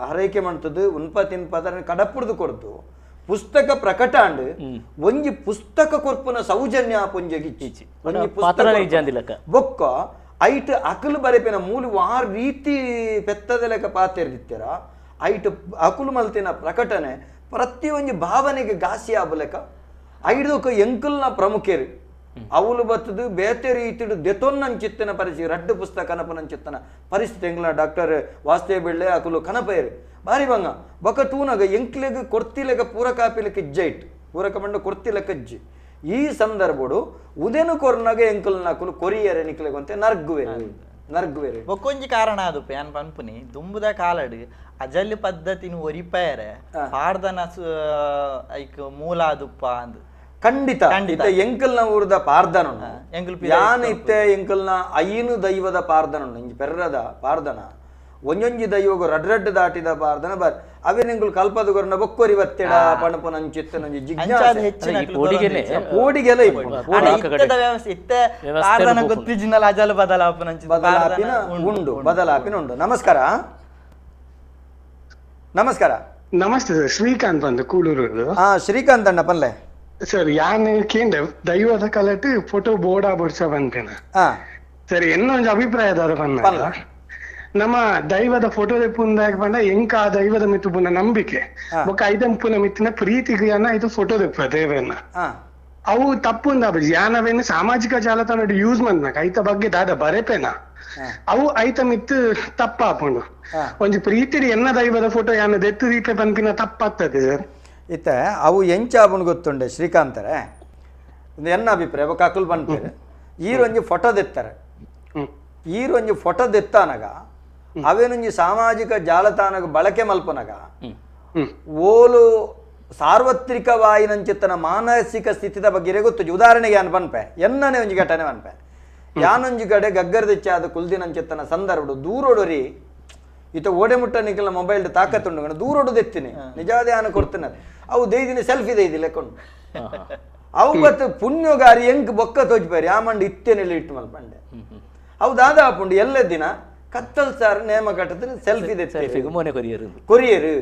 ಹರೈಕೆ ಮಾಡ್ತದ್ದು ಉನ್ಪ ತಿನ್ಪ ಅದನ್ನು ಕಡಪುಡ್ದು ಕೊರ್ದು ಪುಸ್ತಕ ಪ್ರಕಟ ಅಂಡ್ ಒಂಜಿ ಪುಸ್ತಕ ಕೊರ್ಪುನ ಸೌಜನ್ಯ ಪೊಂಜಗಿಚ್ಚಿ ಒಂಜಿ ಪುಸ್ತಕ ಬೊಕ್ಕ ಐಟ್ ಅಕಲು ಬರೆಪಿನ ಮೂಲ ವಾರ್ ರೀತಿ ಪೆತ್ತದ ಲೆಕ್ಕ ಪಾತೆರ್ದಿತ್ತೀರ ಐಟ್ ಅಕುಲು ಮಲ್ತಿನ ಪ್ರಕಟಣೆ ಪ್ರತಿಯೊಂದು ಭಾವನೆಗೆ ಗಾಸಿ ಆಬಲೆಕ ಐದಕ್ಕ ಎಂಕಲ್ನ ಪ್ರಮುಖರು ಅವಳು ಬತ್ತದು ಬೇತೆ ರೀತಿಡು ದೆತೊನ್ನಂಚಿತ್ತನ ಪರಿಸ್ಥಿತಿ ರಡ್ಡು ಪುಸ್ತಕ ಕನಪನಂಚಿತ್ತನ ಪರಿಸ್ಥಿತಿ ಎಂಗ್ಲ ಡಾಕ್ಟರ್ ವಾಸುದೇವ ಬೆಳ್ಳೆ ಅಕುಲು ಕನಪೇರು ಬಾರಿ ಬಂಗ ಬೊಕ ತೂನಗ ಎಂಕ್ಲೆಗ್ ಕೊರ್ತಿಲೆಗ ಪೂರಕ ಆಪಿಲೆಕ ಇಜ್ಜೈಟ್ ಪೂರಕ ಬಂಡ ಕೊರ್ತಿಲೆಕ ಇಜ್ಜಿ ಈ ಸಂದರ್ಭಡು ಉದೇನು ಕೊರ್ನಾಗ ಎಂಕಲ್ನ ಅಕುಲು ಕೊರಿಯರೆ ನಿಕ್ಲೆಗೊಂತೆ ನರ್ಗುವೆರು ನರ್ಗುವೆರು ಬೊಕ್ಕೊಂಜಿ ಕಾರಣ ಅದು ಯಾನ್ ಪನ್ಪುನಿ ದುಂಬುದ ಕಾಲಡು ಅಜಲ್ ಪದ್ಧತಿನ ಒರಿಪೇರೆ ಪಾರ್ದನ ಐಕ್ ಮೂಲ ಅದುಪ್ಪ ಅಂದ್ ಖಂಡಿತ ಖಂಡಿತ ಎಂಕಲ್ನ ಊರ್ದ ಪಾರ್ದನ ಯಾನ್ ಇತ್ತೆ ಎಂಕಲ್ನ ಐನು ದೈವದ ಪಾರ್ದನ ಇಂಜಿ ಪೆರ್ರದ ಪಾರ್ದನ ಒಂಜೊಂಜಿ ದೈವಗು ರಡ್ ರಡ್ಡು ದಾಟಿದ ಪಾರ್ದನ ಬಾರ್ ಅವೇನ್ ಎಂಕುಲು ಕಲ್ಪದ ಗೊರ್ನ ಬೊಕ್ಕೊರಿ ಬತ್ತೆಡ ಪಣಪು ನಂಚಿತ್ತ ನಂಜಿ ಜಿಜ್ಞಾಸೆ ಕೋಡಿಗೆಲ್ಲ ಬದಲಾಪಿನ ಉಂಡು ಬದಲಾಪಿನ ಉಂಡು. ನಮಸ್ಕಾರ. ನಮಸ್ಕಾರ. ನಮಸ್ತೆ ಸರ್, ಶ್ರೀಕಾಂತ್ ಬಂದು ಕೂಳೂರು. ಹಾ ಶ್ರೀಕಾಂತ್ ಅಣ್ಣ ಪಲ್ಲೆ ಸರ್. ಯಾನ್ ಕೇಂದ್ರ ದೈವದ ಕಲಟ್ ಫೋಟೋ ಬೋರ್ಡ್ ಬರ್ಸ ಬಂತೇನ ಸರ್, ಎನ್ನೊಂದು ಅಭಿಪ್ರಾಯ ಬಂದ ನಮ್ಮ ದೈವದ ಫೋಟೋ ದೆಪ್ಪುಂದಾಗ ಬಂದ ಎಂಕ ಆ ದೈವದ ಮಿತ್ತು ಪುನ ನಂಬಿಕೆ ಬೊಕ್ಕ ಐದಂಪುನ ಮಿತ್ತಿನ ಪ್ರೀತಿಗೆ ಇದು ಫೋಟೋ ದೆಪ್ಪ ದೇವನ್ನ ಅವು ತಪ್ಪುಂದ ಯಾನವೇನು ಸಾಮಾಜಿಕ ಜಾಲತಾಣ ಯೂಸ್ ಮಂದ್ನಾಕ ಐತ ಬಗ್ಗೆ ದಾದ ಬರೆಪೇನ ಅವು ಐತ ಮಿತ್ತು ತಪ್ಪಾಪುಂಡು. ಒಂಜಿ ಪ್ರೀತಿ ಎನ್ನ ದೈವದ ಫೋಟೋ ಯಾನ ದೆತ್ತು ದೀಪೆ ಪನ್ಪಿನ ತಪ್ಪಾಗ್ತದೆ ಸರ್. ಇತ್ತೆ ಅವು ಎಂಚಾಪುಂಡು ಗೊತ್ತುಂಡೆ ಶ್ರೀಕಾಂತರೆ, ಎನ್ನ ಅಭಿಪ್ರಾಯ ಬೊಕ್ಕ ಅಕುಲು ಪನ್ಪೇರು ಈರೊಂಜಿ ಫೋಟೋ ದೆತ್ತಾರೆ, ಈರೊಂಜಿ ಫೋಟೋ ದೆತ್ತಾನಗ ಅವೇನೊಂಜಿ ಸಾಮಾಜಿಕ ಜಾಲತಾಣಗ ಬಳಕೆ ಮಲ್ಪನಗ ಓಲು ಸಾರ್ವತ್ರಿಕವಾಯಿನಂಚಿತ್ತನ ಮಾನಸಿಕ ಸ್ಥಿತಿದ ಬಗ್ಗೆ ಗೊತ್ತು. ಉದಾಹರಣೆಗೆ ಯಾನ್ ಪನ್ಪೆ ಎನ್ನನೇ ಒಂಜಿ ಘಟನೆ ಪನ್ಪೆ, ಯಾನೊಂಜಿ ಕಡೆ ಗಗ್ಗರದಿಚ್ಚಾದ ಕುಲ್ದಿನಂಚಿತ್ತನ ಸಂದರ್ಭಡು ದೂರೊಡೊರಿ ಇತ ಓಡೆ ಮುಟ್ಟ ನಿಕಲ ಮೊಬೈಲ್ ತಾಕತ್ತುಂಡು ದೂರೊಡು ದೆತ್ತಿನಿ ನಿಜಾದ ಯಾನು ಕೊಡ್ತೀನಿ ಅವು ದೈದಿನ ಸೆಲ್ಫಿ ದೈದಿ ಲೆಕ್ಕೊಂಡು ಅವು ಬತ್ತು ಪುಣ್ಯೋಗಾರಿ ಎಂಕ್ ಬೊಕ್ಕ ತೋಜ್ಬೇರಿ ಆ ಮಂಡು ಇತ್ತೇನೆಲ್ಲ ಇಟ್ಟು ಮಲ್ಪಂಡೆ ಅವು ದಾದಾ ಪುಂಡು ಎಲ್ಲ ದಿನ ಕತ್ತಲ್ ಸಾರ್ ನೇಮ ಕಟ್ಟದ ಸೆಲ್ಫಿ ದೆತ್ತಿ ಕೊರಿಯರು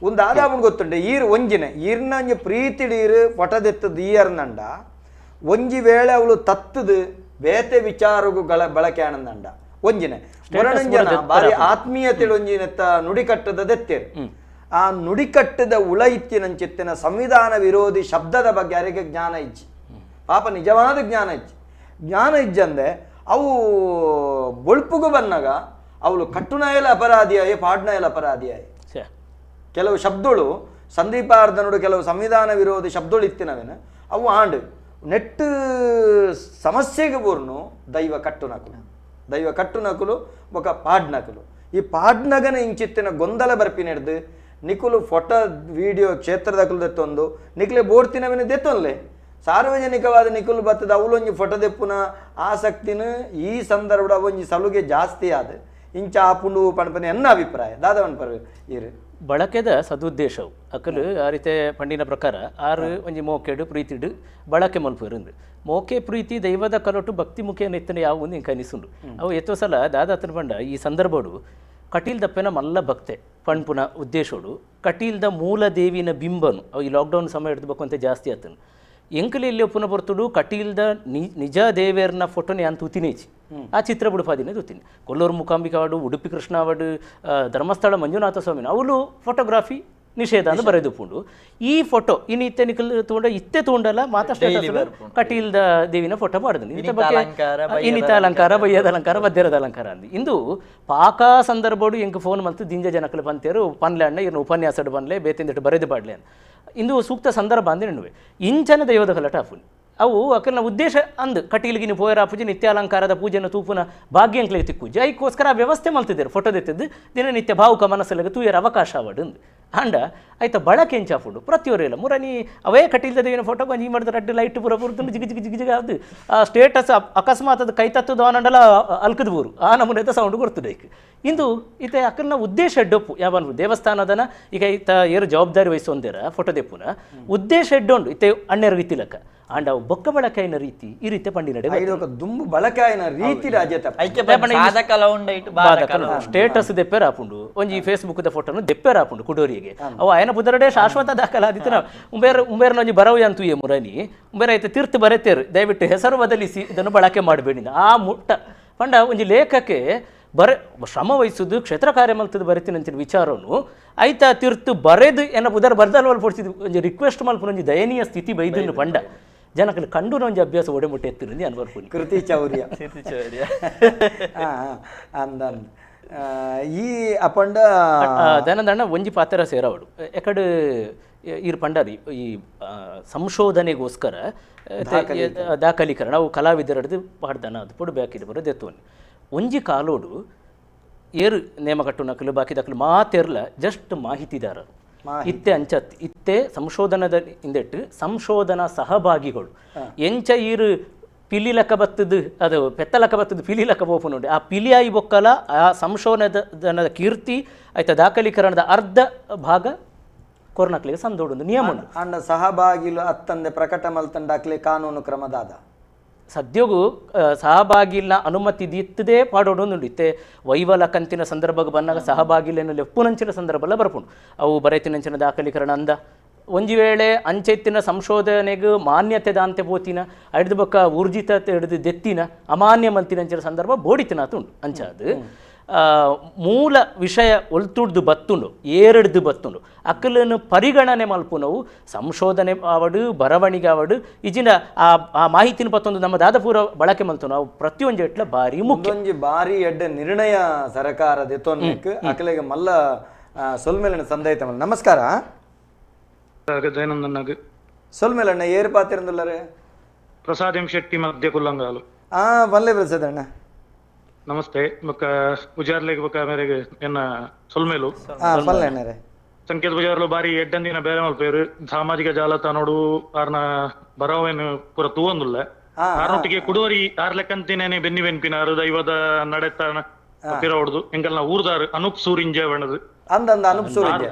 ಒಂದು ಆದಾಪುಂಡು ಗೊತ್ತುಂಡೆ ಈರು ಒಂಜಿನೆ ಈರ್ನ ಒಂಜಿ ಪ್ರೀತಿಡೀರು ಫೋಟೋದೆತ್ತದು ಈಯರ್ನಂಡ ಒಂಜಿ ವೇಳೆ ಅವಳು ತತ್ತದು ಬೇತೆ ವಿಚಾರಗೂ ಬಳಕೆ ಆನಂದಂಡ ಒಂಜಿನೆ ಮನರಂಜನ ಬಾರಿ ಆತ್ಮೀಯತೆ ಒಂಜಿನೆತ್ತ ನುಡಿಕಟ್ಟದ ದೆತ್ತೇರು ಆ ನುಡಿಕಟ್ಟದ ಉಳೈತ್ತಿನಂಚಿತ್ತಿನ ಸಂವಿಧಾನ ವಿರೋಧಿ ಶಬ್ದದ ಬಗ್ಗೆ ಯಾರಿಗೆ ಜ್ಞಾನ ಇಜ್ಜಿ ಪಾಪ ನಿಜವಾದ ಜ್ಞಾನ ಇಜ್ಜಿ ಜ್ಞಾನ ಇಜ್ಜಂದೆ ಅವು ಬೊಳ್ಪುಗು ಬಂದಾಗ ಅವಳು ಕಟ್ಟುನಾಯಲ ಅಪರಾಧಿಯಾಯಿ ಪಾಡ್ನಾಯಲ ಅಪರಾಧಿಯಾಯಿ. ಕೆಲವು ಶಬ್ದಗಳು ಸಂದೀಪಾರ್ಧನುಡು ಕೆಲವು ಸಂವಿಧಾನ ವಿರೋಧಿ ಶಬ್ದಗಳು ಇತ್ತಿನವೇನು ಅವು ಆಂಡು ನೆಟ್ಟು ಸಮಸ್ಯೆಗೆ ಬೋರ್ನು ದೈವ ಕಟ್ಟುನಕು ದೈವ ಕಟ್ಟುನಕುಲು ಬೊಕ ಪಾಡ್ನಕುಲು ಈ ಪಾಡ್ನಗನ ಇಂಚಿತ್ತಿನ ಗೊಂದಲ ಬರ್ಪಿನೆಡ್ದು ನಿಕುಲು ಫೋಟೋ ವಿಡಿಯೋ ಕ್ಷೇತ್ರದಕುಲು ದೆತ್ತೊಂದು ನಿಕ್ಲೆ ಬೋಡ್ತಿನವಿನ ದೆತ್ತೊನ್ಲೆ ಸಾರ್ವಜನಿಕವಾದ ನಿಕುಲು ಬತ್ತದ ಅವಲೊಂಜಿ ಫೋಟೋ ದೆಪ್ಪುನ ಆಸಕ್ತಿನ ಈ ಸಂದರ್ಭದ ಅವೊಂಜಿ ಸಲುಗೆ ಜಾಸ್ತಿ ಆದ ಇಂಚ ಆಪುಂಡು ಪಣಪನೆ ಎನ್ನ ಅಭಿಪ್ರಾಯ ದಾದ ಪನ್ಪರು ಈರು ಬಳಕೆದ ಸದುದ್ದೇಶವು ಅಕಲು ಆ ರೀತಿ ಪಂಡಿನ ಪ್ರಕಾರ ಆರು ಒಂಜಿ ಮೋಕೆಡು ಪ್ರೀತಿಡು ಬಳಕೆ ಮಲ್ಪುರಂದು ಮೋಕೆ ಪ್ರೀತಿ ದೈವದ ಕಲೊಟ್ಟು ಭಕ್ತಿ ಮುಖೇನ ಇತ್ತನೆ ಯಾವ ಒಂದು ಇಂಕ ಅನಿಸುಂಡು ಅವು ಎತ್ತೋ ಸಲ ದಾದಾತನ ಪಂಡ ಈ ಸಂದರ್ಭಡು ಕಟೀಲ್ ದಪ್ಪೆನ ಮಲ್ಲ ಭಕ್ತೆ ಪಣ್ಪುನ ಉದ್ದೇಶೋಡು ಕಟೀಲ್ದ ಮೂಲ ದೇವಿನ ಬಿಂಬನು ಅವು ಈ ಲಾಕ್ಡೌನ್ ಸಮಯ ಹಿಡಿದು ಅಂತ ಜಾಸ್ತಿ ಆತನು ಎಂಕಲಿ ಇಲ್ಲಿ ಒಪ್ಪುನ ಬರ್ತುಡು ಕಟೀಲ್ದ ನಿಜ ದೇವೇರ್ನ ಫೋಟೋನೇ ಅಂತ ತೂತಿನೇಚಿ ಆ ಚಿತ್ರ ಬುಡುಪಾದಿನೇ ತೂತೀನಿ ಕೊಲ್ಲೂರು ಮೂಕಾಂಬಿಕಾ ವಾಡು ಉಡುಪಿ ಕೃಷ್ಣ ವಾಡು ಧರ್ಮಸ್ಥಳ ಮಂಜುನಾಥ ಸ್ವಾಮಿನ ಅವಳು ಫೋಟೋಗ್ರಾಫಿ ನಿಷೇಧ ಅಂತ ಬರೆದುಪುಂಡು ಈ ಫೋಟೋ ಇನ್ನು ಇತ್ತೆ ನಿಕಲ್ ತೂಂಡ ಇತ್ತೆ ತೂಂಡಲ್ಲ ಮಾತಾ ಕಟೀಲ್ದ ದೇವಿನ ಫೋಟೋ ಮಾಡಿದ್ರು ಇಂಥ ಬಗ್ಗೆ ಇನ್ನಿತ ಅಲಂಕಾರ ಬಯ್ಯದ ಅಲಂಕಾರ ಬದ್ಯರದ ಅಲಂಕಾರ ಅಂದು ಇಂದು ಪಾಕ ಸಂದರ್ಭಡು ಎಂಕ್ ಫೋನ್ ಮಲ್ತು ದಿಂಜ ಜನಕಲು ಪಂತೇರು ಪನ್ಲೆ ಅಣ್ಣ ಇನ್ನು ಉಪನ್ಯಾಸಡು ಪನ್ಲೆ ಬೇತಿಂದಿಟ್ಟು ಬರೆದು ಪಾಡ್ಲೆ ಅಂತ ಇಂದು ಸೂಕ್ತ ಸಂದರ್ಭ ಅಂದ್ರೆ ನೆನ್ನುವೆ ಇಂಚನ ದೈವದ ಕಲಟ ಆಪುನಿ ಅವು ಅಕಲ್ನ ಉದ್ದೇಶ ಅಂದು ಕಟೀಲ್ಗೆ ನೀವು ಪೋಯರ ಪೂಜೆ ನಿತ್ಯ ಅಲಂಕಾರದ ಪೂಜೆನ ತೂಪುನ ಭಾಗ್ಯಂಕ್ಲೆ ತಿಕ್ಕೂಜೆ ಐಕ್ಕೋಸ್ಕರ ಆ ವ್ಯವಸ್ಥೆ ಮಲ್ತಿದ್ದಾರೆ ಫೋಟೋ ದೆತ್ತಿದ್ದು ದಿನನಿತ್ಯ ಭಾವುಕ ಮನಸ್ಸಲ್ಲಿಗೆ ತೂಯರ ಅವಕಾಶ ಅವಡು ಅಂಡ ಆಯ್ತಾ ಬಳಕೆ ಎಂಚಾಪುಂಡು ಪ್ರತಿಯೊರಿಲ್ಲ ಮುರನಿ ಅವೇ ಕಟೀಲ್ದ ದೇವಿನ ಫೋಟೋ ಕೊಂಚ ಈ ಮಾಡಿದ ರಡ್ಡು ಲೈಟ್ ಪೂರ ಪೂರ್ತು ಜಿಗಿ ಜಿಗಿ ಜಿಗಿ ಜಿಗಿ ಅದು ಆ ಸ್ಟೇಟಸ್ ಅಕಸ್ಮಾತ್ ಅದು ಕೈ ತತ್ತದು ಆನಂಡಲ ಅಲ್ಕದ ಊರು ಆ ನಮೂನೆದ ಸೌಂಡ್ ಕೊಡ್ತದೆ ಐಕ್ ಇಂದು ಈತ ಅಕ್ಕನ ಉದ್ದೇಶ ಎಡ್ಡೊಪ್ಪು ಯಾವ ದೇವಸ್ಥಾನದನ ಈಗ ಈತ ಏರು ಜವಾಬ್ದಾರಿ ವಹಿಸೊಂದಿರ ಫೋಟೋ ದೆಪ್ಪುನ ಉದ್ದೇಶ ಎಡ್ಡೊಂಡು ಇತ್ತೆ ಅಣ್ಣೆರ್ಗೆ ಇತ್ತಿಲಕ್ಕ ಅಂಡ ಅವು ಬೊಕ್ಕ ಬಳಕಾಯಿನ ರೀತಿ ಈ ರೀತಿ ಪಂಡಿನಡೆ ದುಂಬು ಬಳಕಾಯಿನ ರೀತಿ ರಾಜ್ಯ ಸ್ಟೇಟಸ್ ದೆಪ್ಪೇರ್ ಆಪುಂಡು ಒಂಜಿ ಫೇಸ್ಬುಕ್ the ಫೋಟೋನು ದೆಪ್ಪೇರ್ ಆಪುಂಡು ಕುಡೋರಿಗೆ ಅವು ಆಯನ ಬುದರಡೆ ಶಾಶ್ವತ ದಾಖಲಾದಿತ್ತು ಉಂಬೇರ್ ಉಂಬೇರ್ನ ಒಂಜಿ ಬರವು ಅಂತೂ ಏ ಮುರನಿ ಉಂಬೇರ ಐತೆ ತೀರ್ಥ ಬರೆತೇರು ದಯವಿಟ್ಟು ಹೆಸರು ಬದಲಿಸಿ ಇದನ್ನು ಬಳಕೆ ಮಾಡಬೇಡಿ ಆ ಮುಟ್ಟ ಪಂಡ ಒಂಜಿ ಲೇಖಕ್ಕೆ ಬರೆ ಶ್ರಮ ವಹಿಸುದು ಕ್ಷೇತ್ರ ಕಾರ್ಯ ಮಲ್ತದ್ದು ಬರೆತಿನಂಚಿನ ವಿಚಾರನು ಐತ ತೀರ್ತು ಬರೆದು ಏನ ಬುದರ್ ಬರ್ದಲ್ವಲ್ ಪೊಡ್ಸಿದ್ ಒಂಜಿ ರಿಕ್ವೆಸ್ಟ್ ಮಲ್ಪುನ ಒಂಜಿ ದಯನೀಯ ಸ್ಥಿತಿ ಬೈದನ್ನು ಪಂಡ ಜನಕ್ಕೆ ಕಂಡು ಒಂಜಿ ಅಭ್ಯಾಸ ಒಡೆಮುಟ್ಟೆ ಎತ್ತಿರಂದು ಅನ್ವರ್ಪುನಿ ಕೃತಿ ಚೌರ್ಯ ಅಂದ ಈ ಅಪಂಡ ದನದಣ್ಣ ಒಂಜಿ ಪಾತ್ರ ಸೇರವಡು ಎಕಡೆ ಈರ್ ಪಂಡರಿ ಈ ಸಂಶೋಧನೆಗೋಸ್ಕರ ದಾಖಲೀಕರಣ ಅವು ಕಲಾವಿದರದ್ದು ಪಾಡ್ದನ ಅದು ಪೊಡು ಬ್ಯಾಕಿದ ಬರೋ ದೆತ್ತೋನಿ ಒಂಜಿ ಕಾಲೋಡು ಏರು ನೇಮ ಕಟ್ಟು ನಕಲು ಬಾಕಿ ದಕಲು ಮಾತೆರ್ಲ ಜಸ್ಟ್ ಮಾಹಿತಿದಾರರು ಇತ್ತೆ ಅಂಚತ್ ಇತ್ತೆ ಸಂಶೋಧನದ ಹಿಂದೆಟ್ಟು ಸಂಶೋಧನಾ ಸಹಭಾಗಿಗಳು ಎಂಚ ಈರು ಪಿಲಿ ಲೆಕ್ಕ ಬತ್ತದು ಅದು ಪೆತ್ತ ಲೆಕ್ಕ ಬತ್ತದು ಪಿಲಿ ಲೆಕ್ಕ ಬೋಪು ನೋಡಿ ಆ ಪಿಲಿಯಾಯಿ ಬೊಕ್ಕಲ ಆ ಸಂಶೋಧನದ ಕೀರ್ತಿ ಆಯ್ತಾ ದಾಖಲೀಕರಣದ ಅರ್ಧ ಭಾಗ ಕೊರ್ನಕ್ಲಿಗೆ ಸಂದೋಡು ನಿಯಮ ಉಂಡು ಅಂಡ ಸಹಭಾಗಿಲು ಅತ್ತಂದೆ ಪ್ರಕಟ ಮಲ್ತಂಡಾಕ್ಲೆ ಕಾನೂನು ಕ್ರಮದಾದ ಸದ್ಯಗೂ ಸಹಭಾಗಿಲ್ನ ಅನುಮತಿ ದಿತ್ತದೇ ಪಾಡೋಡು ಉಂಡು ಇತ್ತೆ ವೈವಲ ಕಂತಿನ ಸಂದರ್ಭಕ್ಕೆ ಬಂದಾಗ ಸಹಭಾಗಿಲೇನು ಲೆಪ್ಪುನಂಚಿನ ಸಂದರ್ಭ ಎಲ್ಲ ಬರ್ಪುಂಡು ಅವು ಬರೆತಿನಂಚಿನ ದಾಖಲೀಕರಣ ಅಂದ ಒಂಜಿ ವೇಳೆ ಅಂಚೆತ್ತಿನ ಸಂಶೋಧನೆಗೆ ಮಾನ್ಯತೆ ದಾಂತೆ ಪೋತಿನ ಹಿಡ್ದು ಬೊಕ್ಕ ಊರ್ಜಿತ ಹಿಡಿದು ದೆತ್ತಿನ ಅಮಾನ್ಯ ಮಲ್ತಿನಂಚಿನ ಸಂದರ್ಭ ಬೋಡಿತಿನ ಉಂಡು ಅಂಚಾದು ಮೂಲ ವಿಷಯ ಒಲ್ತುಡ್ದು ಬತ್ತುಂಡು ಏರಡ್ದು ಬತ್ತುಂಡು ಅಕ್ಕಲನ್ನು ಪರಿಗಣನೆ ಮಲ್ಪುನವು ಸಂಶೋಧನೆ ಆವಡು ಬರವಣಿಗೆ ಆವಡು ಇಜಿನ ಆ ಆ ಮಾಹಿತಿನ ಪತ್ತೊಂದು ನಮ್ಮ ದಾದಪೂರ ಬಳಕೆ ಮಲ್ತು ನಾವು ಪ್ರತಿಯೊಂದು ಎಟ್ಲ ಭಾರಿ ಮುಖ್ಯ ಒಂಜಿ ಭಾರಿ ಎಡ್ಡೆ ನಿರ್ಣಯ ಸರಕಾರ ದೆತ್ತೊನ್ನೆಕ್ ಅಕಲೆಗೆ ಮಲ್ಲ ಸೊಲ್ಮೇಲನ ಸಂದೈತ ನಮಸ್ಕಾರ ಸೊಲ್ಮೇಲಣ್ಣ ಏರು ಪಾತಿರಂದುಲ್ಲರೆ ಪ್ರಸಾದ್ ಎಂ ಶೆಟ್ಟಿ ಮಧ್ಯ ಕುಲ್ಲಂಗಾಲು ಬಲ್ಲೆ ಪ್ರಸಾದ್ ಅಣ್ಣ ನಮಸ್ತೆ ಬೊಕ್ಕ ಪೂಜಾರ್ಲೆಗ್ ಬೊಕ್ಕ ಮೇರೆಗೆ ಎನ್ನ ಸೊಲ್ಮೇಲು ಸಂಕೇತ್ ಪೂಜಾರ್ಲು ಬಾರಿ ಎಡ್ಡಂದಿನ ಬೇರೆ ಮಲ್ಪೇರು ಸಾಮಾಜಿಕ ಜಾಲತಾಣೋಡು ಆರ್ನ ಬರವೇನು ಪೂರ ತೂವೊಂದುಲ್ಲ ಆರ್ನೊಟ್ಟಿಗೆ ಕುಡುವರಿ ಆರ್ ಲೆಕ್ಕಂತಿನೇನೆ ಬೆನ್ನಿ ಬೆನ್ಪಿನಾರು ದೈವದ ನಡೆತಾನ ಪಿರ ಹೊಡ್ದು ಎಂಕಲ್ನ ಊರ್ದಾರು ಅನೂಪ್ ಸೂರಿಂಜೆ ಬಣ್ಣದು ಅಂದಂದ ಅನೂಪ್ ಸೂರಿಂಜೆ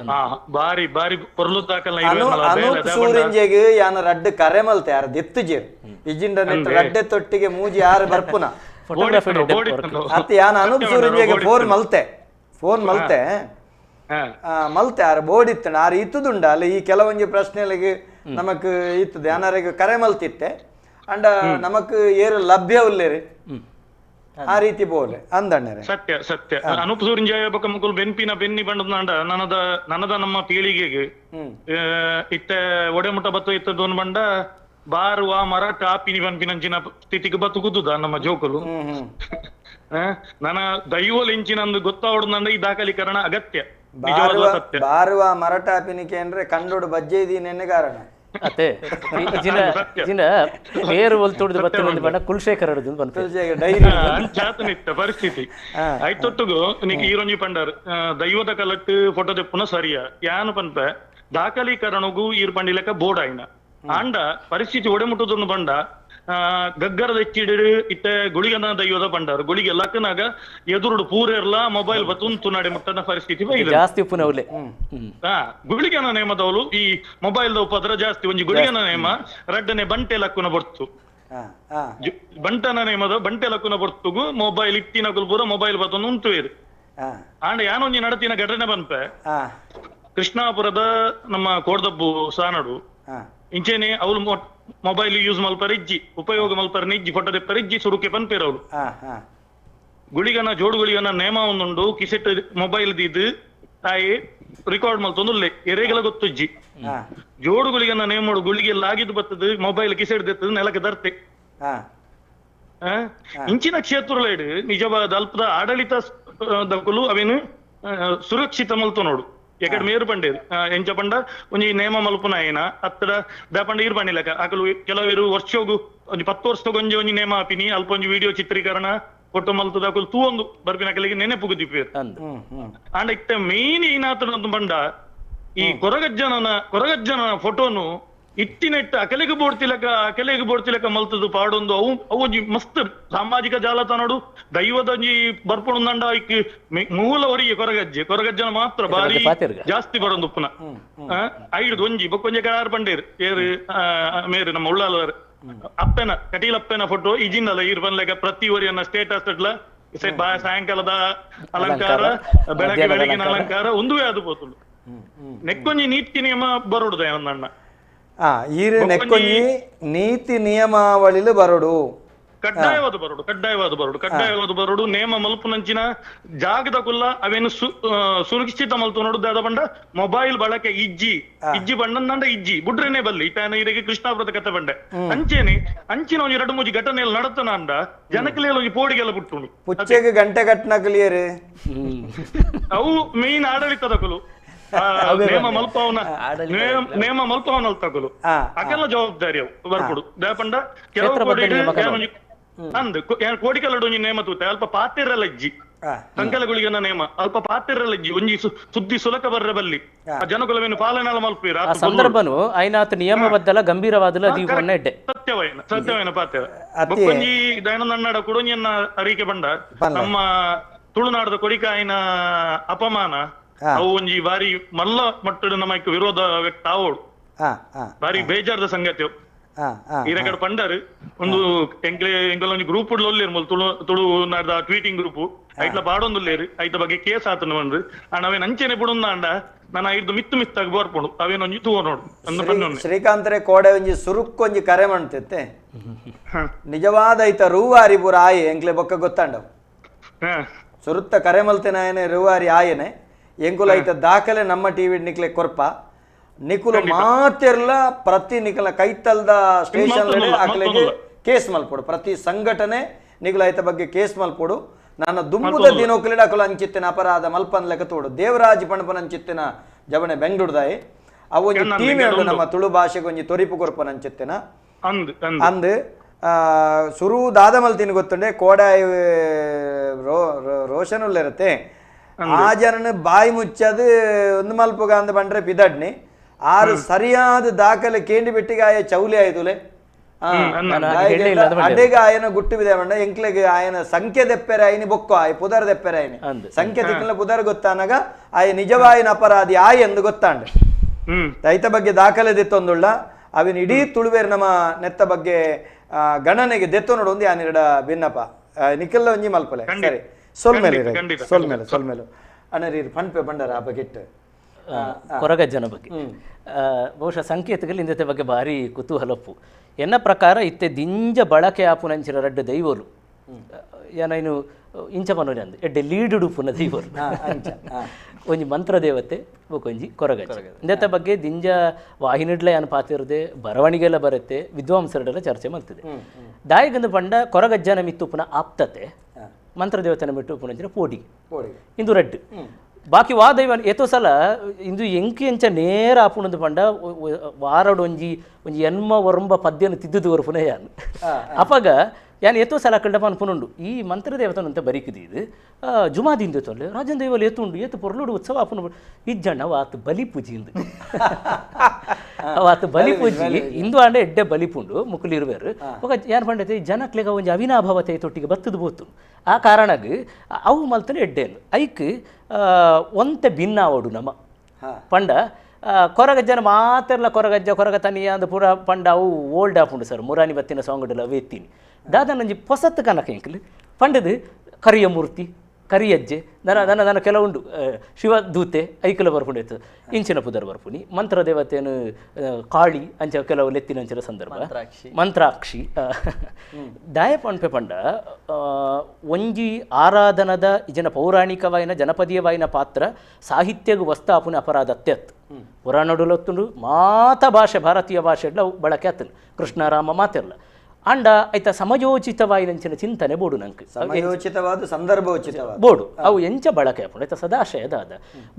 ಬಾರಿ ಬಾರಿ ಪೊರ್ಲು ದಾಖಲ್ನ ಅನೂಪ್ ಸೂರಿಂಜೆಗೆ ಯಾನ ರಡ್ಡು ಕರೆ ಮಲ್ತೆ ಯಾರ ದೆತ್ತುಜೇರು ಇಜಿಂಡ ನೆಟ್ ರಡ್ಡೆ ತೊಟ್ಟಿಗೆ ಮೂಜಿ ಯಾರು ಬರ್ಪುನ ಅತ್ತ ಯಾನ ಅನೂಪ್ ಸೂರಿಂಜೆಗೆ ಫೋನ್ ಮಲ್ತೆ ಮಲ್ತೆ ಆರು ಬೋಡಿತ್ತಣ ಆರು ಇತ್ತುದುಂಡ ಅಲ್ಲಿ ಈ ಕೆಲವೊಂಜಿ ಪ್ರಶ್ನೆಗಳಿಗೆ ನಮಕ್ ಇತ್ತದೆ ಯಾನಾರಿಗೆ ಕರೆ ಮಲ್ತಿತ್ತೆ ಅಂಡ ನಮಕ್ ಏರು ಲಭ್ಯ ಉಲ್ಲೇರಿ ಆ ರೀತಿ ಬೋಲೆ ಅಂದಣ್ಣರೆ ಸತ್ಯ ಸತ್ಯ ಅನೂಪ್ ಸೂರಿಂಜೆ ಬೊಕ್ಕ ಮುಕುಲು ಬೆನ್ಪಿನ ಬೆನ್ನಿ ಬಂಡದ ನನದ ನನದ ನಮ್ಮ ಪೀಳಿಗೆಗೆ ಇತ್ತೆ ಒಡೆಮುಟ್ಟ ಬತ್ತು ಇತ್ತದೊನ್ ಬಂಡ ಬಾರು ಆ ಮರ ಟಾಪಿನಿ ಬನ್ಪಿನಂಚಿನ ಸ್ಥಿತಿಗೆ ಬತ್ತು ಕೂತುದ ನಮ್ಮ ಜೋಕುಲು ನನ್ನ ದೈವ ಲಿಂಚಿನಂದು ಗೊತ್ತಾವಡು ಈ ದಾಖಲೀಕರಣ ಅಗತ್ಯ ಬಾರುವ ಮರಟಾಪಿನಿಕೆ ಅಂದ್ರೆ ಕಂಡೋಡು ಬಜ್ಜೆ ಇದೀನಿ ಕಾರಣ ಅತ್ತೆ ಜಿನ ಜಿನ ಬೇರು ಒಲ್ತುಡ್ದು ಬತ್ತಿನ ಬಣ್ಣ ಕುಲಶೇಖರ ಅಂಚಾತನಿತ್ತ ಪರಿಸ್ಥಿತಿ ಐತೊಟ್ಟುಗು ನಿಕ್ ಈರೊಂಜಿ ಪಂಡರ್ ದೈವದ ಕಲಟ್ ಫೋಟೋ ದೆಪ್ಪುನ ಸರಿಯ ಯಾನು ಪನ್ಪೆ ದಾಖಲೀಕರಣಗೂ ಈರ್ ಪಂಡಿಲೆಕ್ಕ ಬೋರ್ಡ್ ಆಯ್ನ ಆಂಡ ಪರಿಸ್ಥಿತಿ ಒಡೆ ಮುಟ್ಟುದೊಂದು ಬಂಡ ಗಗ್ಗರದ ಹೆಚ್ಚಿಡು ಇತ್ತೆ ಗುಳಿಗನ ದೈವದ ಪಂಡಾರು ಗುಳಿಗೆ ಲಕ್ಕನಾಗ ಎದುರುಡು ಪೂರೆರ್ಲ ಮೊಬೈಲ್ ಬತ್ತುಂತು ನಡೆ ಮುಟ್ಟನ ಪರಿಸ್ಥಿತಿ ಜಾಸ್ತಿ ಉಪ್ಪುನವ್ಲೆ. ಗುಳಿಗನ ನೇಮದವಳು ಈ ಮೊಬೈಲ್ the ಉಪದ್ರ ಜಾಸ್ತಿ. ಒಂಜಿ ಗುಳಿಗನ ನೇಮ ರಡ್ಡನೆ ಬಂಟೆ ಲಕ್ಕುನ ಬರ್ತು ಬಂಟನ ನೇಮದ ಬಂಟೆ ಲಕ್ಕುನ ಬರ್ತುಗು ಮೊಬೈಲ್ ಇಟ್ಟಿನ ಪೂರ ಮೊಬೈಲ್ ಬತ್ತೊಂದು ಉಂಟುವೇರು. ಆಂಡ ಯಾನೊಂಜಿ ನಡತಿನ ಘಟನೆ ಬನ್ಪೆ ಕೃಷ್ಣಾಪುರದ ನಮ್ಮ ಕೋಡ್ದಬ್ಬು ಸಾನಡು ಇಂಚೆನೆ ಅವಳು ಮೊಬೈಲ್ ಯೂಸ್ ಮಲ್ಪರ ಇಜ್ಜಿ ಉಪಯೋಗ ಮಲ್ಪರ ನಿಜ್ಜಿ ಫೋಟೋ ದೆಪ್ಪರ ಇಜ್ಜಿ ಸುರುಕೆ ಪನ್ಪೇರು ಅವಳು. ಗುಳಿಗನ ಜೋಡು ಗುಳಿಗನ ನೇಮ ಒಂದುಂಡು ಕಿಸೆಟ್ ಮೊಬೈಲ್ ದೀದ್ ತಾಯಿ ರೆಕಾರ್ಡ್ ಮಲ್ತೊಂದುಲ್ಲೆ ಎರೆಗಲ ಗೊತ್ತುಜ್ಜಿ. ಜೋಡು ಗುಳಿಗನ ನೇಮೋಡು ಗುಳಿಗೆ ಲಾಗಿದ್ದು ಬತ್ತದ ಮೊಬೈಲ್ ಕಿಸೆಟ್ ದೆತ್ತದ ನೆಲಕ್ಕೆ ದರ್ತೆ. ಇಂಚಿನ ಕ್ಷೇತ್ರಲೇಡು ನಿಜವಾದ ಅಲ್ಪದ ಆಡಳಿತ ದಕುಲು ಅವೇನು ಸುರಕ್ಷಿತ ಮಲ್ತು ನೋಡು. ಎಕಡೆ ಮೇರು ಪಂಡೇರು ಎಂಚ ಪಂಡ ಒಂಜಿ ನೇಮ ಮಲ್ಪುನ ಏನ ಅತ್ತಡ ದಾಪಂಡ ಈರ್ ಪಂಡಿಲಕ ಅಕಲು ಕೆಲವರು ವರ್ಷೋಗು ಒಂಜಿ 10 ವರ್ಷಗೊಂಜಿ ಒಂಜಿ ನೇಮ ಆಪಿನಿ ಅಲ್ಪ ಒಂಜಿ ವಿಡಿಯೋ ಚಿತ್ರೀಕರಣ ಫೋಟೋ ಮಲ್ತದ ಅಕಲು ತೂ ಒಂದು ಬರ್ಪಿನ ಅಕಲಿಗೆ ನೆನಪುಗು ದಿಪ್ಪೇರು. ಆಂಡ ಇತ್ತ ಮೇನ್ ಏನಾತನ ಪಂಡ ಈ ಕೊರಗಜ್ಜನ ಫೋಟೋನು ಇಟ್ಟಿನೆಟ್ಟ ಅಕಲೆಗೆ ಬೋಡ್ತಿಲಕ ಅಕಲೆಗೆ ಬೋಡ್ತಿಲಕ ಮಲ್ತದು ಪಾಡೊಂದು ಅವು ಅವು ಒಂಜಿ ಮಸ್ತ್ ಸಾಮಾಜಿಕ ಜಾಲತಾಣಡು ದೈವದ ಒಂಜಿ ಬರ್ಪುಣಂಡ ಐಕ್ ಮೂಲ ಒರಿಗೆ ಕೊರಗಜ್ಜೆ ಕೊರಗಜ್ಜನ ಮಾತ್ರ ಬಾರಿ ಜಾಸ್ತಿ ಬರೊಂದು ಉಪ್ಪುನ ಐಡ್ದು ಒಂಜಿ ಬೊಕ್ಕೊಂಜಿ ಕಾರ್ ಪಂಡೇರು ಏರು ಮೇರು ನಮ್ಮ ಉಳ್ಳಾಲವರು ಅಪ್ಪೆನ ಕಟೀಲಪ್ಪೆನ ಫೋಟೋ ಇಜಿನ್ನಲ್ಲ ಈರ್ ಬನ್ಲೆಗ ಪ್ರತಿ ಒರಿಯನ್ನ ಸ್ಟೇಟಸ್ ಇಡ್ಲ ಸಾಯಂಕಾಲದ ಅಲಂಕಾರ ಬೆಳಗ್ಗೆ ಬೆಳಗಿನ ಅಲಂಕಾರ ಒಂದುವೇ ಅದು ಪೋತುಂಡು. ನೆಕ್ಕೊಂಜಿ ನೀತಿ ನಿಯಮ ಬರೋಡುದ ಅಣ್ಣ ಈರು ನೆಕ್ಕೊಂಜಿ ನೀತಿ ನಿಯಮಾವಳಿಲು ಬರೋಡು ಕಡ್ಡಾಯವಾದ ಬರೋಡು ಕಡ್ಡಾಯವಾದ ಬರೋಡು ಕಡ್ಡಾಯವಾದ ಬರೋಡು ನೇಮ ಮಲ್ಪುನಂಚಿನ ಜಾಗದ ಕುಲ್ಲ ಅವೇನು ಸುರಕ್ಷಿತ ಮಲ್ತು ನೋಡು. ದಾದ ಬಂಡ ಮೊಬೈಲ್ ಬಳಕೆ ಇಜ್ಜಿ ಇಜ್ಜಿ ಬಂಡ ಇಜ್ಜಿ ಬುಡ್ರೇನೆ ಬಲ್ಲಿ ಇತಾನ ಇದಕ್ಕೆ ಕೃಷ್ಣಾಪುರದ ಕತೆ ಬಂಡೆ ಅಂಚೇನೆ ಅಂಚಿನ ಒಂಜಿ ಎರಡು ಮೂಜಿ ಘಟನೆ ನಡತನ ಅಂಡ ಜನಕಲೆ ಒಂಜಿ ಪೋಡಿಗೆಲ್ಲ ಬಿಟ್ಟುಂಡು ಪುಚ್ಚೆಗೆ ಗಂಟೆ ಕಟ್ಟನಕಲಿಯರು ಅವು ಮೇನ್ ಆಡಳಿತದ ಕುಲು ನೇಮ ಮಲ್ಪವನ ನೇಮ ಮಲ್ಪವನ ತಗಲು ಅಕೆಲ್ಲ ಜವಾಬ್ದಾರಿ ಅವು ಬರ್ಪುಡು. ದಾಪಂಡ ಕೆಲವು ಅಂದ್ ಕೋಡಿಕಲ್ಲಡು ಒಂಜಿ ನೇಮ ತೂತೆ ಅಲ್ಪ ಪಾತೆರಲ್ಲ ಇಜ್ಜಿ ಕಂಕಲಗುಳಿಗನ ನೇಮ ಅಲ್ಪ ಪಾತೆರಲ್ಲ ಇಜ್ಜಿ ಒಂಜಿ ಸುದ್ದಿ ಸುಲಕ ಬರ್ರೆ ಬಲ್ಲಿ ಜನಕುಲವೇನು ಪಾಲನೆಲ್ಲ ಮಲ್ಪೀರ ಆ ಸಂದರ್ಭನು ಐನಾತ್ ನಿಯಮಬದ್ಧಲ ಗಂಭೀರವಾದಲ ದೀಪವನ್ನ ಇಡ್ಡೆ ಸತ್ಯವಾಯಿನ ಸತ್ಯವಾಯಿನ ಪಾತೆರ. ಬೊಕ್ಕೊಂಜಿ ದಯಾನಂದ ಕೊಡೊಂಜಿಯನ್ನ ಅರಿಕೆ ಬಂಡ ನಮ್ಮ ತುಳುನಾಡದ ಕೊಡಿಕಾಯಿನ ಅಪಮಾನ ಅವು ಒಂಜಿ ಬಾರಿ ಮಲ್ಲ ಮಟ್ಟದ ನಮ್ಮ ವಿರೋಧ ವ್ಯಕ್ತ ಆವೋಡು ಬಾರಿ ಬೇಜಾರದ ಸಂಗತಿ. ಈ ಕಡೆ ಪಂಡರು ಒಂದು ಎಂಕ್ಲೆ ಎಂಕಲ್ ಒಂಜಿ ಗ್ರೂಪ್ ಉಳ್ಳೇರು ಮೂಲು ತುಳು ತುಳುನಾಡ್ದ ಟ್ವೀಟಿಂಗ್ ಗ್ರೂಪ್ ಐಟ್ಲ ಪಾಡೊಂದುಲ್ಲೇರು ಐತ ಬಗ್ಗೆ ಕೇಸ್ ಆತನ ಬಂದು ಅವೇನು ಅಂಚೆನೆ ಬುಡೊಂದ ಅಂಡ ನಾನು ಐದು ಮಿತ್ತು ಮಿತ್ತಾಗಿ ಬೋರ್ಪುಂಡು ಅವೇನೊಂಜಿ ತೂವ ನೋಡು. ಶ್ರೀಕಾಂತರೆ ಕೋಡೆ ಒಂಜಿ ಸುರುಕ್ಕೊಂಜಿ ಕರೆ ಮಾಡ್ತಿತ್ತೆ ನಿಜವಾದ ಐತ ರೂವಾರಿ ಪೂರ ಆಯೆ ಎಂಕ್ಲೆ ಬೊಕ್ಕ ಗೊತ್ತಾಂಡವು ಸುರುತ್ತ ಕರೆ ಮಲ್ತಿನ ರೂವಾರಿ ಆಯನೆ ಎಂಕುಲ ಐತ ದಾಖಲೆ ನಮ್ಮ ಟಿವಿ ನಿಕ್ಲೆ ಕೊರ್ಪ ನಿಕುಲು ಮಾತೆರ್ಲ ಪ್ರತಿ ನಿಕಲ ಕೈತಲ್ದ ಸ್ಟೇಷನ್ ಅಕ್ಲೆಗೆ ಕೇಸ್ ಮಲ್ಪೊಡು ಪ್ರತಿ ಸಂಘಟನೆ ನಿಕುಲ ಐತ ಬಗ್ಗೆ ಕೇಸ್ ಮಲ್ಪೊಡು. ನನ್ನ ದುಂಬುದ ದಿನೋಕುಲಿಡ ಅಕುಲು ಅಂಚಿತ್ತಿನ ಅಪರಾಧ ಮಲ್ಪನ್ ಲೆಕ್ಕ ತೋಡು ದೇವರಾಜ್ ಪಣಪನ ಅಂಚಿತ್ತಿನ ಜವನೆ ಬೆಂಗಳೂರುದಾಯಿ ಅವು ಒಂಜಿ ಟೀಮ್ ಉಂಡು ನಮ್ಮ ತುಳು ಭಾಷೆಗೆ ಒಂಜಿ ತೊರಿಪು ಕೊರ್ಪನ ಅಂಚಿತ್ತಿನ ಅಂದ್ ಸುರು ದಾದ ಮಲ್ತಿನ ಗೊತ್ತುಂಡೆ ಕೋಡಾಯಿ ರೋಷನ್ ಉಳ್ಳಿರುತ್ತೆ ಆ ಜನನ ಬಾಯಿ ಮುಚ್ಚದು ಒಂದು ಮಲ್ಪುಗ ಅಂದ ಬಂಡ್ರೆ ಪಿದಡ್ನಿ ಆರು ಸರಿಯಾದ ದಾಖಲೆ ಕೇಂಡಿ ಬೆಟ್ಟಿಗೆ ಆಯ ಚೌಲಿ ಆಯ್ತುಲೆ ಅಡೆಗ ಆಯನ ಗುಟ್ಟು ಬಿದೆ ಬಂಡ ಎಂಕ್ಲೆಗೆ ಆಯನ ಸಂಖ್ಯೆ ದೆಪ್ಪೆರೆ ಆಯ್ನಿ ಬೊಕ್ಕೋ ಆಯ್ ಪುದರ್ ದೆಪ್ಪೆರೆ ಆಯ್ನಿ ಸಂಖ್ಯೆ ತಿಕ್ಕಲ ಪುದರ್ ಗೊತ್ತಾನಾಗ ಆಯ ನಿಜವಾಯಿನ ಅಪರಾಧಿ ಆಯ್ ಎಂದು ಗೊತ್ತಾಂಡ ರೈತ ಬಗ್ಗೆ ದಾಖಲೆ ದೆತ್ತೊಂದುಳ್ಳ ಅವಿನ ಇಡೀ ತುಳುವೇರು ನಮ್ಮ ನೆತ್ತ ಬಗ್ಗೆ ಗಣನೆಗೆ ದೆತ್ತೊ ನೋಡು ಒಂದು ಯಾನಿರಡ ಭಿನ್ನಪ ನಿಖಲ್ಲ ಒಂಜಿ ಮಲ್ಪಲೆ ಸರಿ ಸೊಲ್ಮೇಲೆ ಸೊಲ್ಮೇಲೆ ಸೊಲ್ಮೇಲೆ ಅಣ್ಣರೀರು ಪನ್ಪೆ ಬಂಡಾರ ಆ ಬಗೆಟ್ ಕೊರಗಜ್ಜನ ಬಗ್ಗೆ ಬಹುಶಃ ಸಂಕೇತಗಳು ಇಂದತೆ ಬಗ್ಗೆ ಭಾರಿ ಕುತೂಹಲಪ್ಪು. ಎನ್ನ ಪ್ರಕಾರ ಇತ್ತೆ ದಿಂಜ ಬಳಕೆ ಆಪುನಂಚಿನ ರಡ್ಡು ದೈವಲು ಏನೈನು ಇಂಚ ಪನೋರಿ ಅಂದ್ ಎಡ್ಡೆ ಲೀಡುಡು ಪುನ ದೈವಲು ಒಂಜಿ ಮಂತ್ರದೇವತೆ ಬೊಕೊಂಜಿ ಕೊರಗಜ್ಜ ಇಂದತೆ ಬಗ್ಗೆ ದಿಂಜ ವಾಹಿನಿಡ್ಲ ಏನು ಪಾತಿರದೆ ಬರವಣಿಗೆಲ್ಲ ಬರುತ್ತೆ ವಿದ್ವಾಂಸರೆಲ್ಲ ಚರ್ಚೆ ಮಾಡ್ತದೆ. ದಾಯಿಗಂದು ಪಂಡ ಕೊರಗಜ್ಜನ ಮಿತ್ತುಪುನ ಆಪ್ತತೆ ಮಂತ್ರದೇವತನ ಮಿಟ್ಟು ಪುನಂಚಿನ ಪೋಡಿ ಇಂದು ರಡ್ಡು ಬಾಕಿ ವಾ ದೈವ ಏತೋ ಸಲ ಇಂದು ಎಂಕಿ ಎಂಚ ನೇರ ಆಪುಣಂದು ಪಂಡ ವಾರಡು ಒಂಜಿ ಒಂಜಿ ಎನ್ಮ ಒರಂಬ ಪದ್ಯನ ತಿದ್ದುದು ವರ್ಪುನ ಯಾನ್ ಅಪಗ ಯಾನ್ ಏತೋ ಸಲ ಕಂಡ ಪನ್ಪುನುಂಡು ಈ ಮಂತ್ರದೇವತನಂತ ಬರಿಕಿದ್ದು ಜುಮಾದಿಂದ ತೊಲ್ಲೆ ರಾಜನ್ ದೈವಲ್ ಏತುಂಡು ಏತು ಪೊರ್ಲುಡು ಉತ್ಸವ ಆಪುನು ಇಜ್ಜಣ್ಣ ವಾತು ಬಲಿ ಪೂಜಿಂದು ವಾತು ಬಲಿ ಪೂಜಿ ಇಂದು ಆಂಡ ಎಡ್ಡೆ ಬಲಿಪುಂಡು ಮುಕುಲಿರುವೇರು ఒక ಯಾನ್ ಪಂಡತೆ ಜನಕ್ಲೆಗ ಒಂಜಿ ಅವಿನಾಭಾವತೆ ತೊಟ್ಟಿಗೆ ಬತ್ತದು ಬೋತು ಆ ಕಾರಣಗ್ ಅವು ಮಲ್ತನೆ ಎಡ್ಡೇನು ಐಕ್ ಒಂತೆ ಭಿನ್ನ ಆವಡು ನಮ್ಮ ಪಂಡ ಕೊರಗಜ್ಜನ ಮಾತೆರ್ಲ ಕೊರಗಜ್ಜ ಕೊರಗ ತನಿಯ ಅಂದ್ ಪೂರ ಪಂಡ ಅವು ಓಲ್ಡ್ ಆಪುಂಡು ಸರ್ ಮುರಾನಿ ಬತ್ತಿನ ಸಾಂಗ್ ಅವು ಎತ್ತೀನಿ ದಾದನಂಜಿ ಪೊಸತ್ತು ಕನಕ ಎಂಕಲ್ ಪಂಡದು ಕರಿಯ ಮೂರ್ತಿ ಕರಿಯಜ್ಜೆ ನನ್ನ ನನ್ನ ನನ್ನ ಕೆಲವುಂಡು ಶಿವದೂತೆ ಐಕಲ ಬರ್ಪುಂಡು ಇಂಚಿನ ಪುದರ್ ಬರ್ಪುನಿ ಮಂತ್ರದೇವತೆಯನ್ನು ಕಾಳಿ ಅಂಚ ಕೆಲವು ಲೆತ್ತಿನ ಅಂಚಿನ ಸಂದರ್ಭ ಮಂತ್ರಾಕ್ಷಿ ದಾಯ ಪಂಪೆ ಪಂಡ ಒಂಜಿ ಆರಾಧನದ ಇಜನ ಪೌರಾಣಿಕವಾಯಿನ ಜನಪದೀಯವಾಯಿನ ಪಾತ್ರ ಸಾಹಿತ್ಯಗೂ ವಸ್ತಾಪುನ ಅಪರಾಧ ಅತ್ಯತ್ ಪುರಾಣಡುಲೊತ್ತುಂಡು ಮಾತ ಭಾಷೆ ಭಾರತೀಯ ಭಾಷೆ ಬಳಕೆ ಆತನು ಕೃಷ್ಣರಾಮ ಮಾತಿರಲ್ಲ ಅಂಡ ಆಯ್ತಾ ಸಮಯೋಚಿತವಾಯಿನಂಚಿನ ಚಿಂತನೆ ಬೋಡು ನಂಗೆ ಸಮಯೋಚಿತವಾದ ಸಂದರ್ಭೋಚಿತವಾದ ಬೋಡು ಅವು ಎಂಚ ಬಳಕೆ ಆಪುಂಡು ಆಯ್ತಾ ಸದಾಶಯದಾದ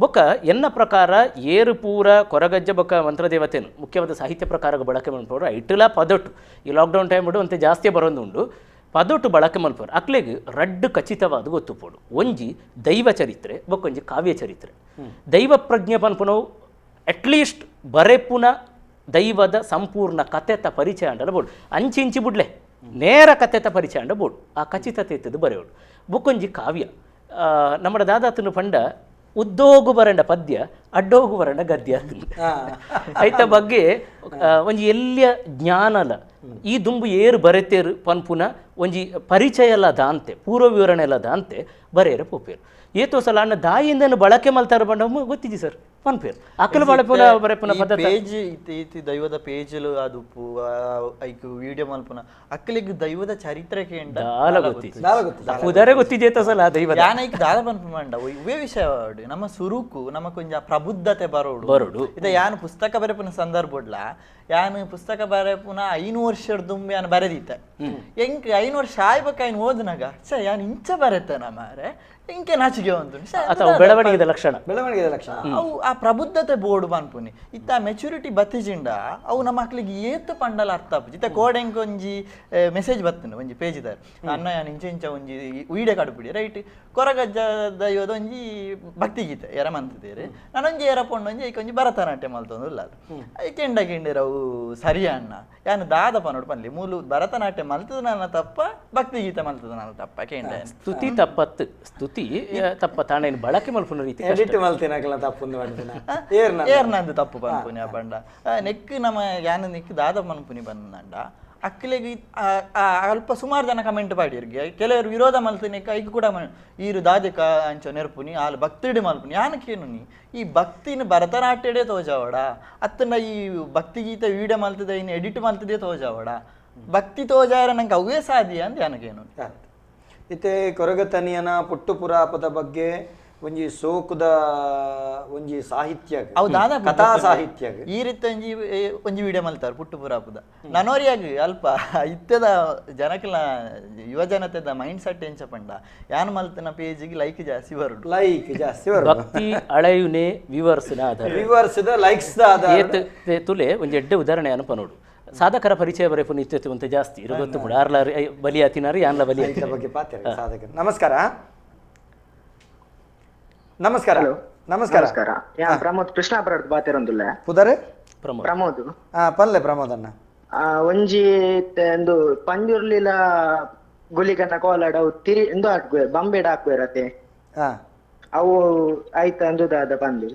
ಬೊಕ್ಕ ಎನ್ನ ಪ್ರಕಾರ ಏರು ಪೂರ ಕೊರಗಜ್ಜ ಬೊಕ್ಕ ಮಂತ್ರದೇವತೆನು ಮುಖ್ಯವಾದ ಸಾಹಿತ್ಯ ಪ್ರಕಾರಕ್ಕೆ ಬಳಕೆ ಮನ್ಪೋರು ಐಟಲ ಪದೊಟ್ಟು ಈ ಲಾಕ್ಡೌನ್ ಟೈಮ್ ಉಂಟು ಅಂತೆ ಜಾಸ್ತಿ ಬರೋದುಂಡು ಪದೊಟ್ಟು ಬಳಕೆ ಮನ್ಪೋರು ಅಕ್ಲೆಗ್ ರಡ್ಡು ಖಚಿತವಾದ ಗೊತ್ತುಪೋಡು ಒಂಜಿ ದೈವ ಚರಿತ್ರೆ ಬೊಕ್ಕೊಂಜಿ ಕಾವ್ಯ ಚರಿತ್ರೆ ದೈವ ಪ್ರಜ್ಞೆ ಪನ್ಪುನವು ಅಟ್ಲೀಸ್ಟ್ ಬರೆಪುನ ದೈವದ ಸಂಪೂರ್ಣ ಕತೆತ ಪರಿಚಯ ಅಂಡಲ ಬೋಡು ಅಂಚಿಂಚಿ ಬುಡ್ಲೆ ನೇರ ಕತೆತ ಪರಿಚಯ ಅಂಡ ಬೋಡು ಆ ಖಚಿತತೆ ಇತ್ತದು ಬರೆಯೋಡು ಬೊಕ್ಕೊಂಜಿ ಕಾವ್ಯ ನಮ್ಮ ದಾದಾತನು ಪಂಡ ಉದ್ದೋಗು ಬರಂಡ ಪದ್ಯ ಅಡ್ಡೋಗು ಬರಂಡ ಗದ್ಯ ಐತ ಬಗ್ಗೆ ಒಂಜಿ ಎಲ್ಲಿಯ ಜ್ಞಾನಲ ಈ ದುಂಬು ಏರು ಬರೆತೇರು ಪನ್ಪುನ ಒಂಜಿ ಪರಿಚಯ ಎಲ್ಲ ದಾಂತೆ ಪೂರ್ವ ವಿವರಣೆ ಎಲ್ಲ ದಾಂತೆ ಬರೆಯರ ಪೋಪೇರು ಏತೋ ಸಲ ಅಣ್ಣ ದಾಯಿಂದನು ಬಳಕೆ ಮಲ್ತಾರ ಬಂಡ ಗೊತ್ತಿದ್ದಿ ಸರ್ ಪನ್ಪೇರು ಅಕ್ಕಲ ಬಳಪುನ ಬರೆಪುನ ಪದ್ಧತಿ ಪೇಜ್ ಇತಿ ದೈವದ ಪೇಜ್ಲು ಅದು ಐಕ್ ವಿಡಿಯೋ ಮಲ್ಪುನ ಅಕ್ಕಲಿಗೆ ದೈವದ ಚರಿತ್ರೆ ಕೇಂಡ ದಾಲ ಗೊತ್ತಿದ್ದಿ ಪುದರೆ ಗೊತ್ತಿದ್ದೆ ಏತೋ ಸಲ ದೈವದ ಯಾನ ಐಕ್ ದಾಲ ಪನ್ಪು ಮಂಡ ಇವೇ ವಿಷಯ ನಮ್ಮ ಸುರುಕು ನಮ್ಮ ಕೊಂಚ ಪ್ರಬುದ್ಧತೆ ಬರೋಡು ಬರೋಡು ಇದ ಯಾನು ಪುಸ್ತಕ ಬರೆಪುನ ಸಂದರ್ಭಡ್ಲ ಯಾನು ಪುಸ್ತಕ ಬರೆಪುನ 5 ವರ್ಷದ ದುಂಬಿ ಯಾನು ಬರೆದಿತ್ತ ಎಂಕ್ 5 ವರ್ಷ ಆಯ್ಬೇಕು ಐನು ಓದ್ನಾಗ ಛೇ ಯಾನು ಇಂಚ ಬರೆತನ ಮಾರೆ ಇಂಕೆ ನಾಚಿಗೆ ಒಂದು ಅಥವಾ ಬೆಳವಣಿಗೆದ ಲಕ್ಷಣ ಬೆಳವಣಿಗೆದ ಲಕ್ಷಣ ಅವು ಆ ಪ್ರಬುದ್ಧತೆ ಬೋರ್ಡ್ ಪನ್ಪುನಿ ಇತ್ತ ಮೆಚುರಿಟಿ ಬತ್ತಿಜಿಂಡ ಅವು ನಮ್ಮ ಮಕ್ಳಿಗೆ ಏತು ಪಂಡಲ ಅರ್ಥ ಆಪುಜಿ ಇತ್ತ ಕೋಡೆಂಕ್ ಒಂಜಿ ಮೆಸೇಜ್ ಬತ್ತುಂಡು ಒಂಜಿ ಪೇಜ್ ಇದ್ದಾರೆ ಅನ್ನ ಯಾನು ಇಂಚ ಇಂಚ ಒಂಜಿ ವೀಡಿಯೋ ಕಡುಪಿಡಿ ರೈಟ್ ಕೊರಗಜ್ಜ ದೈವದ ಒಂಜಿ ಭಕ್ತಿಗೀತೆ ಎರ ಮಂತಿದ್ದೀರಿ ನಾನೊಂಜಿ ಎರ ಪೊಂಡು ಒಂಜಿ ಐಕ್ ಒಂಜಿ ಭರತನಾಟ್ಯ ಮಲ್ತೊಂದು ಇಲ್ಲ ಕೆಂಡ ಕೆಂಡಿರವು ಸರಿ ಅಣ್ಣ ಯಾನು ದಾದ ಪನ್ನೋಡು ಪನ್ಲಿ ಮೂಲು ಭರತನಾಟ್ಯ ಮಲ್ತದ ನನ್ನ ತಪ್ಪ ಭಕ್ತಿಗೀತೆ ಮಲ್ತದ ನನ್ನ ತಪ್ಪ ಕೆಂಡ ಸ್ತುತಿ ತಪ್ಪತ್ತು ಸ್ತುತಿ ತಪ್ಪ ತಾಣೇನು ಬಳಕೆ ಮಲ್ಪುನ ರೀತಿ ಎಡಿಟ್ ಮಲ್ತಿನಕಲ ತಪ್ಪುಂದು ಮಾಡ್ತಿನ ಏರ್ನಂದು ತಪ್ಪು ಪನ್ಪುನಿ ಆ ಬಂಡ ನೆಕ್ ನಮ್ಮ ಯಾನು ನೆಕ್ ದಾದ ಪನ್ಪುನಿ ಬಂದಂಡ ಅಕ್ಕಲಿಗೆ ಅಲ್ಪ ಸುಮಾರು ಜನ ಕಮೆಂಟ್ ಪಾಡಿರ್ಗೆ ಕೆಲವರು ವಿರೋಧ ಮಲ್ತಿನಿ ಐಕ್ ಕೂಡ ಈರು ದಾದಿಕ ಅಂಚ ನೆರ್ಪುನಿ ಆಲ್ ಭಕ್ತಿಡಿ ಮಲ್ಪುನಿ ಯಾನಕ್ಕೇನು ನೀ ಈ ಭಕ್ತಿನ ಭರತನಾಟ್ಯಡೆ ತೋಜಾವಡ ಅತ್ತನ ಈ ಭಕ್ತಿಗೀತೆ ವೀಡಿಯೋ ಮಲ್ತದೆ ಇನ್ನು ಎಡಿಟ್ ಮಲ್ತದೆ ತೋಜಾವಡ ಭಕ್ತಿ ತೋಜಾರ ನಂಗೆ ಅವೇ ಸಾಧ್ಯ ಅಂತ ಯಾನಕ್ಕೇನು ಇತ್ತೆ ಕೊರಗತನಿಯನ ಪುಟ್ಟು ಪುರಾಪದ ಬಗ್ಗೆ ಒಂಜಿ ಸೋಕುದ ಒಂಜಿ ಸಾಹಿತ್ಯ ಕಥಾ ಸಾಹಿತ್ಯ ಈ ರೀತಿ ಒಂಜಿ ಒಂಜಿ ವಿಡಿಯೋ ಮಲ್ತಾರೆ ಪುಟ್ಟು ಪುರಾಪದ ನನೋರಿಯಾಗಿ ಅಲ್ಪ ಇತ್ತದ ಜನಕಲ ಯುವ ಜನತೆದ ಮೈಂಡ್ ಸೆಟ್ ಎಂಚ ಪಂಡ ಯಾನ್ ಮಲ್ತನ ಪೇಜಿಗೆ ಲೈಕ್ ಜಾಸ್ತಿ ಬರುಡು ಲೈಕ್ ಜಾಸ್ತಿ ಬರುಡು ಭಕ್ತಿ ಅಳೆಯುನೆ ವ್ಯೂವರ್ಸ್ ನ ಆಧಾರ ವ್ಯೂವರ್ಸ್ the likes the ಆಧಾರ ತುಲೆ ಒಂಜಿ ಎಡ್ಡೆ ಉದಾಹರಣೆ ಅನುಪನೋಡು ಸಾಧಕರ ಪರಿಚಯ ಬರೆಪುನ ಇತ್ತು ಅಂತ ಜಾಸ್ತಿ ಇರು ಗೊತ್ತು ಕೂಡ ಆರ್ಲ ಬಲಿ ಆತಿನಾರು ಯಾನ್ಲ ಬಲಿ ಬಗ್ಗೆ ಪಾತ್ರ ಸಾಧಕರು. ನಮಸ್ಕಾರ ನಮಸ್ಕಾರ ನಮಸ್ಕಾರ ನಮಸ್ಕಾರ. ಯಾ ಪ್ರಮೋದ್ ಕೃಷ್ಣಾಪುರ ಬಾತಿರೊಂದುಲ್ಲ ಪುದರೆ ಪ್ರಮೋದ್ ಪಲ್ಲೆ ಪ್ರಮೋದ್ ಅಣ್ಣ ಒಂಜಿ ಒಂದು ಪಂಜುರ್ಲಿಲ ಗುಲಿಗನ ಕೋಲಾಡ ಅವು ತಿರಿ ಎಂದು ಹಾಕುವೆ ಬಂಬೇಡ ಹಾಕುವೆರತೆ ಅವು ಆಯ್ತ ಅಂದುದಾದ ಪಂದು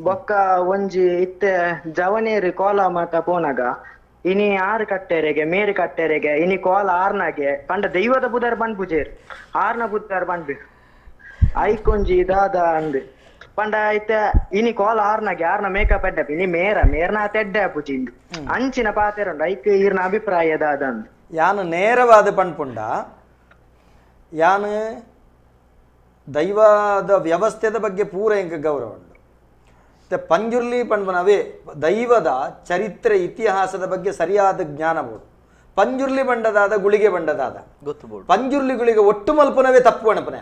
ಬೊಕ್ಕ ಒಂಜಿ ಇತ್ತೆ ಜವನೇರು ಕೋಲ ಮಾತ ಪೋನಾಗ ಇನಿ ಆರು ಕಟ್ಟೆರೆಗೆ ಮೇರು ಕಟ್ಟೆರೆಗೆ ಇನಿ ಕೋಲ ಆರ್ನಾಗೆ ಪಂಡ ದೈವದ ಬುದರ್ ಬಂದ್ ಪೂಜೆರ್ ಆರ್ನ ಬುದರ್ ಬಂದ್ಬಿ ಐಕೊಂಜಿ ದಾದ ಅಂದ್ ಪಂಡ ಐತ ಇನಿ ಕೋಲ ಆರ್ನಾಗೆ ಆರ್ನ ಮೇಕಪ್ ಎಡ್ಡ ಇನಿ ಮೇರ ಮೇರ್ನ ತೆಡ್ಡ ಪೂಜೆ ಇಂದು ಅಂಚಿನ ಪಾತೆರುಂಡು ಐಕ್ ಈರ್ನ ಅಭಿಪ್ರಾಯ ದಾದ ಅಂದ್ ಯಾನು ನೇರವಾದ ಪಣ್ಪುಂಡ ಯಾನು ದೈವದ ವ್ಯವಸ್ಥೆದ ಬಗ್ಗೆ ಪೂರ ಎಂಕ ಗೌರವ ಉಂಡು. ಪಂಜುರ್ಲಿ ಪಣ್ಪುನವೇ ದೈವದ ಚರಿತ್ರೆ ಇತಿಹಾಸದ ಬಗ್ಗೆ ಸರಿಯಾದ ಜ್ಞಾನ ಬೋಡು. ಪಂಜುರ್ಲಿ ಬಂಡದಾದ ಗುಳಿಗೆ ಬಂಡದಾದ ಗೊತ್ತು ಪಂಜುರ್ಲಿ ಗುಳಿಗೆ ಒಟ್ಟು ಮಲ್ಪುನವೇ ತಪ್ಪು ಅಣಪನೆ.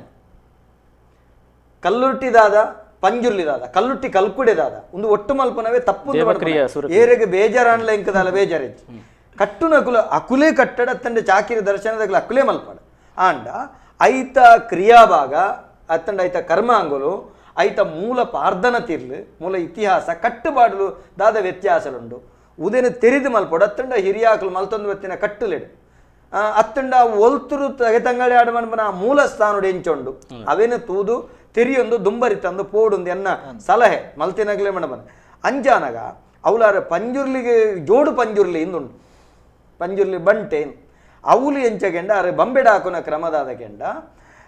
ಕಲ್ಲುರ್ಟಿದಾದ Panjurli ದಾದ ಕಲ್ಲುಟ್ಟಿ ಕಲ್ಕುಡೆ ದಾದ ಒಂದು ಒಟ್ಟು ಮಲ್ಪನವೇ ತಪ್ಪು ಏರೆಗೆ ಬೇಜಾರಾನ್ಲ ಇಂಕದಾಲ ಬೇಜಾರೆಜ್ಜಿ ಕಟ್ಟುನಕುಲು ಅಕುಲೇ ಕಟ್ಟಡ ಅತ್ತಂಡೆ ಚಾಕಿರಿ ದರ್ಶನದಕುಲು ಅಕುಲೇ ಮಲ್ಪಡ ಆಂಡ ಐತ ಕ್ರಿಯಾಭಾಗ ಅತ್ತಂಡ ಐತ ಕರ್ಮಾಂಗುಲು ಐತ ಮೂಲ ಪಾರ್ದನ ತಿರ್ಲು ಮೂಲ ಇತಿಹಾಸ ಕಟ್ಟುಪಾಡಲು ದಾದ ವ್ಯತ್ಯಾಸಲುಂಡು ಉದೇನು ತೆರಿದು ಮಲ್ಪಡು ಅತ್ತಂಡ ಹಿರಿಯಾಕಲು ಮಲ್ತೊಂದು ಬತ್ತಿನ ಕಟ್ಟುಲೆಡು ಅತ್ತಂಡ ಒಲ್ತುರು ತಗೆ ಆಡ ಮನ್ಪನ ಮೂಲ ಸ್ಥಾನಡು ಎಂಚೊಂಡು ಅವೇನು ತೂದು ತೆರಿಯೊಂದು ದುಂಬರಿ ತಂದು ಪೋಡುಂದು ಎನ್ನ ಸಲಹೆ ಮಲ್ತಿನಗಲೇ ಮಣಬನ ಅಂಜಾನಗ ಅವಲಾರ ಪಂಜುರ್ಲಿಗೆ ಜೋಡು ಪಂಜುರ್ಲಿ ಇಂದುಂಡು ಪಂಜುರ್ಲಿ ಬಂಟೆ ಅವಲು ಎಂಚಗೆಂಡ ಅರೆ ಬಂಬೆಡ ಹಾಕುನ ಕ್ರಮದಾದ ಕೆಂಡ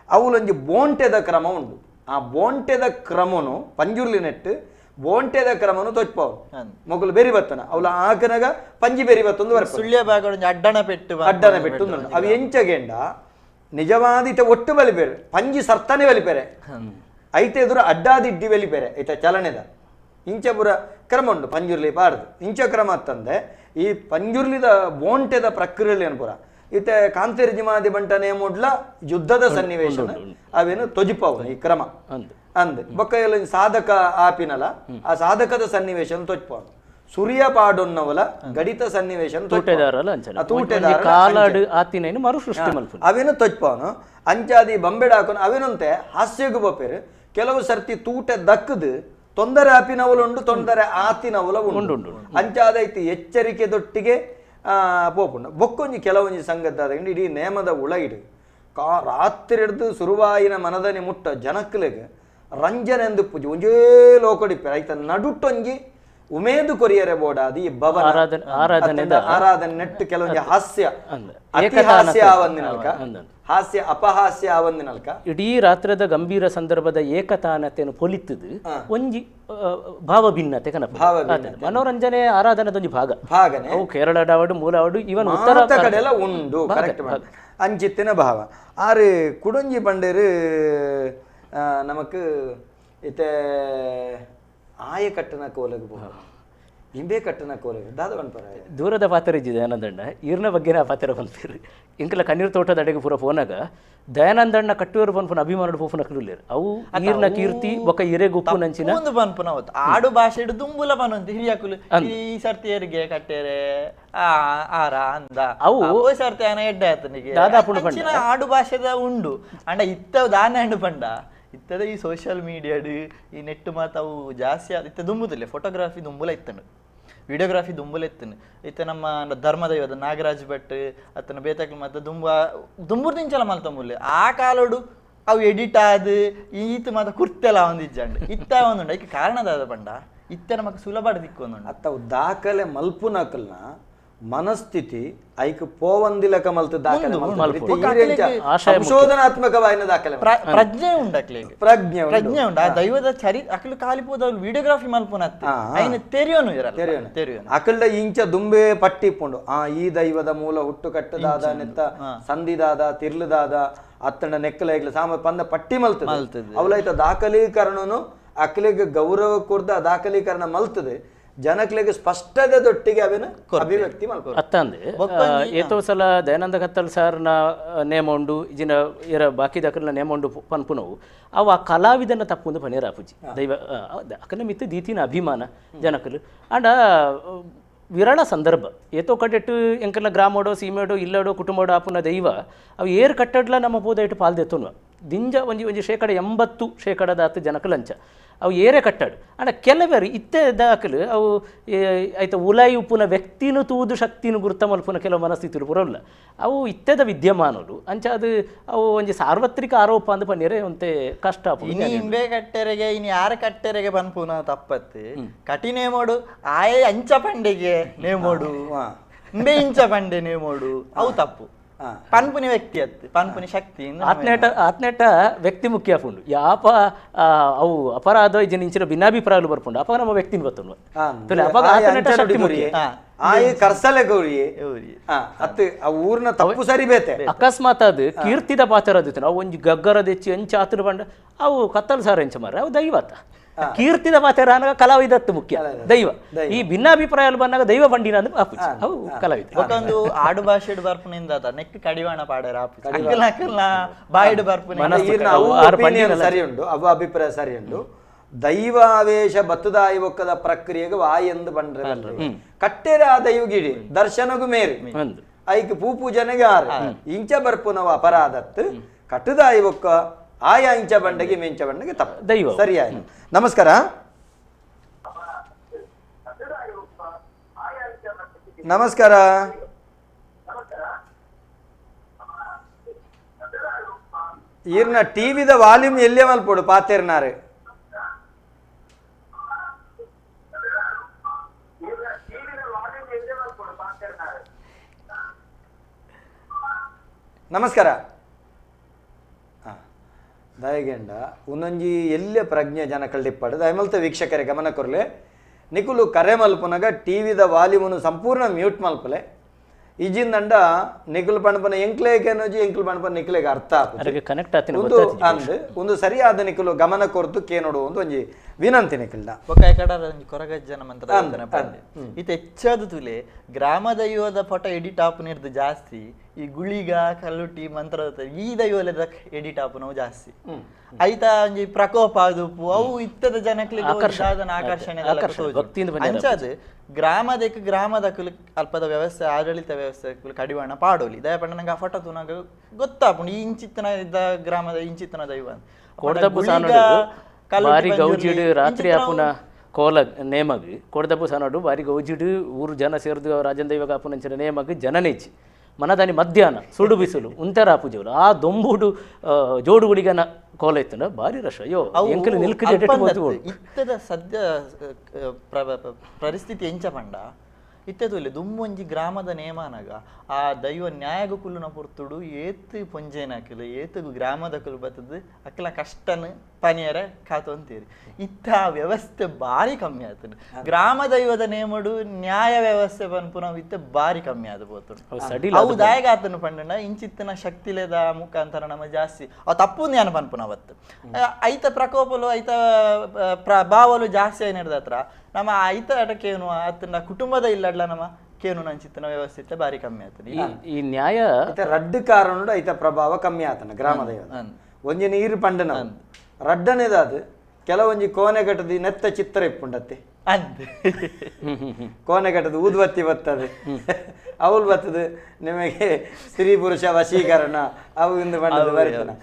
ಅವಲೊಂಜಿ ಬೋಂಟೆದ ಕ್ರಮ ಉಂಡು ಆ ಬೋಂಟೆದ ಕ್ರಮನು ಪಂಜುರ್ಲಿ ನೆಟ್ಟು ಬೋಂಟೆದ ಕ್ರಮನು ತೊಚ್ಪಾವು ಮೊಗಲು ಬೆರಿ ಬತ್ತನ ಅವಲ ಆಕನಗ ಪಂಜಿ ಬೆರಿ ಬತ್ತೊಂದು ಬರ್ಪ ಸುಳ್ಯ ಭಾಗ ಅಡ್ಡಣ ಪೆಟ್ಟು ಅಡ್ಡಣ ಪೆಟ್ಟು ಅವು ಎಂಚಗೆಂಡ ನಿಜವಾದ ಇತ ಒಟ್ಟು ಬಲಿಪೇರೆ ಪಂಜಿ ಸರ್ತನೆ ಬಲಿಪೇರೆ ಐತೆ ಎದುರು ಅಡ್ಡಾದಿಡ್ಡಿ ಬಲಿಪೇರೆ ಐತ ಚಲನೆದ ಇಂಚಪುರ ಕ್ರಮ ಉಂಡು ಪಂಜುರ್ಲಿ ಪಾಡ್ದು ಇಂಚ ಕ್ರಮ ಅಂತಂದೆ ಈ ಪಂಜುರ್ಲಿದ ಬೋಂಟೆದ ಪ್ರಕ್ರಿಯೆ ಅನ್ಪುರ ಇತ್ತೆ ಕಾಂತೇರಿ ಜಿಮಾದಿ ಬಂಟನೆ ಮೂಡ್ಲ ಯುದ್ಧದ ಸನ್ನಿವೇಶ ಅವೇನು ತೊಜಿಪಾವು ಈ ಕ್ರಮ ಅಂದ್ ಬೊಕ್ಕ ಎಲ್ಲ ಸಾಧಕ ಆಪಿನಲ ಆ ಸಾಧಕದ ಸನ್ನಿವೇಶ ತೊಜ್ಪಾವು ಸೂರ್ಯ ಪಾಡೊನ್ನವಲ ಗಡಿತ ಸನ್ನಿವೇಶ ಅವೇನು ತೊಜ್ಪಾವನು ಅಂಚಾದಿ ಬಂಬೆಡ ಹಾಕೋನು ಅವೇನಂತೆ ಹಾಸ್ಯಗೂ ಬಪ್ಪೇರು ಕೆಲವು ಸರ್ತಿ ತೂಟೆ ದಕ್ಕದು ತೊಂದರೆ ಆಪಿನವಲುಂಡು ತೊಂದರೆ ಆತಿನವಲ ಉಂಡು ಅಂಚಾದೈತಿ ಎಚ್ಚರಿಕೆ ದೊಟ್ಟಿಗೆ ಪೋಪುಂಡು ಬೊಕ್ಕೊಂಜಿ ಕೆಲವೊಂಜಿ ಸಂಗದ್ದಾದ ಇಡೀ ನೇಮದ ಉಳಗಿಡು ಕಾ ರಾತ್ರಿ ಹಿಡ್ದು ಸುರುವಾಯಿನ ಮನದನಿ ಮುಟ್ಟ ಜನಕ್ಕಲಿಗೆ ರಂಜನೆಂದು ಪೂಜೆ ಒಂಜೇ ಲೋಕಡಿಪ್ಪೆ ಐತ ನಡುಟೊಂಜಿ ಉಮೇದು ಕೊರಿಯರೆ ಬೋಡಾದಿ ಭವನ ಆರಾಧನೆ ಆರಾಧನೆ ನೆಟ್ಟು ಕೆಲವೊಂಜಿ ಹಾಸ್ಯ ಹಾಸ್ಯ ಆವಂದಿನಲ್ಕ ಹಾಸ್ಯ ಅಪಹಾಸ್ಯ ಆವಂದಿನಲ್ಕ ಇಡೀ ರಾತ್ರದ ಗಂಭೀರ ಸಂದರ್ಭದ ಏಕತಾನತೆಯನ್ನು ಪೊಲಿತದು ಒಂಜಿ ಭಾವ ಭಿನ್ನತೆ ಕನಪ ಮನೋರಂಜನೆ ಆರಾಧನೆದೊಂಜಿ ಭಾಗ ಭಾಗನೆ ಅವು ಕೇರಳ ಡಾವಡು ಮೂಲಾವಡು ಇವನ್ ಉತ್ತರ ಕಡೆ ಎಲ್ಲ ಉಂಡು ಕರೆಕ್ಟ್ ಅಂಚಿತ್ತಿನ ಭಾವ ಆರು ಕುಡೊಂಜಿ ಪಂಡೇರು ನಮಕ್ ಇತ್ತೆ ಆಯ ಕಟ್ಟನ ಕೋಲಗ್ ಇಂಬೆ ಕಟ್ಟನ ಕೋಲಗ್ ದಾದ ಪನ್ಪರ ದೂರದ ಪಾತ್ರ ಇಜ್ಜಿ ದಯಾನಂದಣ್ಣ ಈರ್ನ ಬಗ್ಗೆ ನಾ ಪಾತ್ರ ಪನ್ಪೇರು ಇಂಕಲ ಕಣ್ಣೀರು ತೋಟದ ಅಡೆಗೆ ಪೂರ ಫೋನಾಗ ದಯಾನಂದಣ್ಣ ಕಟ್ಟುವರು ಪನ್ಪುನ ಅಭಿಮಾನಡು ಪೋಪುನ ಕಡುಲ್ಲೇರು ಅವು ಈರ್ನ ಕೀರ್ತಿ ಬೊಕ ಇರೆಗ್ ಉಪ್ಪು ನಂಚಿನ ಒಂದು ಪನ್ಪುನ ಅವತ್ತು ಆಡು ಭಾಷೆ ದುಂಬುಲ ಪನೊಂದು ಹಿರಿಯಕುಲು ಈ ಸರ್ತಿ ಏರಿಗೆ ಕಟ್ಟೇರೆ ಆ ಆರ ಅಂದ ಅವು ಸರ್ತಿ ಆನ ಎಡ್ಡೆ ಆತನಿಗೆ ದಾದಾಪುಂಡು ಆಡು ಭಾಷೆದ ಉಂಡು ಅಂಡ ಇತ್ತ ದಾನ ಹಣ್ಣು ಪಂಡ ಇತ್ತದ ಈ ಸೋಷಿಯಲ್ ಮೀಡಿಯಾಡು ಈ ನೆಟ್ ಮಾತು ಅವು ಜಾಸ್ತಿ ಇತ್ತ ದುಂಬುದಿಲ್ಲ ಫೋಟೋಗ್ರಫಿ ದುಂಬುಲ ಇತ್ತನು ವಿಡಿಯೋಗ್ರಫಿ ದುಂಬುಲ ಇತ್ತನು ಇತ್ತ ನಮ್ಮ ಧರ್ಮದೈವದ ನಾಗರಾಜ್ ಭಟ್ ಅತ್ತನ ಬೇತಕ್ಲು ಮತ್ತು ದುಂಬ ದುಂಬುರ್ ನಿಂಚಲ ಮಲ್ತಂಬುಲ್ಲೆ ಆ ಕಾಲೋಡು ಅವು ಎಡಿಟ್ ಆದ ಈತ ಮಾತ ಕುರ್ತೆಲ್ಲ ಒಂದಿಜ್ಜಂಡು ಇತ್ತ ಒಂದುಂಡು ಐಕೆ ಕಾರಣದಾದ ಪಂಡ ಇತ್ತ ನಮಕ್ ಸುಲಭ ದಿಕ್ಕೊಂದುಂಡು ಅತ್ತ ದಾಖಲೆ ಮಲ್ಪುನಕಲ್ನ ಮನಸ್ಥಿತಿ ಐಕ್ ಪೋವಂದಿಲಕ ಮಲ್ತು ದಾಖಲೆ ಸಂಶೋಧನಾತ್ಮಕವಾಯಿನ ದಾಖಲೆ ಪ್ರಜ್ಞೆ ಉಂಡು ಅಕ್ಲೆಗ್ ಪ್ರಜ್ಞೆ ಪ್ರಜ್ಞೆ ಉಂಡು ಆ ದೈವದ ಚರಿ ಅಕ್ಲು ಕಾಲಿಪೋದ ವಿಡಿಯೋಗ್ರಫಿ ಮಲ್ಪುನತ್ತೆ ಐನ ತೆರಿಯೋನು ಇರಲ್ಲ ತೆರಿಯೋನು ಅಕಲ್ಡ ಇಂಚ ದುಂಬೆ ಪಟ್ಟಿ ಇಪ್ಪುಂಡು ಆ ಈ ದೈವದ ಮೂಲ ಹುಟ್ಟು ಕಟ್ಟದಾದ ನೆತ್ತ ಸಂಧಿದಾದ ತಿರ್ಲುದಾದ ಅತ್ತಂಡ ನೆಕ್ಕಲ ಸಾಮ ಪಂದ ಪಟ್ಟಿ ಮಲ್ತದೆ ಅವಲೈತ ದಾಖಲೀಕರಣನು ಅಕ್ಲೆಗ್ ಗೌರವ ಕೊರ್ದ ದಾಖಲೀಕರಣ ಮಲ್ತದೆ ಜನಕ್ಲೆಗ್ ಸ್ಪಷ್ಟದ ದೊಟ್ಟಿಗೆ ಅವೇನು ಅಭಿವ್ಯಕ್ತಿ ಮಲ್ಪು ಅತ್ತಂದೆ ಏತೋ ಸಲ ದಯಾನಂದ ಕತ್ತಲ್ ಸಾರ್ನ ನೇಮ ಉಂಡು ಇಜಿನ ಇರ ಬಾಕಿ ದಕಲ್ನ ನೇಮ ಉಂಡು ಪನ್ಪುನವು ಅವು ಆ ಕಲಾವಿದನ ತಪ್ಪುಂದು ಪನೇರ ಆಪುಜಿ ದೈವ ಅಕನ ಮಿತ್ತು ದೀತಿನ ಅಭಿಮಾನ ಜನಕಲು ಅಂಡ ವಿರಳ ಸಂದರ್ಭ ಏತೋ ಕಡೆಟ್ಟು ಎಂಕಲ್ನ ಗ್ರಾಮೋಡೋ ಸೀಮೆಡೋ ಇಲ್ಲಡೋ ಕುಟುಂಬಡೋ ಆಪುನ ದೈವ ಅವು ಏರ್ ಕಟ್ಟಡ್ಲ ನಮ್ಮ ಪೋದ ಇಟ್ಟು ಪಾಲ್ದೆತ್ತುನ್ವ ದಿಂಜ ಒಂಜಿ ಒಂಜಿ 80% ದಾತು ಜನಕ ಲಂಚ ಅವು ಏರೆ ಕಟ್ಟಾಡು ಅಂಡ ಕೆಲವರು ಇತ್ತೆ ದಾಖಲು ಅವು ಆಯ್ತು ಉಲಾಯಿ ಉಪ್ಪುನ ವ್ಯಕ್ತಿನೂ ತೂದು ಶಕ್ತಿನೂ ಗುರ್ತ ಮಲ್ಪುನ ಕೆಲವು ಮನಸ್ಥಿತಿಲು ಪುರಲ್ಲ ಅವು ಇತ್ತೆದ ವಿದ್ಯಮಾನಲು ಅಂಚ ಅದು ಅವು ಒಂಜಿ ಸಾರ್ವತ್ರಿಕ ಆರೋಪ ಅಂದ್ ಪನ್ನಿರೆ ಒಂತೆ ಕಷ್ಟ ಇನಿ ಇಂಬೆ ಕಟ್ಟೆರೆಗೆ ಇನಿ ಯಾರ ಕಟ್ಟೆರೆಗೆ ಪನ್ಪುನ ತಪ್ಪತ್ತೆ ಕಟಿ ನೇಮೋಡು ಆಯೆ ಅಂಚ ಪಂಡೆಗೆ ನೇಮೋಡು ಇಂಬೆ ಇಂಚ ಪಂಡೆ ನೇಮೋಡು ಅವು ತಪ್ಪು ಪನ್ಪುನಿ ವ್ಯಕ್ತಿ ಅತ್ತು ಪನ್ಪುನಿ ಶಕ್ತಿ ಆತ್ನೇಟ ಆತ್ನೇಟ ವ್ಯಕ್ತಿ ಮುಖ್ಯ ಆಪುಂಡು ಯಾಪ ಅವು ಅಪರಾಧ ಇಜಿನ ಇಂಚಿನ ಭಿನ್ನಾಭಿಪ್ರಾಯలు ಬರ್ಪುಂಡು ಅಪ ನಮ್ಮ ವ್ಯಕ್ತಿನ ಬತ್ತುಂಡು ಅಪಾಗ ಆತ್ನೇಟ ಶಕ್ತಿ ಮುಖ್ಯ ಆಯ್ ಕರ್ಸಲೆ ಗೌರಿ ಅತ್ತು ಆ ಊರ್ನ ತಪ್ಪು ಸರಿ ಬೇತೆ ಅಕಸ್ಮಾತ್ ಅದು ಕೀರ್ತಿದ ಪಾತ್ರ ಅದಿತ್ತು ಅವು ಒಂಜಿ ಗಗ್ಗರ ದೆಚ್ಚಿ ಎಂಚ ಆತನ ಬಂಡ ಅವು ಕತ್ತಲ್ ಸಾರ ಎಂಚ ಮಾರ ಅವು ದೈವತ ಕೀರ್ತಿದ ಪಾತ್ರ ಅನಗ ಕಲಾವಿದತ್ತು ಮುಖ್ಯ ದೈವ ಈ ಭಿನ್ನಾಭಿಪ್ರಾಯ ಬಂದಾಗ ದೈವ ಬಂಡಿನ ಅಂದ್ರೆ ಅವು ಕಲಾವಿದ ಒಂದು ಆಡು ಭಾಷೆಡ್ ಬರ್ಪುನಿಂದ ನೆಕ್ ಕಡಿವಾಣ ಪಾಡರ ಅಕ್ಕಲ್ ಅಕ್ಕಲ್ನ ಬಾಯಿಡ್ ಬರ್ಪುನಿ ಸರಿ ಉಂಡು ಅವ ಅಭಿಪ್ರಾಯ ಸರಿ ಉಂಡು. ದೈವಾವೇಶ ಬತ್ತದಾಯಿ ಒಕ್ಕದ ಪ್ರಕ್ರಿಯೆಗೆ ವಾಯೆಂದು ಬಂಡ್ರೆ ಕಟ್ಟೆರ ಆ ದೈವಗಿಡಿ ದರ್ಶನಗು ಮೇರಿ ಐಕ್ ಪೂ ಪೂಜನೆಗೆ ಆರು ಇಂಚ ಬರ್ಪುನವ ಅಪರಾಧತ್ತು ಕಟ್ಟುದಾಯಿ ಒಕ್ಕ ಆಯಾ ಇಂಚ ಬಂಡಗೆ ಮೆಂಚ ಬಂಡಗೆ ತಪ್ಪು ದೈವ ಸರಿಯಾಗಿ. ನಮಸ್ಕಾರ. ನಮಸ್ಕಾರ. ಈರ್ನ ಟಿವಿದ ವಾಲ್ಯೂಮ್ ಎಲ್ಲೇ ಮಲ್ಪೋಡು ಪಾತೇರ್ನಾರು. ನಮಸ್ಕಾರ. ದಯಗೆಂಡ ಒಂದೊಂಜಿ ಎಲ್ಲೆ ಪ್ರಜ್ಞೆ ಜನ ಕಳ್ಳಿಪ್ಪಾಡು ದಯಮಲ್ತ ವೀಕ್ಷಕರೇ ಗಮನ ಕೊರಲೆ ನಿಕುಲು ಕರೆ ಮಲ್ಪುನಗ ಟಿವಿದ ವಾಲ್ಯೂಮನ್ನು ಸಂಪೂರ್ಣ ಮ್ಯೂಟ್ ಮಲ್ಪಲೆ ಇಜಿಂದಂಡ ನಿಕುಲು ಪಣಪನ ಎಂಕ್ಲೇಗೆ ಎಂಕ್ಲು ಪಣಪನ ನಿಕ್ಲೆಗೆ ಅರ್ಥ ಆಪುಜಿ ಕನೆಕ್ಟ್ ಆತಿನ ಒಂದು ಅಂದ್ ಒಂದು ಸರಿಯಾದ ನಿಕುಲು ಗಮನ ಕೊರ್ತು ಕೇನೋಡು ಒಂದು ಒಂಜಿ ವಿನಂತಿ ನಿಕಲ್ದ ಬೊಕ್ಕ ಕಡರ ಒಂಜಿ ಕೊರಗಜ್ಜನ ಮಂತ್ರ ಇತ್ತೆ ಹೆಚ್ಚಾದ ತುಲೆ ಗ್ರಾಮ ದೈವದ ಫೋಟೋ ಎಡಿಟ್ ಆಪುನಿರ್ದು ಜಾಸ್ತಿ ಈ ಗುಳಿಗ ಕಲ್ಲುಟ್ಟಿ ಮಂತ್ರ ಈ ದೈವದ ಎಡಿಟ್ ಆಪುನವು ಜಾಸ್ತಿ ಐತ ಒಂಜಿ ಪ್ರಕೋಪ ಆದುಪ್ಪು ಅವು ಇತ್ತದ ಜನಕ್ಲೆಗ್ ಆಕರ್ಷಣೆ ಅಂಚಾದ್ ಗ್ರಾಮದಕ್ಕೆ ಗ್ರಾಮದ ಅಲ್ಪದ ವ್ಯವಸ್ಥೆ ಆಡಳಿತ ವ್ಯವಸ್ಥೆ ಕಡಿವಾಣ ಪಾಡೋಲಿ ದಯಪಂಡ ನಂಗೆ ಆ ಫೋಟೋ ತೂನಾಗ ಗೊತ್ತಾಪುಂಡು ಈ ಇಂಚಿತ್ತನ ಇದ್ದ ಗ್ರಾಮದ ಇಂಚಿತ್ತನ ದೈವ ಕೋಡದಬ್ಬು ಸಾನೋಡು ಬಾರಿ ಗೌಜಿಡು ರಾತ್ರಿ ಆಪುನ ಕೋಲ ನೇಮಗ್ ಕೋಡದಬ್ಬು ಸಾನೋಡು ಬಾರಿ ಗೌಜಿಡು ಊರು ಜನ ಸೇರ್ದು ರಾಜನ್ ದೈವ ಕಾಪುನಂಚಿನ ನೇಮಗ್ ಜನನೇಚಿ ಮನದಾನಿ ಮಧ್ಯಾಹ್ನ ಸುಡು ಬಿಸಿಲು ಉಂತರ ಪೂಜೆಗಳು ಆ ದೊಂಬುಡು ಜೋಡುಗುಡಿಗನ ಕೋಲ ಇತ್ತು ಬಾರಿ ರಶ್ ಅಯ್ಯೋ ಎಂಕಲು ನಿಲ್ಕದೆ ಇತ್ತದ ಸದ್ಯ ಪರಿಸ್ಥಿತಿ ಎಂಚ ಪಂಡ ಇತ್ತದೊಲ್ಲೆ ದುಮ್ಮೊಂಜಿ ಗ್ರಾಮದ ನೇಮನಗ ಆ ದೈವ ನ್ಯಾಯಗು ಕುಲ್ಲುನ ಪೊರ್ತುಡು ಏತ್ ಪೊಂಜೇನಕಲು ಏತ್ ಗ್ರಾಮದಕಲು ಬತ್ತದು ಅಕ್ಲ ಕಷ್ಟನ ಪನಿಯರ ಕಾತೊಂತೀರಿ ಇತ್ತ ಆ ವ್ಯವಸ್ಥೆ ಬಾರಿ ಕಮ್ಮಿ ಆತನು ಗ್ರಾಮ ದೈವದ ನೇಮಡು ನ್ಯಾಯ ವ್ಯವಸ್ಥೆ ಪನ್ಪುನವು ಇತ್ತ ಬಾರಿ ಕಮ್ಮಿ ಆದ ಪೋತುಂಡು ಅವು ದಾಯಗ ಆತನು ಪಂಡನ ಇಂಚಿತ್ತಿನ ಶಕ್ತಿಲೆದ ಮುಖಾಂತರ ನಮ್ಮ ಜಾಸ್ತಿ ಅವು ತಪ್ಪು ಜ್ಞಾನ ಪನ್ಪುನ ಅವತ್ತು ಐತ ಪ್ರಕೋಪಲು ಐತ ಪ್ರಭಾವಲು ಜಾಸ್ತಿ ಆಯ್ನದ ಹತ್ರ ನಮ್ಮ ಐತ ಅಟಕೇನು ಆತನ ಕುಟುಂಬದ ಇಲ್ಲಡ್ಲ ನಮ್ಮ ಕೇನು ನಂಚಿತ್ತಿನ ವ್ಯವಸ್ಥೆ ಬಾರಿ ಕಮ್ಮಿ ಆತನ ಈ ನ್ಯಾಯ ರಡ್ಡು ಕಾರಣ ಐತ ಪ್ರಭಾವ ಕಮ್ಮಿ ಆತನ ಗ್ರಾಮ ದೈವ ಒಂಜಿ ನೀರು ಪಂಡನ ರಡ್ಡನೇದಾದ ಕೆಲವೊಂಜಿ ಕೋನೆಗಟ್ಟದ ನೆತ್ತ ಚಿತ್ರ ಇಪ್ಪುಂಡತ್ತೆ ಕೋನೆಗಟ್ಟದ ಊದ್ಬತ್ತಿ ಬರ್ತದೆ ಅವಳು ಬರ್ತದೆ ನಿಮಗೆ ಸ್ತ್ರೀ ಪುರುಷ ವಶೀಕರಣ ಅವು ಇಂದು ಬಣ್ಣದ ಬರ್ತನ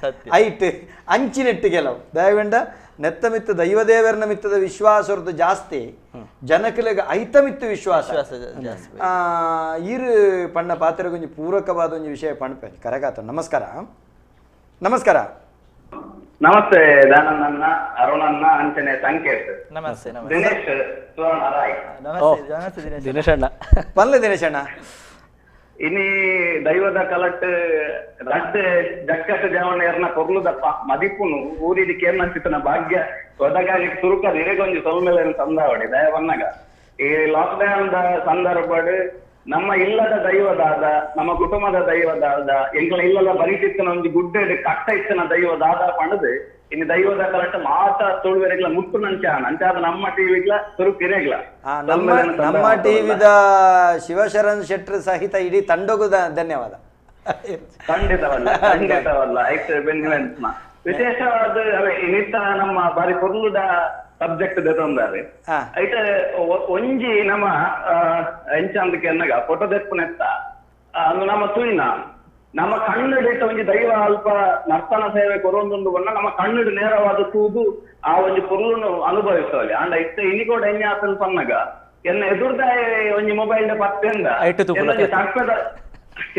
ಐಟ್ ಅಂಚಿನೆಟ್ಟು ಕೆಲವು ದಯವೆಂಡ ನೆತ್ತ ಮಿತ್ತ ದೈವದೇವರನ ಮಿತ್ತದ ವಿಶ್ವಾಸರದ್ದು ಜಾಸ್ತಿ ಜನಕಲಿಗೆ ಐತ ಮಿತ್ತು ವಿಶ್ವಾಸ ಈರು ಪಣ್ಣ ಪಾತ್ರ ಕೊಂಚ ಪೂರಕವಾದ ಒಂಜಿ ವಿಷಯ ಪಣಪೆ ಕರಗಾತ. ನಮಸ್ಕಾರ. ನಮಸ್ಕಾರ. ನಮಸ್ತೆ ದಾನಂದಣ್ಣ, ಅರುಣಣ್ಣ, ಅಂಚನೆ ಸಂಕೇತ್. ನಮಸ್ತೆ. ದಿನೇಶ್ ಸುವರ್ಣ ರಾಯ್. ನಮಸ್ತೆ ದಿನೇಶ್ ಅಣ್ಣ. ಪಲ್ಲೆ ದಿನೇಶ್ ಅಣ್ಣ. ಇನಿ ದೈವದ ಕಲಟ್ ರಡ್ಡೆ ಜಕ್ಕಟ ಜವಣೆಯರ್ನ ಕೊರ್ಲುದಪ್ಪ ಮದಿಪುನು ಊರಿಡಿ ಕೇರ್ನಂಚಿತನ ಭಾಗ್ಯ ಒದಗಾಗಿ ಸುರುಕ ನಿರೆಗೊಂಜಿ ಸೊಲ್ಮೆಲೆ ತಂದಾವಡಿ ದಯವನ್ನಗ ಈ ಲಾಕ್ಡೌನ್ the ಸಂದರ್ಭಡ್ ನಮ್ಮ ಇಲ್ಲದ ದೈವದಾದ ನಮ್ಮ ಕುಟುಂಬದ ದೈವದಾದ ಎಂಗಳ ಇಲ್ಲದ ಬರಿತಿತ್ತನ ಒಂಜಿ ಗುಡ್ಡೆ ಕಟ್ಟ ಇತ್ತನ ದೈವದಾದ ಪಂಡದು ಇನ್ನು ದೈವದ ಕಲಟ ಮಾತ ತುಳುವೆರೆಗ್ಲ ಮುಟ್ಟು ನಂಚಾನ ಅಂಚಾದ ನಮ್ಮ ಟಿವಿಗ್ಲ ತುರುಕಿರೆಗ್ಲ ನಮ್ಮ ಟಿವಿದ ಶಿವಶರಣ್ ಶೆಟ್ರ್ ಸಹಿತ ಇಡೀ ತಂಡಗೂ ಧನ್ಯವಾದ. ಖಂಡಿತವಲ್ಲ, ಖಂಡಿತವಲ್ಲ. ವಿಶೇಷವಾದ ಇನ್ನಿತ್ತ ನಮ್ಮ ಬಾರಿ ಪೊರ್ಲುದ ಸಬ್ಜೆಕ್ಟ್ ದೆತೊಂದಾರೆ ಐತ ಒಂಜಿ ನಮ್ಮ ಎಂಚ ಅಂದಕ್ಕೆ ಅನ್ನಗ ಫೋಟೋ ದೆಪ್ಪುನೆತ್ತ ಅಂದು ನಮ್ಮ ತುಯಿನ ನಮ್ಮ ಕಣ್ಣುಡಿತ ಒಂಜಿ ದೈವ ಅಲ್ಪ ನರ್ತನ ಸೇವೆ ಕೊರೊಂದುಂಡು ಬಣ್ಣ ನಮ್ಮ ಕಣ್ಣುಡು ನೇರವಾದ ತೂದು ಆ ಒಂಜಿ ಪೊರ್ಲುನು ಅನುಭವಿಸೋಲಿ ಅಂಡ ಇತ್ತ ಇನಿ ಕೂಡ ಎಣ್ಣೆ ಆತನ ಪನ್ನಗ ಎನ್ನ ಎದುರ್ದಾಯ ಒಂಜಿ ಮೊಬೈಲ್ ಪತ್ತೆಂದ ತಡ್ಪೆದ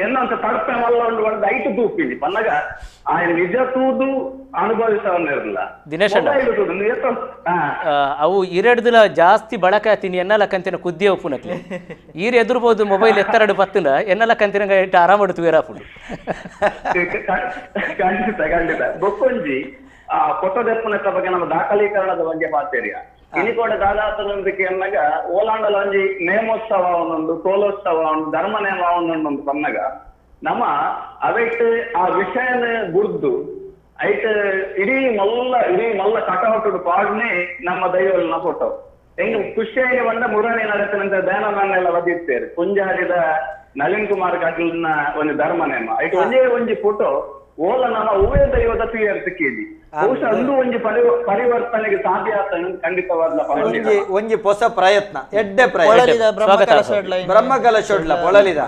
ಎನ್ನಂತ ತಡ್ಪೆ ಮಲ್ಲ ಉಂಡು ಬಣ್ಣ ಐಟು ತೂಪಿನಿ ಪನ್ನಗ ಆ ನಿಜ ತೂದು ಅನುಭವಿಸವನ್ನಿರಲ್ಲ. ದಿನೇಶ್ ಅವು ಇರೆಡ್ದಿಲ ಜಾಸ್ತಿ ಬಳಕೆ ಆತೀನಿ ಎನ್ನಲ ಕಂತಿನ ಕುದ್ದಿಯ ಉಪ್ಪುನಕ್ಲೆ ಈರ್ ಎದುರ್ಬೋದು ಮೊಬೈಲ್ ಎತ್ತರಡು ಪತ್ತುನ ಎನ್ನಲ ಕಂತಿನ ಆರಾಮಡು ತುವೇರಾಪುಂಡು. ಖಂಡಿತ ಖಂಡಿತ. ಬೊಕ್ಕೊಂಜಿ ಆ ಫೋಟೋ ದೆಪ್ಪುನೆತ್ತ ಬಗ್ಗೆ ನಮ್ಮ ದಾಖಲೀಕರಣದ ಬಗ್ಗೆ ಪಾತೇರಿಯ ಇನಿ ಕೂಡ ದಾದಾತನೊಂದಿಗೆ ಅನ್ನಗ ಓಲಾಂಡಲ ಒಂಜಿ ನೇಮೋತ್ಸವ ಒಂದೊಂದು ಕೋಲೋತ್ಸವ ಒಂದು ಧರ್ಮ ನೇಮ ಒಂದೊಂದು ಪನ್ನಗ ನಮ್ಮ ಅವೆಟ್ ಆ ವಿಷಯನ ಗುರ್ದು ಐಟ್ ಇಡೀ ಮಲ್ಲ ಕಟೌಟ್ ಪಾಡ್ನೆ ನಮ್ಮ ದೈವಲ್ನ ಫೋಟೋ ಹೆಂಗ್ ಖುಷಿಯಾಗಿ ಬಂದ ಮುರಾಣಿ ನಡತನಂತ ದಯಾನಂದನ್ನೆಲ್ಲ ಒದಿತ್ತೇರು ಕುಂಜಾಡಿದ ನಳಿನ್ ಕುಮಾರ್ ಕಟೀಲ್ನ ಒಂದು ಧರ್ಮ ನೇಮ ಐಟ್ ಒಂಜೇ ಒಂಜಿ ಫೋಟೋ ಓಲ ನಮ್ಮ ಹೂವೇ ದೈವದ ತುಯರ್ತ ಕೇಳಿ ಬಹುಶಃ ಅಂದು ಒಂಜಿ ಪರಿವರ್ತನೆಗೆ ಸಾಧ್ಯ ಆತ ಖಂಡಿತವಾದ ಒಂಜಿ ಒಂಜಿ ಹೊಸ ಪ್ರಯತ್ನ ಎಡ್ಡೆ ಪ್ರಯತ್ನ ಬ್ರಹ್ಮಕಲಶೊಡ್ಲ ಪೊಳಲಿದ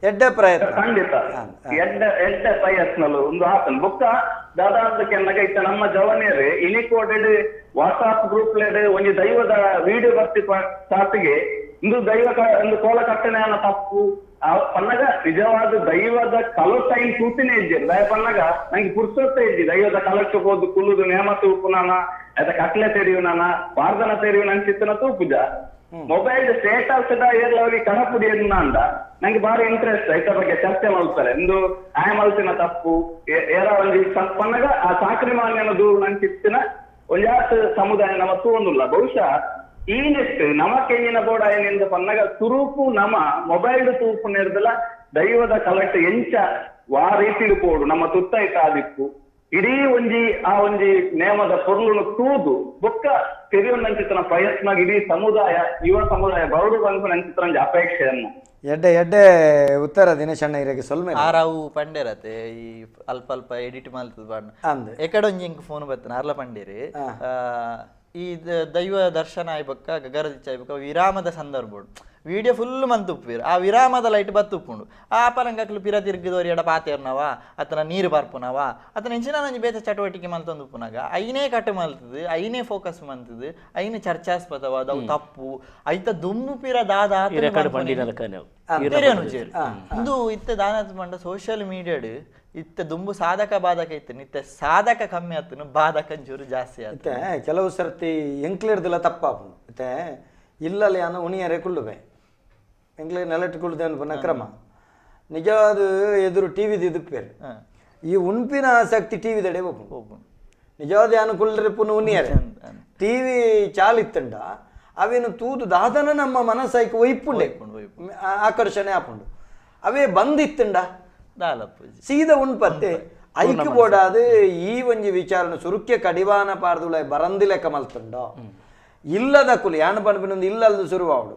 ಎಡ್ಡೆ ಪ್ರಯತ್ನ ಖಂಡಿತ ಎಡ್ಡೆ ಎಡ್ಡೆ ಪ್ರಯತ್ನಲು ಒಂದು ಆತನ ಬೊಕ್ಕ ದಾದಾಂತಕ್ಕೆ ಇತ್ತ ನಮ್ಮ ಜವನಿಯರೇ ಇನಿಕೋಟೆಡ್ WhatsApp group LED ಒಂಜಿ ದೈವದ ವಿಡಿಯೋ ಬರ್ತಿ ಸಾಟಿಗೆ ಇಂದು ದೈವ ಒಂದು ಕೋಲ ಕಟ್ಟಣೆ ಅನ್ನೋ ತಪ್ಪು ಪನ್ನಗ ನಿಜವಾದ ದೈವದ ಕಲೋಟೈನ್ ತೂತಿನೇ ಇದ್ದೀರಿ ದಯ ಪನ್ನಗ ನಂಗೆ ಪುರ್ಸೊತ್ತೆ ಇದ್ದಿ ದೈವದ ಕಲಕ್ಕೆ ಹೋದು ಕುಲ್ಲುದು ನೇಮ ತೂಪು ನಾನ ಅದ ಕಟ್ಲೆ ತೆರಿಯು ನಾನ ವಾರ್ಧನ ತೆರಿಯು ನನ್ ಚಿತ್ತನ ತೂಪುಜ ಮೊಬೈಲ್ ಸ್ಟೇಟಸ್ ಏರ್ಲವರಿಗೆ ಕಣಪುಡಿ ಅಂದ ನಂಗೆ ಬಾರಿ ಇಂಟ್ರೆಸ್ಟ್ ಐತ ಬಗ್ಗೆ ಚರ್ಚೆ ಮಾಡ್ತಾರೆ ಇಂದು ಆಯ ಮಲ್ತಿನ ತಪ್ಪು ಏರ ಒಂಜಿ ಪನ್ನಗ ಆ ಸಾಕ್ರಿ ಮಾನ್ಯನ ದೂರು ನನ್ ಚಿತ್ತಿನ ಒಂಜಾತ್ ಸಮುದಾಯ ನಮ್ಮ ತೂವೊಂದುಲ್ಲ. ಬಹುಶಃ ಈ ನೆಟ್ ನಮ ಕೆಂಜಿನ ಬೋಡ ಏನಿಂದ ಪನ್ನಗ ತುರುಪು ನಮ ಮೊಬೈಲ್ ತೂಪು ನೆರ್ದಲ ದೈವದ ಕಲೆಕ್ಟ್ ಎಂಚ ವಾ ರೀತಿಡು ಪೋಡು ನಮ್ಮ ತುತ್ತೈತ ಆದಿಪ್ಪು ಇಡೀ ಒಂಜಿ ಆ ಒಂಜಿ ನೇಮದ ಪೊರ್ಲುನು ತೂದು ಬೊಕ್ಕ ತೆರಿಯೊಂದಂಚಿತನ ಪ್ರಯತ್ನ ಇಡೀ ಸಮುದಾಯ ಯುವ ಸಮುದಾಯ ಬರಡು ಬಂದು ನಂಚಿತನ ಒಂಜಿ ಅಪೇಕ್ಷೆಯನ್ನು ಎಡ್ಡೆ ಎಡ್ಡೆ ಉತ್ತರ ದಿನೇಶ್ ಅಣ್ಣ ಇರಕ್ಕೆ ಸೊಲ್ಮೆ ಆರಾವು ಪಂಡೇರತೆ ಈ ಅಲ್ಪ ಅಲ್ಪ ಎಡಿಟ್ ಮಲ್ತದ ಬಾಣ ಎಕಡೊಂಜಿ ಇಂಕ್ ಫೋನ್ ಬತ್ತನ ಅರ್ಲ ಪಂಡೇರಿ ಈ ದೈವ ದರ್ಶನ ಆಯ್ಬಕ್ಕ ಗಗರದಿಚ್ಚ ಆಯ್ಬಕ್ಕ ವಿರಾಮದ ಸಂದರ್ಭ ವಿಡಿಯೋ ಫುಲ್ ಮಂತ್ ಉಪ್ಪೀರು ಆ ವಿರಾಮದ ಲೈಟ್ ಬತ್ತುಪ್ಪುಂಡು ಆ ಪರಂಗಕ್ಲು ಪಿರ ತಿರ್ಗಿದೋರಿ ಎಡ ಪಾತೇರ್ನವ ಅತನ ನೀರು ಬರ್ಪುನವ ಅತನ ಎಂಚಿನ ನಂಜಿ ಬೇತ ಚಟುವಟಿಕೆ ಮಲ್ತೊಂದು ಉಪ್ಪುನಾಗ ಐನೇ ಕಟ್ ಮಲ್ತದು ಐನೇ ಫೋಕಸ್ ಮಂತದು ಐನೇ ಚರ್ಚಾಸ್ಪದವಾದ ಅವು ತಪ್ಪು ಐತ ದುಮ್ಮು ಪಿರ ದಾದ ಇಂದು ಇತ್ತ ದಾನ ಮಂಡ ಸೋಷಿಯಲ್ ಮೀಡಿಯಾಡ್ ಇತ್ತ ದುಂಬು ಸಾಧಕ ಬಾಧಕ ಇತ್ತು ನಿತ್ತೆ ಸಾಧಕ ಕಮ್ಮಿ ಆತನು ಬಾಧಕ ಒಂಚೂರು ಜಾಸ್ತಿ ಆಯ್ತು. ಕೆಲವು ಸರ್ತಿ ಎಂಕ್ಲಿರ್ದಿಲ್ಲ ತಪ್ಪಾಪುಂಡು ಇತ್ತೆ ಇಲ್ಲಲ್ಲಿ ಅನ್ನ ಉಣಿಯರೆ ಕುಳ್ಳುವೆ ಎಂಕ್ಲೆ ನೆಲಟ್ಟು ಕುಳ್ಳುದೆ ಅನ್ಪುನ ಕ್ರಮ ನಿಜವಾದ ಎದುರು ಟಿ ವಿ ದಿದುಪ್ಪೇರು ಈ ಉಣ್ಪಿನ ಆಸಕ್ತಿ ಟಿ ವಿದಡೆ ಹೋಪುಂಡು ನಿಜವಾದ ಯಾನು ಕುಳ್ಳ್ರೆ ಪುನ ಉಣಿಯರೆ ಟಿ ವಿ ಚಾಲಿತ್ತಂಡ ಅವೇನು ತೂದು ದಾದನ ನಮ್ಮ ಮನಸ್ಸಾಯ್ಕ ಒಯ್ಪುಂಡೆ ಆಕರ್ಷಣೆ ಆಪುಂಡು ಅವೇ ಬಂದಿತ್ತಂಡ ಸೀದಾ ಉಣ್ಪತ್ತೆ ಐಕ್ ಬೋಡಾದ ಈ ಒಂಜಿ ವಿಚಾರನ ಸುರುಕ್ಕೆ ಕಡಿವಾನ ಪಾರ್ದುಳ ಬರಂದಿಲೆಕ್ಕ ಮಲ್ತುಂಡೋ ಇಲ್ಲದ ಕುಲಿ ಯಾನು ಪನ್ಪಿನೊಂದು ಇಲ್ಲಲ್ದು ಸುರುವಾವಡು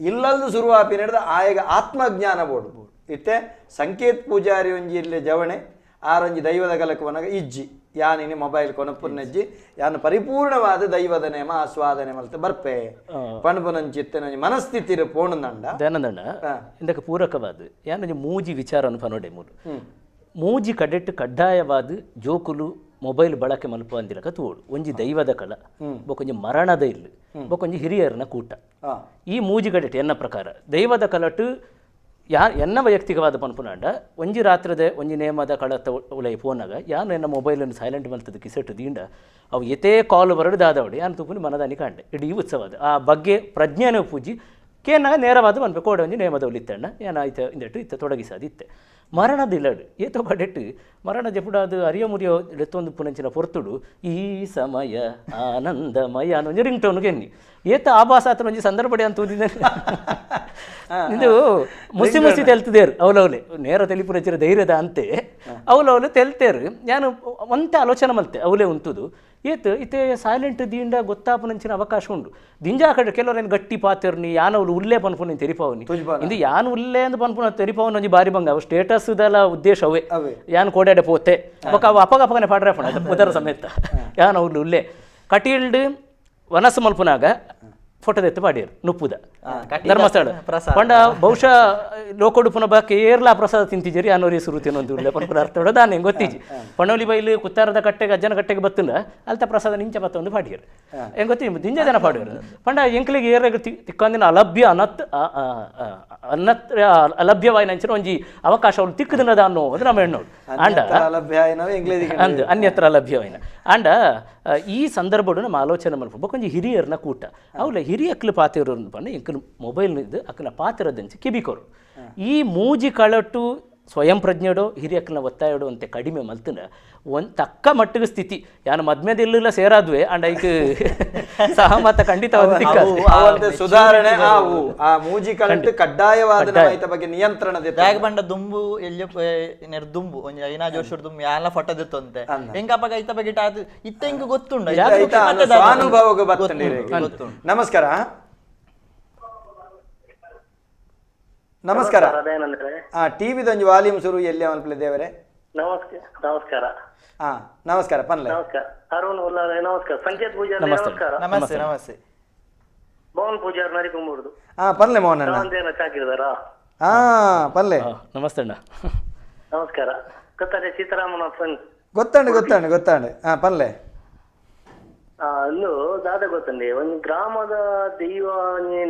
ಇಲ್ಲಲ್ದು ಸುರುವಾಪಿನ ಆಯಗ ಆತ್ಮಜ್ಞಾನ ಬೋಡು ಇತ್ತೆ ಸಂಕೇತ್ ಪೂಜಾರಿ ಒಂಜಿ ಇಲ್ಲೇ ಜವಣೆ ಆರೊಂಜಿ ದೈವದ ಕಲಕವನಾಗ ಇಜ್ಜಿ ಯಾನಿನಿ ಮೊಬೈಲ್ ಕೊನಪುರ್ನೆಜ್ಜಿ ಯಾನು ಪರಿಪೂರ್ಣವಾದ ದೈವದ ನೇಮ ಆಸ್ವಾದನೆ ಮಲ್ತ ಬರ್ಪೆ ಪಣಪುನಂಚಿತ್ತನೊಂಜಿ ಮನಸ್ಥಿತಿ ಪೋಣುಂದಂಡ ದಯಾನಂದಣ್ಣ ಇಂದಕ್ಕೆ ಪೂರಕವಾದ ಯಾನೊಂಜಿ ಮೂಜಿ ವಿಚಾರ ಪನೋಡೆ ಮೂಲು ಮೂಜಿ ಕಡೆಟ್ ಕಡ್ಡಾಯವಾದ ಜೋಕುಲು ಮೊಬೈಲ್ ಬಳಕೆ ಮಲ್ಪ ಅಂದಿಲಕ ತೋಡು ಒಂಜಿ ದೈವದ ಕಲ ಬೊಕೊಂಜಿ ಮರಣದ ಇಲ್ಲು ಬೊಕೊಂಜಿ ಹಿರಿಯರನ ಕೂಟ ಈ ಮೂಜಿ ಕಡೆಟ್ ಎನ್ನ ಪ್ರಕಾರ ದೈವದ ಕಲಟು ಯಾ ಎನ್ನ ವೈಯಕ್ತಿಕವಾದ ಪನ್ಪುನಾಂಡ ಒಂಜಿ ರಾತ್ರದ ಒಂಜಿ ನೇಮದ ಕಳತ ಉಲೈ ಫೋನಾಗ ಯಾನು ಎನ್ನ ಮೊಬೈಲನ್ನು ಸೈಲೆಂಟ್ ಮಲ್ತದ ಕಿಸೆಟ್ಟು ದಿಂಡ ಅವು ಎತೇ ಕಾಲು ಬರಡು ದಾದವಡು ಯಾನು ತುಪ್ಪುನಿ ಮನದಾನಿ ಕಾಂಡೆ ಇಡೀ ಉತ್ಸವದ ಆ ಬಗ್ಗೆ ಪ್ರಜ್ಞಾನ ಪೂಜಿ ಕೇನಾಗ ನೇರವಾದ ಪನ್ಪೆ ಕೋಡೆ ಒಂಜಿ ನೇಮದ ಉಲಿತ್ತಣ್ಣ ಏನಾಯ್ತು ಇಂದೆಟ್ಟು ಇತ್ತ ತೊಡಗಿಸಾದಿತ್ತೆ ಮರಣದ ಇಲ್ಲಡು ಏತೋ ಕಡೆಟ್ಟು ಮರಣ ಜಪುಡ ಅದು ಅರಿಯೋ ಮುರಿಯೋ ಎತ್ತೊಂದು ಪುನಂಚಿನ ಪೊರ್ತುಡು ಈ ಸಮಯ ಆನಂದಮಯ ಅನ್ನೋ ಒಂಜಿ ರಿಂಗ್ ಟೋನ್ ಕೆನ್ನಿ ಏತ ಆಭಾಸ ಆತನ ಒಂಜಿ ಸಂದರ್ಭ ಅಂತ ಇದು ಮುಸಿ ಮುಸಿ ತೆಲ್ತದೇರು ಅವಲವಲೆ ನೇರ ತೆಲಿಪುನಂಚಿನ ಧೈರ್ಯದ ಅಂತೆ ಅವಲವಲೆ ತೆಲ್ತೇರು ನಾನು ಒಂತೆ ಆಲೋಚನೆ ಮಲ್ತೆ ಅವಲೇ ಉಂಟುದು ಏತು ಇತ್ತೆ ಸೈಲೆಂಟ್ ದಿಂಡ ಗೊತ್ತಾಪುನಂಚಿನ ಅವಕಾಶ ಉಂಡು ದಿಂಜಾ ಕಡೆ ಕೆಲವರೇನು ಗಟ್ಟಿ ಪಾತೆರ್ನಿ ಯಾನವ್ಲು ಉಲ್ಲೇ ಪನ್ಪುನ ತೆರಿಪವನಿ ಇಂದು ಯಾನು ಉಲ್ಲೇ ಅಂದ್ ಪನ್ಪುನ ತೆರಿಪವನ ಒಂಜಿ ಬಾರಿ ಬಂಗ ಅವು ಸ್ಟೇಟಸ್ ಇದೆಲ್ಲ ಉದ್ದೇಶ ಅವೇ ಯಾನು ಕೋಡಾಡೆ ಪೋತೆ ಬೊಕ ಅವು ಅಪಗ ಅಪಗನೆ ಪಾಡ್ರೆ ಉದರ ಸಮೇತ ಯಾನು ಅವ್ಲು ಉಲ್ಲೇ ಕಟೀಲ್ಡ್ ವನಸು ಮಲ್ಪುನಾಗ ಫೋಟೋ ದೆತ್ತು ಪಾಡಿಯರು ನುಪ್ಪುದ ಧರ್ಮಸ್ಥಳ ಪಂಡ ಬಹುಶಃ ಲೋಕೋಡು ಪುನಃ ಬಾಕಿ ಏರ್ಲಾ ಪ್ರಸಾದ ತಿಂತಿದ್ದೀರಿ ಅನ್ನೋರಿ ಸುರು ತಿನ್ನೊಂದು ಉಳ್ಳೆ ಪನ್ಪುನ ಅರ್ಥ ದಾನೆ ಹೆಂಗೆ ಗೊತ್ತಿಜ್ಜಿ ಪಣೋಲಿ ಬೈಲು ಕುತ್ತಾರದ ಕಟ್ಟೆಗೆ ಅಜ್ಜನ ಕಟ್ಟೆಗೆ ಬತ್ತುಂಡ ಅಲ್ತ ಪ್ರಸಾದ ನಿಂಚ ಬತ್ತೊಂದು ಪಾಡಿಯರು ಹೆಂಗೆ ಗೊತ್ತಿ ದಿಂಜ ಜನ ಪಾಡಿಯರು ಪಂಡ ಎಂಕ್ಲಿಗೆ ಏರಾಗ ತಿಕ್ಕಂದಿನ ಅಲಭ್ಯ ಅನತ್ ಅನ್ನತ್ ಅಲಭ್ಯವಾಯಿನ ಅಂಚಿನ ಒಂಜಿ ಅವಕಾಶ ಅವ್ರು ತಿಕ್ಕದಿನದ ಅನ್ನೋ ಅದು ನಮ್ಮ ಹೆಣ್ಣೋಡು ಅಂಡ ಅಂದು ಅನ್ಯತ್ರ ಅಲಭ್ಯವಾಯಿನ ಅಂಡ ಈ ಸಂದರ್ಭಡು ನಮ್ಮ ಆಲೋಚನೆ ಮಲ್ಪ ಬೊಕೊಂಜಿ ಹಿರಿಯರ್ನ ಕೂಟ ಅವಲ ಹಿರಿಯಕ್ಲು ಪಾತಿರು ಪಂಡ ಎಂಕಲ್ ಮೊಬೈಲ್ ಇದು ಅಕ್ಕನ ಪಾತಿರದಂಚೆ ಕಿಬಿಕೋರು ಈ ಮೂಜಿ ಕಳಟು ಸ್ವಯಂ ಪ್ರಜ್ಞೆಡೋ ಹಿರಿಯಕ್ಲನ ಒತ್ತಾಯಡೋ ಅಂತೆ ಕಡಿಮೆ ಮಲ್ತನ ಒಂದು ತಕ್ಕ ಮಟ್ಟಿಗೆ ಸ್ಥಿತಿ ಯಾನು ಮದ್ಮೆದಿಲ್ಲ ಸೇರಾದ್ವೆ ಅಂಡ್ ಐಕ್ ಸಹಮತ ಖಂಡಿತವಾದ ಸುಧಾರಣೆ ಆ ಮೂಜಿ ಕಳಟು ಕಡ್ಡಾಯವಾದ ಬಗ್ಗೆ ನಿಯಂತ್ರಣ ಬಂಡ ದುಂಬು ಎಲ್ಲಿ ದುಂಬು ಒಂಜಿ ಐನಾ ಜೋಶ್ ದುಂಬು ಯಾಲ ಫೋಟೋ ದಿತ್ತಂತೆ ಹೆಂಗಪ್ಪ ಐತ ಬಗ್ಗೆ ಅದು ಇತ್ತ ಹಿಂಗ ಗೊತ್ತುಂಡು ನಮಸ್ಕಾರ ನಮಸ್ಕಾರ ಟಿವಿದೊಂಜಿ ವಾಲ್ಯೂಮ್ ಸುರು ಎಲ್ಲಿ ಮಲ್ಪಲೆ ದೇವರೇ ನಮಸ್ಕಾರ ನಮಸ್ಕಾರ. ಹಾ ನಮಸ್ಕಾರ ಪನ್ಲೆ. ನಮಸ್ಕಾರ ಅರುಣ್ ಉಲ್ಲಾರ, ನಮಸ್ಕಾರ ಸಂಕೇತ್ ಪೂಜಾರಿ, ನಮಸ್ಕಾರ. ನಮಸ್ತೆ ನಮಸ್ತೆ. ಮೋಹನ್ ಪೂಜಾರಿ ನರಿಕುಂಬುರ್ದು. ಹಾ ಪನ್ಲೆ ಮೋಹನ್ ಅಣ್ಣ. ಚಾಕಿದಾರಾ? ಹಾ ಪನ್ಲೆ. ನಮಸ್ತೆ ಅಣ್ಣ. ನಮಸ್ಕಾರ. ಗೊತ್ತಾರೆ ಸೀತಾರಾಮನ ಫ್ರೆಂಡ್? ಗೊತ್ತಾಂಡು ಗೊತ್ತಾಂಡು ಗೊತ್ತಾಂಡು. ಹಾ ಪನ್ಲೆ. ಅಲ್ಲೂ ದಾದ ಗೊತ್ತಂడి, ಒಂದು ಗ್ರಾಮದ ದೈವ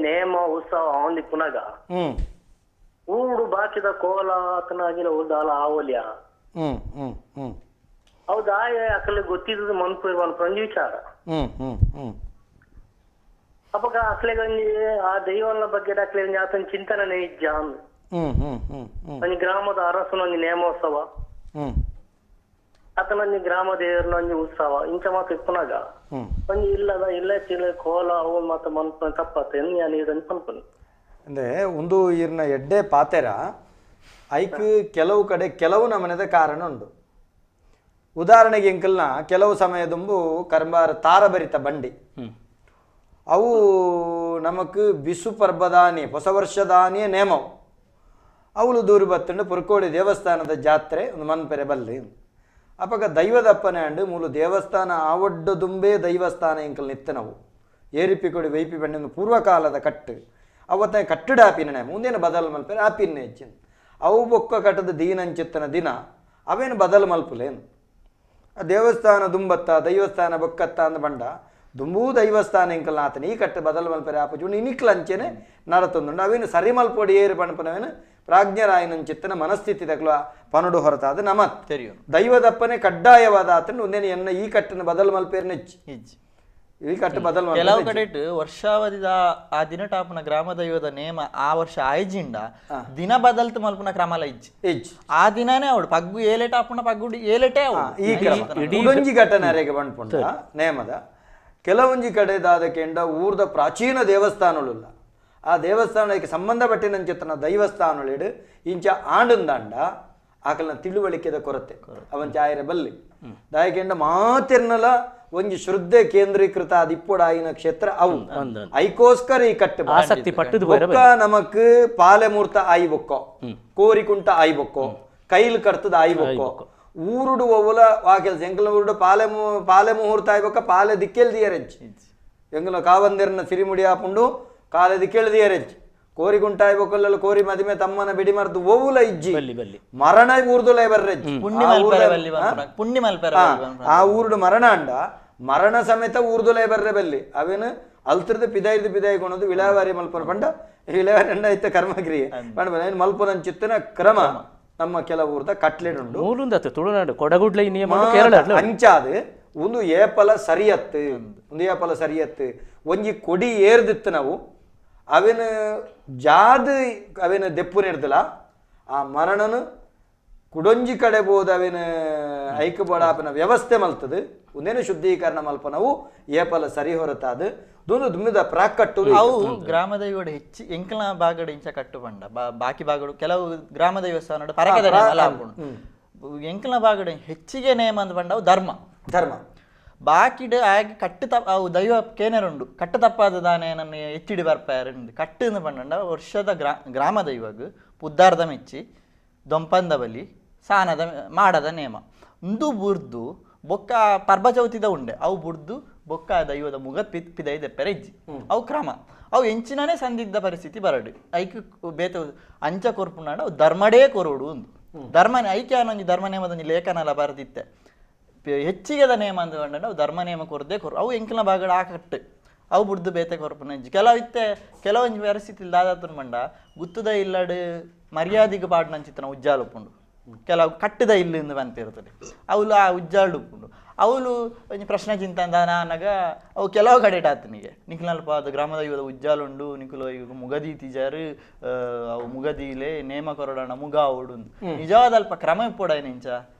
ನೇಮ ಉತ್ಸವ ಅವನಿ ಪುನಗ ಊರು ಬಾಕಿದ ಕೋಲ ಆತನಾಗಿನ ಊರ್ದಾಲ ಆವಲ್ಯ ಹೌದಾ ಅಕಲೆ ಗೊತ್ತಿದ್ದು ಮನ್ಪು ಮನ್ಪು ವಿಚಾರ. ಅಪ್ಪಗ ಅಕ್ಲೆಗೊಂಜಿ ಆ ದೈವನ ಬಗ್ಗೆ ಅಕ್ಲೆ ಆತನ ಚಿಂತನೆ ಇಜ್ಜ ಒಂಜಿ ಗ್ರಾಮದ ಅರಸನೊಂಜಿ ನೇಮೋತ್ಸವ ಆತನೊಂಜಿ ಗ್ರಾಮ ದೇವರನೊಂಜಿ ಉತ್ಸವ ಇಂಚ ಮಾತು ಇಪ್ಪುನಾಗ ಒಂಜಿ ಇಲ್ಲದ ಇಲ್ಲ ಚಿಲ್ಲ ಕೋಲ ಅವು ಮಾತ ಮನ್ಪು ತಪ್ಪತ್ತೆ ಇದನ್ನು ಪನ್ಪುನಿ. ಅಂದ್ರೆ ಒಂದು ಈರ್ನ ಎಡ್ಡೆ ಪಾತೆರ ಐಕ್ ಕೆಲವು ಕಡೆ ಕೆಲವು ನಮನದ ಕಾರಣ ಉಂಡು. ಉದಾಹರಣೆಗೆ ಎಂಕಲ್ನ ಕೆಲವು ಸಮಯದುಂಬು ಕರಂಬಾರ ತಾರಬರಿತ ಬಂಡಿ ಅವು ನಮಕ್ ಬಿಸು ಪರ್ಬದಾನಿ ಹೊಸ ವರ್ಷದಾನಿಯೇ ನೇಮವು ಅವಳು ದೂರು ಬತ್ತಂಡು ಪುರ್ಕೋಡಿ ದೇವಸ್ಥಾನದ ಜಾತ್ರೆ ಒಂದು ಮನ್ಪೆರೆ ಬಲ್ಲಿ ಅಪಗ ದೈವದಪ್ಪನೆ ಅಂಡು ಮೂಲು ದೇವಸ್ಥಾನ ಆವಡ್ಡ ದುಂಬೆ ದೈವಸ್ಥಾನ ಎಂಕಲ್ ನಿತ್ತನವು ಏರಿಪಿ ಕೊಡಿ ವೈಪಿ ಬಂಡಿ ಒಂದು ಪೂರ್ವಕಾಲದ ಕಟ್ಟು ಅವತ್ತ ಕಟ್ಟಡ ಆಪಿನ ನೇಮ ಮುಂದೇನು ಬದಲು ಮಲ್ಪೆರೆ ಆಪಿನ ಹೆಚ್ಚಿನ ಅವು ಬೊಕ್ಕ ಕಟ್ಟದ ದೀನಂಚಿತ್ತನ ದಿನ ಅವೇನು ಬದಲು ಮಲ್ಪುಲೇನು ಆ ದೇವಸ್ಥಾನ ದುಂಬತ್ತ ದೈವಸ್ಥಾನ ಬೊಕ್ಕತ್ತ ಅಂದ ಬಂಡ ದುಂಬೂ ದೈವಸ್ಥಾನ ಎಂಕಲ್ ಆತನ ಈ ಕಟ್ಟು ಬದಲು ಮಲ್ಪೆರೆ ಆಪುಜು ಇನಿಕ್ಲ ಅಂಚೆನೆ ನಡತೊಂದುಂಡು ಅವೇನು ಸರಿ ಮಲ್ಪೊಡಿ ಏರು ಪಣಪನವೇನು ಪ್ರಾಜ್ಞರಾಯನಂಚಿತ್ತನ ಮನಸ್ಥಿತಿ ತಕ್ಲ ಪನುಡು ಹೊರತಾದ ನಮತ್ ದೈವದಪ್ಪನೆ ಕಡ್ಡಾಯವಾದ ಆತನ ಒಂದೇನು ಎನ್ನ ಈ ಕಟ್ಟನ ಬದಲು ಮಲ್ಪೇರ್ ನೆಚ್ಚಿ ಈ ಕಟ್ಟು ಬದಲು ಕೆಲವು ಕಡೆ ವರ್ಷಾವಧಿದ ಆ ದಿನ ಟಾಪನ ಗ್ರಾಮ ದೈವದ ನೇಮ ಆ ವರ್ಷ ಆಯ್ಜಿಂಡ ದಿನ ಬದಲ್ತು ಮಲ್ಪುನ ಕ್ರಮಲ ಇಜ್ಜಿ ಇಜ್ಜಿ ಆ ದಿನನೇ ಅವಳು ಪಗ್ಗು ಏಲೆಟ ಆಪುನ ಪಗ್ಗುಡಿ ಏಲೆಟೆ ಈ ಕ್ರಮ ಇಡೊಂಜಿ ಘಟನೆ ಅರೆಗೆ ಬಂಡ್ಪುಂಡ ನೇಮದ ಕೆಲವೊಂಜಿ ಕಡೆ ದಾದಕೆಂಡ ಊರ್ದ ಪ್ರಾಚೀನ ದೇವಸ್ಥಾನಗಳುಲ್ಲ ಆ ದೇವಸ್ಥಾನಕ್ಕೆ ಸಂಬಂಧಪಟ್ಟಿನಂಚಿತ್ತನ ದೈವಸ್ಥಾನಗಳಿಡು ಇಂಚ ಆಂಡಂದಾಂಡ ಆಕಲ್ನ ತಿಳುವಳಿಕೆದ ಕೊರತೆ ಅವಂಚ ಆಯರೆ ಬಲ್ಲಿ ದಾಯಕೆಂಡ ಮಾತಿರ್ನಲ ಒಂಜಿ ಶ್ರದ್ಧೆ ಕೇಂದ್ರೀಕೃತ ಅದಿಪ್ಪೊಡಾಯಿನ ಕ್ಷೇತ್ರ ಅವು ಐಕೋಸ್ಕರ ಈ ಕಟ್ಟು ಆಸಕ್ತಿ ಪಟ್ಟದು ನಮಕ್ ಪಾಲೆಮೂರ್ತ ಆಯಿ ಬೊಕ್ಕೋ ಕೋರಿಕುಂಟ ಆಯಿ ಬೊಕ್ಕೋ ಕೈಲ್ ಕರ್ತದ ಆಯಿ ಬೊಕ್ಕೋ ಊರುಡು ಒವ್ವಲ ವಾ ಕೆಲಸ ಎಂಕಲ್ನ ಊರುಡು ಪಾಲೆ ಪಾಲೆ ಮುಹೂರ್ತ ಆಯ್ಬೊಕ್ಕ ಪಾಲೆ ದಿಕ್ಕೆಲ್ದಿಯರೆಂಚ್ ಎಂಕಲ್ನ ಕಾವಂದಿರ್ನ ಸಿರಿಮುಡಿ ಆಪುಂಡು ಕಾಲೆ ದಿಕ್ಕೆಲ್ದಿಯರೆಂಚ್ ಕೋರಿ ಗುಂಟಾಯ್ ಬೊಕ್ಕಲ್ಲ ಕೋರಿ ಮದಿಮೆ ತಮ್ಮನ ಬಿಡಿ ಮರ್ದು ಒವ್ವುಲ ಇಜ್ಜಿ ಮರಣ ಊರ್ದುಲ ಬರ್ರೆಜ್ಜಿ ಆ ಊರುಡು ಮರಣ ಅಂಡ ಮರಣ ಸಮೇತ ಊರ್ದುಲೇ ಬರ್ರೆ ಬಲ್ಲಿ ಅವೇನು ಅಲ್ತ್ರದ ಪಿದಾಯ್ದು ಪಿದಾಯಿ ಕೊಣದು ವಿಳಾವಾರಿ ಮಲ್ಪನ ಪಂಡ ವಿಳಾವಾರಿ ಅಂಡ ಇತ್ತ ಕರ್ಮಕ್ರಿಯೆ ಪಂಡ ಮಲ್ಪನ ಚಿತ್ತನ ಕ್ರಮ ನಮ್ಮ ಕೆಲವು ಊರ್ದ ಕಟ್ಲೆಡುಂಡು ತುಳುನಾಡು ಕೊಡಗುಡ್ಲ ನಿಯಮ ಕೇರಳ ಅಂಚಾದು ಒಂದು ಏಪಲ ಸರಿಯತ್ತು ಒಂದು ಏಪಲ ಸರಿಯತ್ತು ಒಂಜಿ ಕೊಡಿ ಏರ್ದಿತ್ತು ನಾವು ಅವೇನು ಜಾದು ಅವೇನು ದೆಪ್ಪು ನೆಡ್ದಲ ಆ ಮರಣನು ಕುಡೊಂಜಿ ಕಡೆ ಬೋದು ಅವೇನು ಐಕು ಬೋಡಾಪನ ವ್ಯವಸ್ಥೆ ಮಲ್ತದು ಒಂದೇನು ಶುದ್ಧೀಕರಣ ಮಲ್ಪನವು ಏಪಲ ಸರಿ ಹೊರತಾದ ದೊಂದು ದುಮ್ಮಿದ ಪ್ರಾಕಟ್ಟು ಅವು ಗ್ರಾಮ ದೈವಡು ಹೆಚ್ಚು ಎಂಕಲ್ನ ಭಾಗಡು ಇಂಚ ಕಟ್ಟು ಬಂಡ ಬಾಕಿ ಭಾಗಡು ಕೆಲವು ಗ್ರಾಮ ದೇವಸ್ಥಾನ ಪರಕದ ಎಂಕಲ್ನ ಭಾಗಡು ಹೆಚ್ಚಿಗೆ ನೇಮ ಅಂದ ಬಂಡ ಅವು ಧರ್ಮ ಧರ್ಮ ಬಾಕಿಡ್ ಆಗಿ ಕಟ್ಟು ತಪ್ಪ ಅವು ದೈವ ಕೇನರುಂಡು ಕಟ್ಟು ತಪ್ಪಾದ ದಾನೆ ನನ್ನ ಹೆಚ್ಚಿಡಿ ಬರ್ಪಾರು ಕಟ್ಟು ಬಂಡ ವರ್ಷದ ಗ್ರಾಮ ದೈವಗ್ ಪುದ್ದಾರ್ದ ಮೆಚ್ಚಿ ದೊಂಪಂದ ಬಲಿ ಸಾನದ ಮಾಡದ ನೇಮ ಉಂದು ಬುರ್ದು ಬೊಕ್ಕ ಪರ್ಬ ಚೌತಿದ ಉಂಡೆ ಅವು ಬುರ್ದು ಬೊಕ್ಕ ದೈವದ ಮುಗ ಪಿದೈ ದೆಪ್ಪರೆ ಇಜ್ಜಿ ಅವು ಕ್ರಮ ಅವು ಎಂಚಿನನೇ ಸಂದಿಗ್ಧ ಪರಿಸ್ಥಿತಿ ಬರಡು ಐಕ್ ಬೇತ ಅಂಚ ಕೊರ್ಪುನಾಡ ಅವು ಧರ್ಮಡೇ ಕೊರೋಡು ಒಂದು ಧರ್ಮನೇ ಐಕ್ಯ ಒಂಜಿ ಧರ್ಮ ನೇಮದ ಲೇಖನಲ ಬರೆದಿತ್ತೆ ಹೆಚ್ಚಿಗೆದ ನೇಮ ಅಂದ ಅವು ಧರ್ಮ ನೇಮ ಕೊರದೆ ಕೊರು ಅವು ಎಂಕಿನ ಭಾಗಡ ಆ ಕಟ್ಟು ಅವು ಬುಡ್ದು ಬೇತೆ ಕೊರ್ಪುನ ಇಜ್ಜಿ ಕೆಲವು ಇತ್ತೆ ಕೆಲವೊಂಜಿ ಪರಿಸ್ಥಿತಿ ದಾದಾತನ ಮಂಡ ಗುತ್ತದ ಇಲ್ಲಡು ಮರ್ಯಾದೆಗೆ ಪಾಡ್ನಂಚಿತ್ತನ ಉಜ್ಜಾಲು ಉಪ್ಪುಂಡು ಕೆಲವು ಕಟ್ಟದ ಇಲ್ಲಿಂದ ಬಂತಿರ್ತದೆ ಅವಳು ಆ ಉಜ್ಜಾಳು ಉಪ್ಪುಂಡು ಅವಳು ಒಂಜಿ ಪ್ರಶ್ನೆ ಚಿಂತನ ಅನ್ನಗ ಅವು ಕೆಲವು ಕಡೆ ಆತನಿಗೆ ನಿಖಿಲಲ್ಪ ಅದು ಗ್ರಾಮ ದೈವದ ಉಜ್ಜಾಲುಂಡು ನಿಖಿಲು ಈಗ ಮುಗದಿ ತಿಜಾರು ಅವು ಮುಗದಿಲೆ ನೇಮ ಕೊರಡಣ ಮುಗ ಅವಡು ನಿಜವಾದ ಅಲ್ಪ ಕ್ರಮ ಇಪ್ಪೊಡ ನಿಂಚ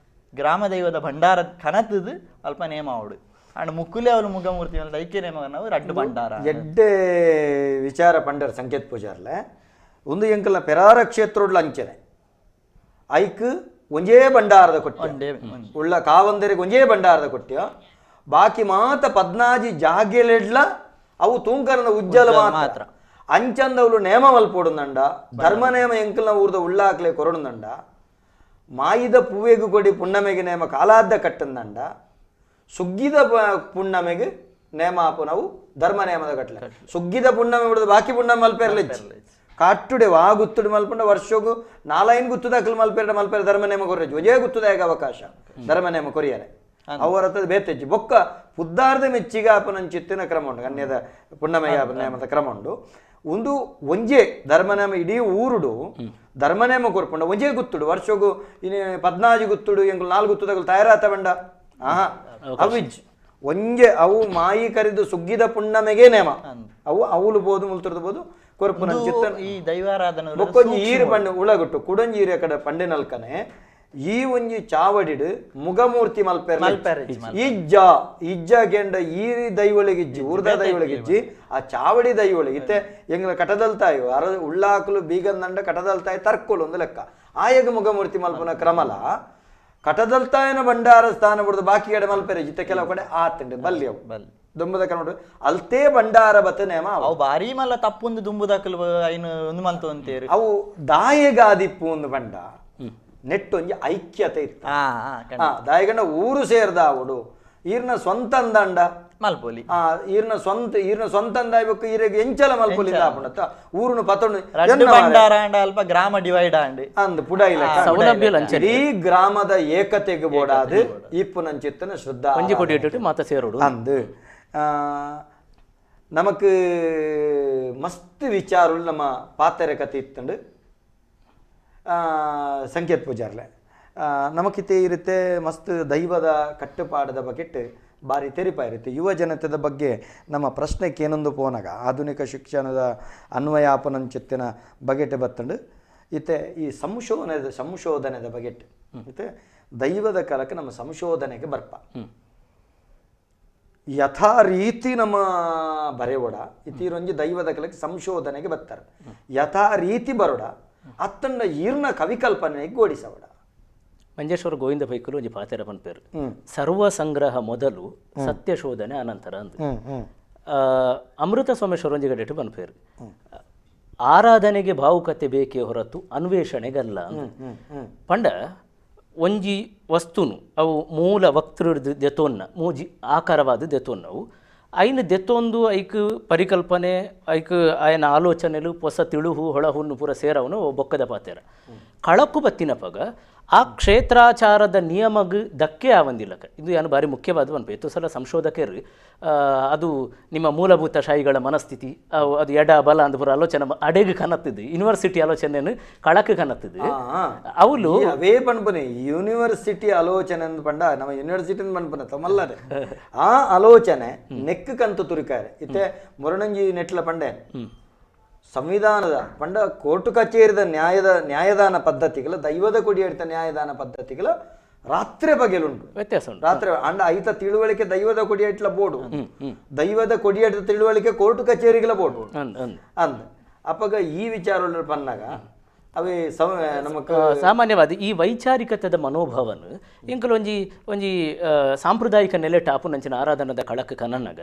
ಗ್ರಾಮ ದೈವದ ಭಂಡಾರ ಕನತದು ಅಲ್ಪ ನೇಮ ಅವಡು ಅಂಡ್ ಮುಕ್ಕುಲೆ ಅವಳು ಮುಗಮೂರ್ತಿ ಐಕ್ಯ ನೇಮ ನಾವು ರಡ್ಡು ಭಂಡಾರ ಎಡ್ಡೆ ವಿಚಾರ ಪಂಡರ್ ಸಂಕೇತ್ ಪೂಜಾರ್ಲೆ ಒಂದು ಎಂಕಲ್ನ ಪೆರಾರ ಕ್ಷೇತ್ರೋಡ್ಲ ಅಂಚನೆ ಐಕ್ ಒಂಜೇ ಭಂಡಾರದ ಕೊಟ್ಟ ಉಳ್ಳ ಕಾವಂದರಿಗೆ ಒಂಜೇ ಭಂಡಾರದ ಕೊಟ್ಟ ಬಾಕಿ ಮಾತ ಪದ್ನಾಜಿ ಜಾಗೆಲೆಡ್ಲ ಅವು ತೂಂಕರನ ಉಜ್ಜಲ ಮಾತ್ರ ಅಂಚಂದವಳು ನೇಮ ಮಲ್ಪೋಡುಂದಂಡ ಧರ್ಮ ನೇಮ ಎಂಕಲ್ನ ಊರ್ದ ಉಳ್ಳಾಕ್ಲೆ ಕೊರಡುಂದಂಡ ಮಾಯಿದ ಪೂವೆಗು ಕೊಡಿ ಪುಣ್ಣಮೆಗೆ ನೇಮ ಕಾಲಾದ್ದ ಕಟ್ಟಂದಂಡ ಸುಗ್ಗಿದ ಪುಣ್ಣಮೆಗೆ ನೇಮ ಆಪುನವು ಧರ್ಮ ನೇಮದ ಕಟ್ಲೆ ಸುಗ್ಗಿದ ಪುಣ್ಣಮೆ ಬಿಡುದು ಬಾಕಿ ಪುಣ್ಣಮೆ ಮಲ್ಪೆರ್ಲೆಚ್ಚಿ ಕಾಟ್ಟುಡೆ ವಾ ಗುತ್ತುಡು ಮಲ್ಪಂಡ ವರ್ಷಗು ನಾಲೈನ್ ಗುತ್ತುದಾಕಲು ಮಲ್ಪೆರಡ ಮಲ್ಪೆರ ಧರ್ಮ ನೇಮ ಕೊರ್ರೆಜ್ಜಿ ಒಜೇ ಗುತ್ತುದಾಯಕ ಅವಕಾಶ ಧರ್ಮ ನೇಮ ಕೊರಿಯರೆ ಅವರತ್ತದ ಬೇತೆಜ್ಜಿ ಬೊಕ್ಕ ಪುದ್ದಾರ್ದ ಮೆಚ್ಚಿಗೆ ಆಪನಂಚಿತ್ತಿನ ಕ್ರಮ ಉಂಡು ಕನ್ಯದ ಪುಣ್ಣಮೆಗೆ ಆಪನ ನೇಮದ ಕ್ರಮ ಉಂಡು ಒಂದು ಒಂಜೇ ಧರ್ಮನೇಮ ಇಡೀ ಊರುಡು ಧರ್ಮನೇಮ ಕೊರ್ಪುಂಡ ಒಂಜೇ ಗುತ್ತುಡು ವರ್ಷಗು ಇನ್ನು 14 ಗುತ್ತುಡು ಎಂಕುಲು 4 ಗುತ್ತುದಾಗಲು ತಯಾರಾತ ಬಂಡ ಆಹಾ ಅವಿಜ್ ಒಂಜೆ ಅವು ಮಾಯಿ ಕರಿದು ಸುಗ್ಗಿದ ಪುಣ್ಣಮೆಗೆ ನೇಮ ಅವು ಅವುಲು ಬೋದು ಮುಲ್ತುರ್ದು ಬೋದು ಕೊರ್ಪುನ ಈ ದೈವಾರಾಧನೆ ಬೊಕ್ಕೊಂಜಿ ಈರು ಪಂಡೆ ಉಳಗುಟ್ಟು ಕುಡಂಜಿ ಈರ ಕಡೆ ಪಂಡೆನಲ್ಕನೆ ಈ ಒಂಜಿ ಚಾವಡಿಡು ಮುಗಮೂರ್ತಿ ಮಲ್ಪೆರ್ ಇಜ್ಜ ಇಜ್ಜ ಗೆಂಡ ಈ ದೈವೊಳಗಿಜ್ಜಿ ಊರ್ದ ದೈವೊಳಗಿಜ್ಜಿ ಆ ಚಾವಡಿ ದೈವೊಳಗೆ ಇತ್ತೆ ಎಂಗ್ಲ ಕಟದಲ್ತಾಯು ಅರ ಉಳ್ಳಾಕಲು ಬೀಗಂದಂಡ ಕಟದಲ್ತಾಯಿ ತರ್ಕೊಲು ಒಂದು ಲೆಕ್ಕ ಆಯಗ ಮುಗಮೂರ್ತಿ ಮಲ್ಪನ ಕ್ರಮಲ ಕಟದಲ್ತಾಯನ ಭಂಡಾರ ಸ್ಥಾನ ಬಿಡುದು ಬಾಕಿ ಕಡೆ ಮಲ್ಪೆರೆ ಇತ್ತೆ ಕೆಲವು ಕಡೆ ಆತಂಡೆ ಬಲ್ಯವು ದುಂಬದ ಕನ್ನಡ ಅಲ್ತೇ ಭಂಡಾರ ಬತ್ತ ನೇಮ ಅವು ಭಾರಿ ಮಲ್ಲ ತಪ್ಪೊಂದು ದುಂಬುದಾಕಲು ಐನು ಒಂದು ಮಲ್ತು ಅಂತೇರಿ ಅವು ದಾಯಗಾದಿಪ್ಪು ಒಂದು ಬಂಡ ನೆಟ್ಟೊಂಜಿ ಐಕ್ಯತೆ ಇತ್ತು ದಾಯಗಂಡ ಊರು ಸೇರ್ದ ಅವಡು ಈರ್ನ ಸ್ವಂತ ಅಂದಂಡ ಮಲ್ಪೊಲಿ ಈರ್ನ ಸ್ವಂತ ಈರ್ನ ಸ್ವಂತ ಅಂದಾಯ್ಬೇಕು ಈರೆಗೆ ಎಂಚಲ ಮಲ್ಪೊಲಿ ಆಪುಂಡತ್ತ ಊರುನು ಪತೊಂಡು ಅಲ್ಪ ಗ್ರಾಮ ಡಿವೈಡ್ ಆಂಡ್ ಅಂದ್ ಪುಡಾಯಿಲ ಇಡೀ ಗ್ರಾಮದ ಏಕತೆಗೆ ಬೋಡಾದು ಇಪ್ಪು ನಂಚಿತ್ತನ ಶ್ರದ್ಧಾ ಒಂಜಿ ಕೊಡಿ ಇಟ್ಟು ಮಾತ ಸೇರೋಡು ಅಂದು ನಮಕ್ ಮಸ್ತ್ ವಿಚಾರಗಳು ನಮ್ಮ ಪಾತೆರೆ ಕತೆ ಇತ್ತಂಡು ಸಂಕೇತ್ ಪೂಜಾರ್ಲೆ ನಮಕಿತೆ ಇರುತ್ತೆ ಮಸ್ತ್ ದೈವದ ಕಟ್ಟುಪಾಡದ ಬಗೆಟ್ ಭಾರಿ ತೆರಿಪ ಇರುತ್ತೆ ಯುವ ಜನತೆದ ಬಗ್ಗೆ ನಮ್ಮ ಪ್ರಶ್ನೆಗೆ ಏನೊಂದು ಪೋನಾಗ ಆಧುನಿಕ ಶಿಕ್ಷಣದ ಅನ್ವಯಾಪನಂಚಿತ್ತಿನ ಬಗೆಟ್ ಬತ್ತಂಡು ಇತ್ತೆ ಈ ಸಂಶೋಧನೆದ ಬಗೆಟ್ ಇತ್ತೆ ದೈವದ ಕಾಲಕ್ಕೆ ನಮ್ಮ ಸಂಶೋಧನೆಗೆ ಬರ್ಪ ಯಥಾ ರೀತಿ ನಮ್ಮ ಬರೆಯೋಡ ಇತ್ತೀರೊಂಜಿ ದೈವದ ಕಾಲಕ್ಕೆ ಸಂಶೋಧನೆಗೆ ಬರ್ತಾರೆ ಯಥಾ ರೀತಿ ಬರೋಡ ಅತ್ತಂಡ ಈರ್ನ ಕವಿಕಲ್ಪನೆಗೆ ಗೋಡಿಸವಡ ಮಂಜೇಶ್ವರ ಗೋವಿಂದ ಬೈಕಲು ಒಂಜಿ ಪಾತೆರ ಪನ್ಪೇರು ಸರ್ವ ಸಂಗ್ರಹ ಮೊದಲು ಸತ್ಯ ಶೋಧನೆ ಅನಂತರ ಅಂದು ಅಮೃತ ಸೋಮೇಶ್ವರ ಒಂಜಿ ಗಡೆಟು ಪನ್ಪೇರು ಆರಾಧನೆಗೆ ಭಾವುಕತೆ ಬೇಕೇ ಹೊರತು ಅನ್ವೇಷಣೆಗಲ್ಲ ಪಂಡ ಒಂಜಿ ವಸ್ತುನು ಅವು ಮೂಲ ವಕ್ತೃ ದೆತೋನ್ನ ಮೂಜಿ ಆಕಾರವಾದ ದೆತೋನ್ನವು ಐನು ದೆತ್ತೊಂದು ಐಕ್ ಪರಿಕಲ್ಪನೆ ಐಕ್ ಆಯನ ಆಲೋಚನೆಲು ಹೊಸ ತಿಳುಹು ಹೊಳಹುನ್ನು ಪೂರ ಸೇರವನು ಬೊಕ್ಕದ ಪಾತೆರ ಕಳಕು ಬತ್ತಿನಪಗ ಆ ಕ್ಷೇತ್ರಾಚಾರದ ನಿಯಮಗ್ ಧಕ್ಕೆ ಆವಂದಿಲ್ಲಕ ಇದು ಏನು ಭಾರಿ ಮುಖ್ಯವಾದ ಪನ್ಪೆ ಎತ್ತು ಸಲ ಸಂಶೋಧಕರು ಅದು ನಿಮ್ಮ ಮೂಲಭೂತ ಶಾಹಿಗಳ ಮನಸ್ಥಿತಿ ಅದು ಎಡ ಬಲ ಅಂದ ಪೂರ ಆಲೋಚನೆ ಅಡೆಗೆ ಕನತ್ತಿದ್ದು ಯೂನಿವರ್ಸಿಟಿ ಆಲೋಚನೆಯನ್ನು ಕಳಕು ಕನತ್ತಿದ್ದು ಅವಳು ಅವೇ ಪನ್ಪನೆ ಯೂನಿವರ್ಸಿಟಿ ಆಲೋಚನೆ ಅಂದ್ ಪಂಡ ನಮ್ಮ ಯೂನಿವರ್ಸಿಟಿ ಪನ್ಪನೆ ತಮ್ಮಲ್ಲದೆ ಆ ಆಲೋಚನೆ ನೆಕ್ ಕಂತು ತುರಿಕಾರೆ ಇತ್ತೆ ಮೊರಣಂಜಿ ನೆಟ್ಲ ಪಂಡೆ ಸಂವಿಧಾನದ ಪಂಡ ಕೋರ್ಟು ಕಚೇರಿದ ನ್ಯಾಯದಾನ ಪದ್ಧತಿಗಳ ದೈವದ ಕೊಡಿಯಡಿತ ನ್ಯಾಯದಾನ ಪದ್ಧತಿಗಳ ರಾತ್ರಿ ಬಗೆಲುಂಟು ವ್ಯತ್ಯಾಸ ಉಂಟು ರಾತ್ರಿ ಅಂಡ ಐತ ತಿಳುವಳಿಕೆ ದೈವದ ಕೊಡಿಯಟ್ಲ ಬೋರ್ಡು ದೈವದ ಕೊಡಿಯಟ್ಲ ತಿಳುವಳಿಕೆ ಕೋರ್ಟು ಕಚೇರಿಗಳ ಬೋರ್ಡು ಅಂದ ಅಪ್ಪಗ ಈ ವಿಚಾರ ಪನ್ನಾಗ ಅವೇ ನಮಕ್ ಸಾಮಾನ್ಯವಾದ ಈ ವೈಚಾರಿಕತೆದ ಮನೋಭಾವನು ಎಂಕಲು ಒಂಜಿ ಒಂಜಿ ಸಾಂಪ್ರದಾಯಿಕ ನೆಲೆ ಟಾಪುನಂಚಿನ ಆರಾಧನದ ಕಳಕ ಕನನಗ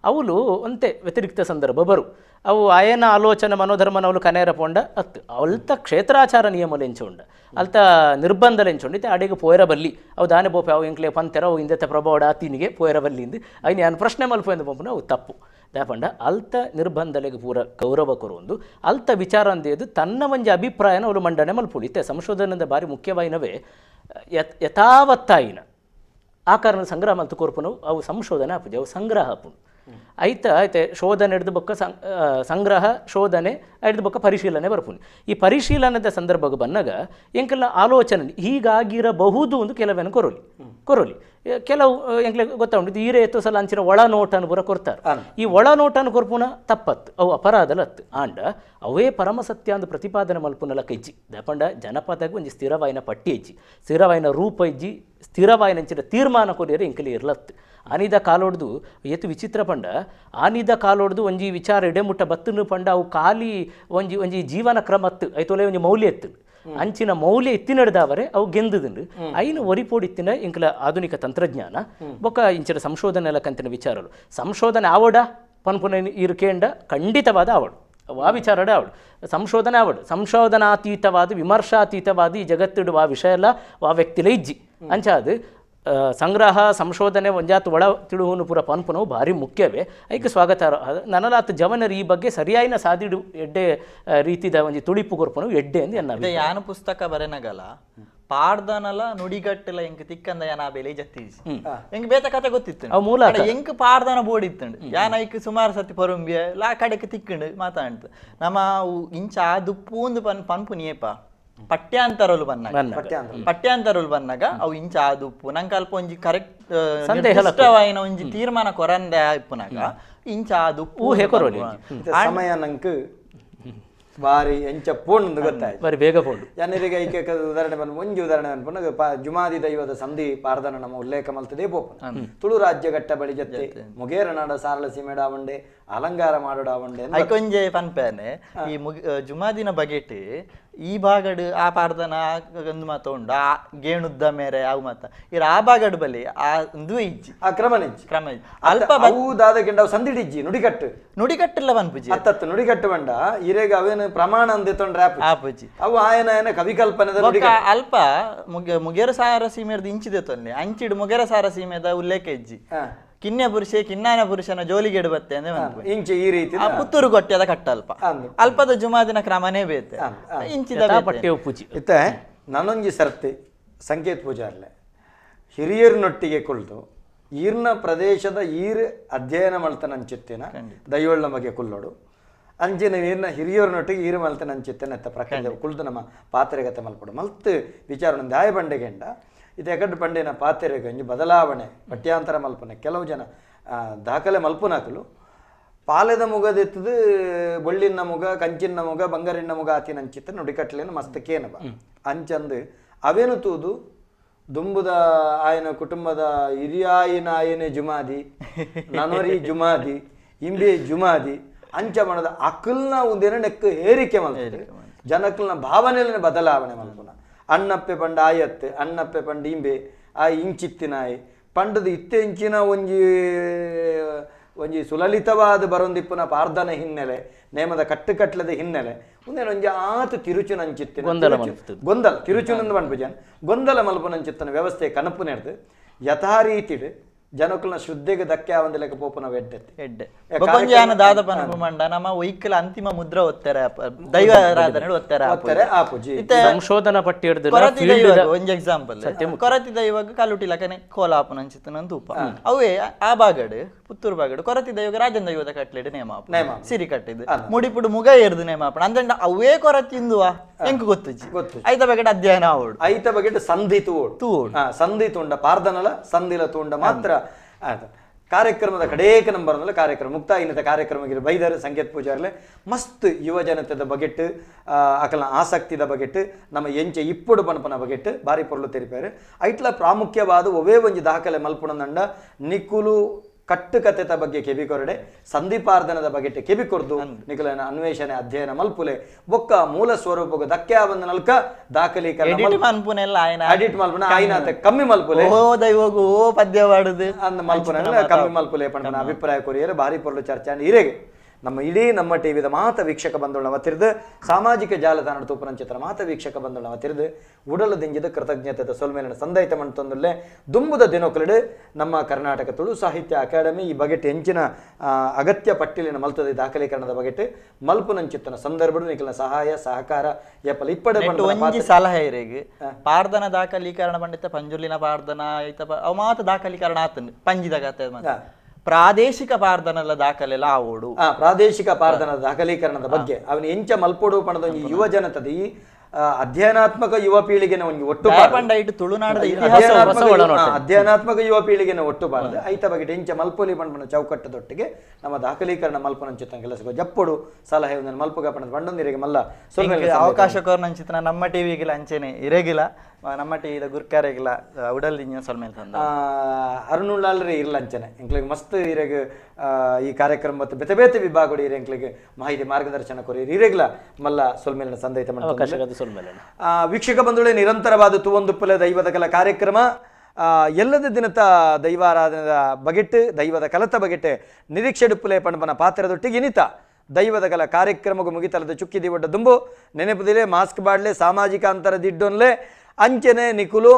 ಅವಳು ಒಂತೆ ವ್ಯತಿರಿಕ್ತ ಸಂದರ್ಭ ಬರು ಅವು ಆಯನ ಆಲೋಚನೆ ಮನೋಧರ್ಮನ ಅವಳು ಕನೇರ ಪೋಂಡ ಅತ್ತು ಅಲ್ತ ಕ್ಷೇತ್ರಾಚಾರ ನಿಯಮಲೆಂಚ ಉಂಡ ಅಲ್ತ ನಿರ್ಬಂಧಲೆಂಚ ಉಂಡು ಇತ್ತೆ ಅಡೆಗೆ ಪೋಯರ ಬಲ್ಲಿ ಅವು ದಾನೆ ಬೋಪೆ ಅವು ಎಂಕ್ಲೆ ಪಂತೆರ ಅವು ಇಂದೆತ್ತ ಪ್ರಭಾವಡ ಆತಿನಿಗೆ ಪೋಯರ ಬಲ್ಲಿ ಇಂದು ಐನ ಯಾನು ಪ್ರಶ್ನೆ ಮಲ್ಪ ಎಂದು ಪಂಪುನ ಅವು ತಪ್ಪು ದಾಪಂಡ ಅಲ್ತ ನಿರ್ಬಂಧಲೆಗೆ ಪೂರ ಗೌರವ ಕೊರೊಂದು ಅಲ್ತ ವಿಚಾರ ಅಂದೇದು ತನ್ನ ಒಂಜಿ ಅಭಿಪ್ರಾಯನ ಅವಳು ಮಂಡನೆ ಮಲ್ಪುಳಿ ಇತ್ತೆ ಸಂಶೋಧನೆದ ಭಾರಿ ಮುಖ್ಯವಾಯಿನವೇ ಯಥಾವತ್ತಾಯಿನ ಆ ಕಾರಣ ಸಂಗ್ರಹ ಮಲ್ತು ಕೊರ್ಪುನವು ಅವು ಸಂಶೋಧನೆ ಆಪುಜಿ ಅವು ಸಂಗ್ರಹ ಆಪುಂಡು ಐತ ಐತೆ ಶೋಧನೆ ಹಿಡ್ದು ಬೊಕ್ಕ ಸಂಗ್ರಹ ಶೋಧನೆ ಹಿಡ್ದು ಬೊಕ್ಕ ಪರಿಶೀಲನೆ ಬರ್ಪುನಿ ಈ ಪರಿಶೀಲನೆದ ಸಂದರ್ಭಕ್ಕೆ ಬಂದಾಗ ಎಂಕೆಲ್ಲ ಆಲೋಚನೆ ಹೀಗಾಗಿರಬಹುದು ಒಂದು ಕೆಲವೇನು ಕೊರೊಲಿ ಕೆಲವು ಎಂಕ್ಲೆ ಗೊತ್ತಾಗುಂಟು ಇದು ಈರೆ ಎತ್ತು ಸಲ ಅಂಚಿನ ಒಳನೋಟನ್ನು ಪೂರ ಕೊರ್ತಾರೆ ಈ ಒಳನೋಟನ್ನು ಕೊರ್ಪುನ ತಪ್ಪತ್ತು ಅವು ಅಪರಾಧಲ ಅತ್ತು ಆಂಡ ಅವೇ ಪರಮಸತ್ಯ ಅಂದು ಪ್ರತಿಪಾದನೆ ಮಲ್ಪುನಲ ಕೈಜ್ಜಿ ದಾಪಂಡ ಜನಪದಕ್ಕೆ ಒಂಜಿ ಸ್ಥಿರವಾಯಿನ ಪಟ್ಟಿ ಇಜ್ಜಿ ಸ್ಥಿರವಾಯಿನ ರೂಪ ಇಜ್ಜಿ ಸ್ಥಿರವಾಯಿನ ಅಂಚಿನ ತೀರ್ಮಾನ ಕೊರಿಯರೆ ಎಂಕಲಿ ಇರ್ಲತ್ತು ಆನಿದ ಕಾಲೊಡ್ದು ಏತು ವಿಚಿತ್ರ ಪಂಡ ಆನಿದ ಕಾಲೊಡ್ದು ಒಂಜಿ ವಿಚಾರ ಇಡೆಮುಟ್ಟ ಬತ್ತನು ಪಂಡ ಅವು ಖಾಲಿ ಒಂಜಿ ಒಂಜಿ ಜೀವನ ಕ್ರಮ ಅತ್ತು ಐತೋಲೆ ಒಂಜಿ ಮೌಲ್ಯ ಎತ್ತು ಅಂಚಿನ ಮೌಲ್ಯ ಇತ್ತಿನಡ್ದಾವರೆ ಅವು ಗೆಂದುದುಂಡು ಐನು ಒರಿಪೋಡಿತ್ತಿನ ಇಂಕಲ ಆಧುನಿಕ ತಂತ್ರಜ್ಞಾನ ಬೊಕ್ಕ ಇಂಚಿನ ಸಂಶೋಧನೆ ಎಲ್ಲ ಕಂತಿನ ವಿಚಾರಲು ಸಂಶೋಧನೆ ಆವಡ ಪನ್ಪುನ ಇರುಕೇಂಡ ಖಂಡಿತವಾದ ಆವಡು ವಾ ವಿಚಾರಡೆ ಆವಡು ಸಂಶೋಧನೆ ಆವಡು ಸಂಶೋಧನಾತೀತವಾದ ವಿಮರ್ಶಾತೀತವಾದ ಈ ಜಗತ್ತಿಡು ವಾ ವಿಷಯ ಎಲ್ಲ ವಾ ವ್ಯಕ್ತಿಲೇ ಇಜ್ಜಿ ಅಂಚಾದು ಸಂಗ್ರಹ ಸಂಶೋಧನೆ ಒಂಜಾತ್ ಒಳ ತಿಳುಹುನು ಪೂರ ಪನ್ಪುನವು ಭಾರಿ ಮುಖ್ಯವೇ ಐಕ್ ಸ್ವಾಗತ ನನಲಾತ್ ಜವನರು ಈ ಬಗ್ಗೆ ಸರಿಯಾಯಿನ ಸಾದಿಡು ಎಡ್ಡೆ ರೀತಿದ ಒಂಜಿ ತುಳಿಪು ಕೊರ್ಪುನವು ಎಡ್ಡೆ ಅಂದ್ ಎನ್ನ ಯಾನು ಪುಸ್ತಕ ಬರೆನಗಲ ಪಾಡ್ದನಲ ನುಡಿಗಟ್ಟಲ ಎಂಕ್ ತಿಕ್ಕಂದ ಯಾನ ಬೇಲೆ ಜತ್ತೀಜಿ ಎಂಕ್ ಬೇತ ಕತೆ ಗೊತ್ತಿತ್ತು ಮೂಲ ಎಂಕ್ ಪಾಡ್ದನ ಬೋರ್ಡ್ ಇತ್ತಂಡು ಯಾನ ಐಕ್ ಸುಮಾರು ಸತಿ ಪರುಂಬಿಯ ಲಾ ಕಡೆಕ್ ತಿಕ್ಕಂಡು ಮಾತಾಡ್ತು ನಮ್ಮ ಇಂಚ ದುಪ್ಪು ಪನ್ಪು ನಿಯೇಪ ಪಠ್ಯಾಂತರಲು ಬನ್ನಾಗ ಪಠ್ಯಾಂತರಲು ಬನ್ನಾಗ ಅವು ಇಂಚ ಆದುಪ್ಪು ನಂಗೆ ಅಲ್ಪ ಒಂಜಿ ಕರೆಕ್ಟ್ ನಿರ್ದಿಷ್ಟವಾಯಿನ ಒಂಜಿ ತೀರ್ಮಾನ ಕೊರಂದೆ ಇಪ್ಪುನಾಗ ಇಂಚ ಆದುಪ್ಪು ಊಹೆ ಕೊರೊಲಿ ಸಮಯ ನಂಗೆ ಬಾರಿ ಎಂಚ ಪೋಂಡು ಗೊತ್ತಾಯ್ತು ಬಾರಿ ಬೇಗ ಪೋಂಡು ಜನರಿಗೆ ಐಕೆ ಉದಾಹರಣೆ ಬಂದು ಒಂಜಿ ಉದಾಹರಣೆ ಅನ್ಪುನ ಜುಮಾದಿ ದೈವದ ಸಂಧಿ ಪಾರ್ದನ ನಮ್ಮ ಉಲ್ಲೇಖ ಮಲ್ತದೇ ಪೋಪುನ ತುಳು ರಾಜ್ಯ ಘಟ್ಟ ಬಳಿ ಜತ್ತೆ ಮುಗೇರನಾಡ ಸಾರಳ ಸೀಮೆಡಾವಂಡೆ ಅಲಂಕಾರ ಮಾಡೋಡಾವಂಡೆ ಐಕೊಂಜೆ ಪನ್ಪೇನೆ ಈ ಜುಮಾದಿನ ಬಗೆಟ್ ಈ ಭಾಗಡು ಆ ಪಾರ್ದನ ಒಂದು ಮಾತ ಉಂಡು ಆ ಗೇಣುದ್ದ ಮೇರೆ ಅವು ಮಾತ ಇರ ಆ ಭಾಗಡು ಬಲಿ ಆ ಒಂದು ಇಜ್ಜಿ ಆ ಕ್ರಮನ ಇಜ್ಜಿ ಕ್ರಮ ಅಲ್ಪ ದಾದಕೆಂಡ ಅವು ಸಂದಿಡಿಜ್ಜಿ ನುಡಿಕಟ್ಟು ನುಡಿಕಟ್ಟಿಲ್ಲ ಪನ್ಪುಜಿ ಅತ್ತತ್ತು ನುಡಿಕಟ್ಟು ಬಂಡ ಇರೇಗ ಅವೇನು ಪ್ರಮಾಣ ಅಂದೆ ಆಪುಜಿ ಅವು ಆಯನ ಆಯನ ಕವಿಕಲ್ಪನೆ ಅಲ್ಪ ಮುಗೇರ ಸಾರ ಸೀಮೆರ್ದು ಇಂಚಿದೆ ತೊನ್ನೆ ಅಂಚಿಡು ಮುಗೇರ ಸಾರ ಸೀಮೆದ ಉಲ್ಲೇಖ ಇಜ್ಜಿ ಕಿನ್ಯ ಪುರುಷೆ ಕಿನ್ನಾನ ಪುರುಷನ ಜೋಲಿಗೆಡು ಬತ್ತೆ ಅಂದ್ರೆ ಇಂಚೆ ಈ ರೀತಿ ಪುತ್ತೂರು ಗೊಟ್ಟೆದ ಕಟ್ಟ ಅಲ್ಪ ಅಲ್ಪದ ಜುಮಾದಿನ ಕ್ರಮನೇ ಬೇತೆ ಇಂಚಿದ ಪಠ್ಯ ಪೂಜೆ ಇತ್ತೆ ನಾನೊಂಜಿ ಸರ್ತಿ ಸಂಕೇತ್ ಪೂಜಾರ್ಲೆ ಹಿರಿಯರ್ನೊಟ್ಟಿಗೆ ಕುಳ್ದು ಈರ್ನ ಪ್ರದೇಶದ ಈರ್ ಅಧ್ಯಯನ ಮಲ್ತನ ಅಂಚಿತ್ತಿನ ದೈವಳ್ಳ ಬಗ್ಗೆ ಕುಲ್ಲೋಡು ಅಂಚಿನ ಈರ್ನ ಹಿರಿಯರ್ನೊಟ್ಟಿಗೆ ಈರು ಮಲ್ತನ ಅಂಚಿತ್ತನ ಎತ್ತ ಪ್ರಕರಣ ಕುಳ್ದು ನಮ್ಮ ಪಾತ್ರೆಗತೆ ಮಲ್ಪಡು ಮಲ್ತು ವಿಚಾರ ದಾಯ ಬಂಡೆಗೆಂಡ ಇದು ಎಕಡ್ ಪಂಡಿನ ಪಾತ್ರೆಗೆ ಒಂಜಿ ಬದಲಾವಣೆ ಪಠ್ಯಾಂತರ ಮಲ್ಪನೆ ಕೆಲವು ಜನ ದಾಖಲೆ ಮಲ್ಪುನಕಲು ಪಾಲೆದ ಮುಗದೆತ್ತದು ಬೊಳ್ಳಿನ ಮುಗ ಕಂಚಿನ ಮುಗ ಬಂಗಾರಿನ ಮುಗ ಆತಿನ ಅಂಚಿತ್ತ ನುಡಿಕಟ್ಲೇನು ಮಸ್ತ್ ಕೇನಬ ಅಂಚಂದು ಅವೇನು ತೂದು ದುಂಬುದ ಆಯನ ಕುಟುಂಬದ ಹಿರಿಯಾಯಿನ ಆಯನೆ ಜುಮಾದಿ ನನೋರಿ ಜುಮಾದಿ ಇಂಬೆ ಜುಮಾದಿ ಅಂಚ ಮಣದ ಅಕಲ್ನ ಒಂದೇನ ನೆಕ್ ಹೇರಿಕೆ ಮಲ್ಪು ಜನಕಲ್ನ ಭಾವನೆಯಲ್ಲಿ ಬದಲಾವಣೆ ಮಲ್ಪುನ ಅಣ್ಣಪ್ಪೆ ಪಂಡ ಆಯತ್ತೆ ಅಣ್ಣಪ್ಪೆ ಪಂಡ ಇಂಬೆ ಆ ಇಂಚಿತ್ತಿನಾಯಿ ಪಂಡದ ಇತ್ತೆ ಇಂಚಿನ ಒಂಜಿ ಒಂಜಿ ಸುಲಲಿತವಾದ ಬರೊಂದಿಪ್ಪುನ ಪಾರ್ದನ ಹಿನ್ನೆಲೆ ನೇಮದ ಕಟ್ಟುಕಟ್ಲದ ಹಿನ್ನೆಲೆ ಒಂದೇನು ಒಂಜಿ ಆತ ತಿರುಚುನಂಚಿತ್ತಿನ ಗೊಂದಲ ತಿರುಚುನಂದು ಪನ್ಪುಜನ್ ಗೊಂದಲ ಮಲ್ಪುನಂಚಿತ್ತನ ವ್ಯವಸ್ಥೆ ಕನಪು ನೆಡ್ದು ಯಥಾ ರೀತಿಡ್ ಜನಕುಲ್ನ ಶುದ್ಧಿಗೆ ಧಕ್ಕೆ ಆವಂದ ಲೆಕ್ಕ ಪೋಪುನ ಎಡ್ಡೆ ಎಡ್ಡೆ ಬೊಕೊಂಜಿ ದಾದ ಪನಪು ಮಂಡ ನಮ್ಮ ಒಯ್ಕಲ ಅಂತಿಮ ಮುದ್ರ ಒತ್ತಾರೆ ದೈವ ಆರಾಧನೆ ಒತ್ತಾರೆ ಒತ್ತಾರೆ ಆಪುಜಿ ಸಂಶೋಧನಾ ಪಟ್ಟಿ ಹಿಡ್ದು ಒಂಜಿ ಎಕ್ಸಾಂಪಲ್ ಕೊರತಿ ದೈವಗ ಕಲ್ಲುಟಿ ಲಕನೆ ಕೋಲ ಆಪುನಂಚಿತ್ತನ ತೂಪ ಅವೇ ಆ ಬಾಗಡು ಪುತ್ತೂರು ಬಾಗಡು ಕೊರತಿ ದೈವಗ ರಾಜನ್ ದೈವದ ಕಟ್ಲೆಡ್ ನೇಮ ನೇಮ ಸಿರಿ ಕಟ್ಟಿದ್ದು ಮುಡಿಪುಡು ಮುಗ ಏರ್ದು ನೇಮ ಆಪುಣ ಅಂದ್ರೆ ಅವೇ ಕೊರತಿಂದುವ ಎಂಕ್ ಗೊತ್ತುಜಿ ಗೊತ್ತು ಐತ ಬಗೆಟ್ ಅಧ್ಯಯನ ಆವೋಡು ಐತ ಬಗೆಟ್ ಸಂಧಿ ತೂವೋಡು ತೂವೋಡು ಸಂಧಿ ತೂಂಡ ಪಾರ್ದನಲ ಸಂಧಿಲ ತೂಂಡ ಮಾತ್ರ ಕಾರ್ಯಕ್ರಮದ ಕಡೇಕ ನಂಬರ್ ಕಾರ್ಯಕ್ರಮ ಮುಕ್ತಾಯ ಇನ್ನತ ಕಾರ್ಯಕ್ರಮ ಬೈದರು ಸಂಕೇತ್ ಪೂಜಾರ್ಲೆ ಮಸ್ತ್ ಯುವ ಜನತೆದ ಬಗೆಟ್ ಅಕಲ್ನ ಆಸಕ್ತಿದ ಬಗೆಟ್ ನಮ್ಮ ಎಂಚೆ ಇಪ್ಪುಡು ಪಣಪನ ಬಗೆಟ್ ಬಾರಿ ಪೊರ್ಲು ತೆರಿಪಾರು ಐಟ್ಲ ಪ್ರಾಮುಖ್ಯವಾದ ಒವೇ ಒಂಜಿ ದಾಖಲೆ ಮಲ್ಪುಣಂದಂಡ ನಿಕುಲು ಕಟ್ಟುಕತೆತ ಬಗ್ಗೆ ಕೆಬಿ ಕೊರಡೆ ಸಂಧಿಪಾರ್ದನದ ಬಗೆಟ್ ಕೆಬಿ ಕೊರ್ದು ನಿಕುಲನ ಅನ್ವೇಷಣೆ ಅಧ್ಯಯನ ಮಲ್ಪುಲೆ ಬೊಕ್ಕ ಮೂಲ ಸ್ವರೂಪಕ್ಕೆ ಧಕ್ಕೆ ಆವಂದ ನಲ್ಕ ದಾಖಲೀಕರಣ ಎಡಿಟ್ ಮಲ್ಪುನ ಆಯ್ನಾತ ಕಮ್ಮಿ ಮಲ್ಪುಲೆ ಓ ದೈವಗು ಓ ಪದ್ಯ ಮಾಡುದು ಅಂದ ಮಲ್ಪುನ ಕಮ್ಮಿ ಮಲ್ಪುಲೆ ಪಂಡನ ಅಭಿಪ್ರಾಯ ಕೊರಿಯರೆ ಭಾರಿ ಪೊರ್ಲು ಚರ್ಚೆ ಇರೇಗೆ ನಮ್ಮ ಇಡೀ ನಮ್ಮ ಟಿವಿದ ಮಾತ ವೀಕ್ಷಕ ಬಂಧುಗಳನ್ನ ತಿರಿದು ಸಾಮಾಜಿಕ ಜಾಲತಾಣ ತೂಪನಂಚಿತ್ರ ಮಾತ ವೀಕ್ಷಕ ಬಂಧುಗಳನ್ನ ತಿರಿದು ಉಡಲು ದಿಂಜಿದ ಕೃತಜ್ಞತೆ ಸೊಲ್ಮೇಲಿನ ಸಂದೈತ ಮಂತೊಂದುಲ್ಲೆ ದುಂಬುದ ದಿನೊಕಲಿಡು ನಮ್ಮ ಕರ್ನಾಟಕ ತುಳು ಸಾಹಿತ್ಯ ಅಕಾಡೆಮಿ ಈ ಬಗೆಟ್ ಹೆಂಚಿನ ಅಗತ್ಯ ಪಟ್ಟಿಲಿನ ಮಲ್ತದೆ ದಾಖಲೀಕರಣದ ಬಗೆಟ್ ಮಲ್ಪುನಂಚಿತ್ತನ ಸಂದರ್ಭ ನಿಖಿಲ ಸಹಾಯ ಸಹಕಾರ ಏಪಲ ಇಪ್ಪಡೆ ಒಂಜಿ ಸಲಹೆ ಇರೆಗ್ ಪಾರ್ದನ ದಾಖಲೀಕರಣ ಪಂಡಿತ ಪಂಜುರ್ಲಿನ ಪಾರ್ದನ ಐತ ಅವು ಮಾತ ದಾಖಲೀಕರಣ ಆತಂಡು ಪಂಜಿದ ಕತೆ ಮಾತ ಪ್ರಾದೇಶಿಕ ಪಾರ್ದನದ ದಾಖಲೆಲ್ಲ ಆವೋಡು ಪ್ರಾದೇಶಿಕ ಪಾರ್ದನದ ದಾಖಲೀಕರಣದ ಬಗ್ಗೆ ಅವನು ಎಂಚ ಮಲ್ಪೋಡು ಪಣದ ಒಂಜಿ ಯುವ ಜನತದ ಈ ಅಧ್ಯಯನಾತ್ಮಕ ಯುವ ಪೀಳಿಗೆನ ಒಂಜಿ ಒಟ್ಟು ತುಳುನಾಡದ ಅಧ್ಯಯನಾತ್ಮಕ ಯುವ ಪೀಳಿಗೆನ ಒಟ್ಟು ಬಾರದು ಐತ ಬಗ್ಗೆ ಎಂಚ ಮಲ್ಪೊಲಿ ಪಂಪನ ಚೌಕಟ್ಟದೊಟ್ಟಿಗೆ ನಮ್ಮ ದಾಖಲೀಕರಣ ಮಲ್ಪನಂಚಿತ್ತ ಕೆಲಸ ಜಪ್ಪೊಡು ಸಲಹೆ ಒಂದನ್ನು ಮಲ್ಪುಗ ಪಣದ ಬಂಡೊಂದಿರಿಗೆ ಮಲ್ಲ ಅವಕಾಶ ಕೋರ್ನಂಚಿತನ ನಮ್ಮ ಟಿವಿಗಿಲ್ಲ ಅಂಚೆನೆ ಇರೇಗಿಲ್ಲ ನಮ್ಮ ಟಿವಿದ ಗುರ್ಕಾರೆಗಿಲ್ಲ ಉಡಲ್ ಸೊಲ್ಮೇಲೆ ತಂದ ಅರುಣುಳ್ಳಾಲ್ರಿ ಇರ್ಲಂಚನೆ ಎಂಕ್ಲಿಗೆ ಮಸ್ತ್ ಇರೆಗ್ ಈ ಕಾರ್ಯಕ್ರಮ ಮತ್ತು ಬೇತೆ ಬೇತೆ ವಿಭಾಗಗಳು ಇರೆಂಕ್ಲಿಗೆ ಮಾಹಿತಿ ಮಾರ್ಗದರ್ಶನ ಕೊರಿ ಇರೆಗ್ಲ ಮಲ್ಲ ಸೊಲ್ಮೇಲಿನ ಸಂದೈತ ವೀಕ್ಷಕ ಬಂಧುಗಳೇ ನಿರಂತರವಾದ ತುವಂದುಪ್ಪಲೆ ದೈವದ ಕಲ ಕಾರ್ಯಕ್ರಮ ಎಲ್ಲದ ದಿನದ ದೈವಾರಾಧನದ ಬಗೆಟ್ ದೈವದ ಕಲತ ಬಗೆಟ್ ನಿರೀಕ್ಷೆಡುಪ್ಪಲೆ ಪಣಪನ ಪಾತ್ರದೊಟ್ಟಿಗೆ ಇನಿತ ದೈವದ ಕಲ ಕಾರ್ಯಕ್ರಮಗೂ ಮುಗಿತಲದ ಚುಕ್ಕಿ ದಿವಡ್ಡ ದುಂಬು ನೆನಪುದಿಲೆ ಮಾಸ್ಕ್ ಬಾಡ್ಲೆ ಸಾಮಾಜಿಕ ಅಂತರ ದಿಡ್ಡೊನ್ಲೆ ಅಂಚನೆ ನಿಕುಲು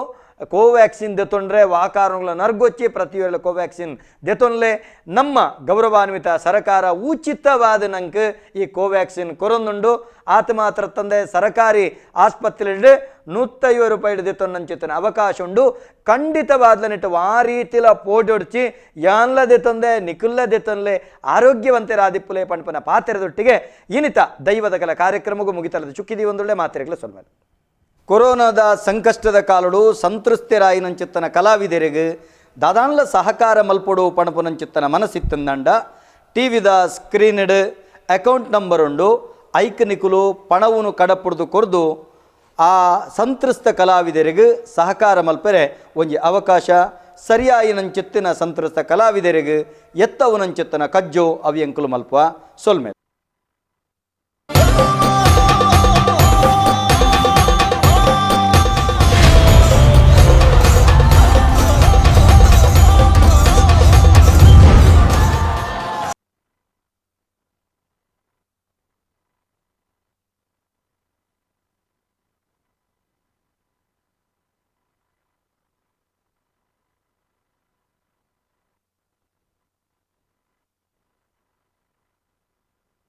ಕೋವ್ಯಾಕ್ಸಿನ್ ದೆತೊಂಡ್ರೆ ವಾಕಾರಣಗಳ ನರ್ಗೊಚ್ಚಿ ಪ್ರತಿಯೊಳ್ಳೆ ಕೋವ್ಯಾಕ್ಸಿನ್ ದೆತೊನ್ಲೆ ನಮ್ಮ ಗೌರವಾನ್ವಿತ ಸರಕಾರ ಉಚಿತವಾದ ನಂಗೆ ಈ ಕೋವ್ಯಾಕ್ಸಿನ್ ಕೊರೊಂದುಂಡು. ಆತ ಮಾತ್ರ ತಂದೆ ಸರಕಾರಿ ಆಸ್ಪತ್ರೆಯಲ್ಲಿ 150 ರೂಪಾಯಿ ದೆತೊನ್ನಂಚಿತನ ಅವಕಾಶ ಉಂಡು. ಖಂಡಿತವಾದ್ಲನಿಟ್ಟು ಆ ರೀತಿಲ ಪೋಡೊಡ್ಚಿ ಯಾನ್ಲ ದೆತೊಂದೆ ನಿಕುಲ್ಲ ದೆತೊನ್ಲೆ ಆರೋಗ್ಯವಂತರಾದಿಪ್ಪುಲೆ ಪಣಪನ ಪಾತ್ರೆದೊಟ್ಟಿಗೆ ಇನಿತ ದೈವದ ಕಲ ಕಾರ್ಯಕ್ರಮಗೂ ಮುಗಿತಲದ ಚುಕ್ಕಿದಿ ಒಂದೊಳ್ಳೆ ಮಾತ್ರೆಗಳ ಸೊಲ್ಮೇಲೆ. ಕೊರೋನಾದ ಸಂಕಷ್ಟದ ಕಾಲಡು ಸಂತೃಪ್ತರಾಯಿನಂಚಿತ್ತನ ಕಲಾವಿದರಿಗೆ ದಾದಾನ್ಲ ಸಹಕಾರ ಮಲ್ಪೊಡು ಪಣಪುನಂಚಿತ್ತನ ಮನಸ್ಸಿತ್ತಂದಂಡ ಟಿವಿದ ಸ್ಕ್ರೀನ್ಡ್ ಅಕೌಂಟ್ ನಂಬರ್ ಉಂಡು. ಐಕ್ ನಿಕುಲು ಪಣವನ್ನು ಕಡಪುಡ್ದು ಕೊರ್ದು ಆ ಸಂತೃಸ್ತ ಕಲಾವಿದರಿಗೆ ಸಹಕಾರ ಮಲ್ಪೆರೆ ಒಂಜಿ ಅವಕಾಶ ಸರಿಯಾಯಿನಂಚಿತ್ತಿನ ಸಂತೃಸ್ತ ಕಲಾವಿದರಿಗೆ ಎತ್ತವನಂಚಿತ್ತನ ಕಜ್ಜೋ ಅವಿಯಂಕುಲು ಮಲ್ಪ ಸೊಲ್ಮೆ.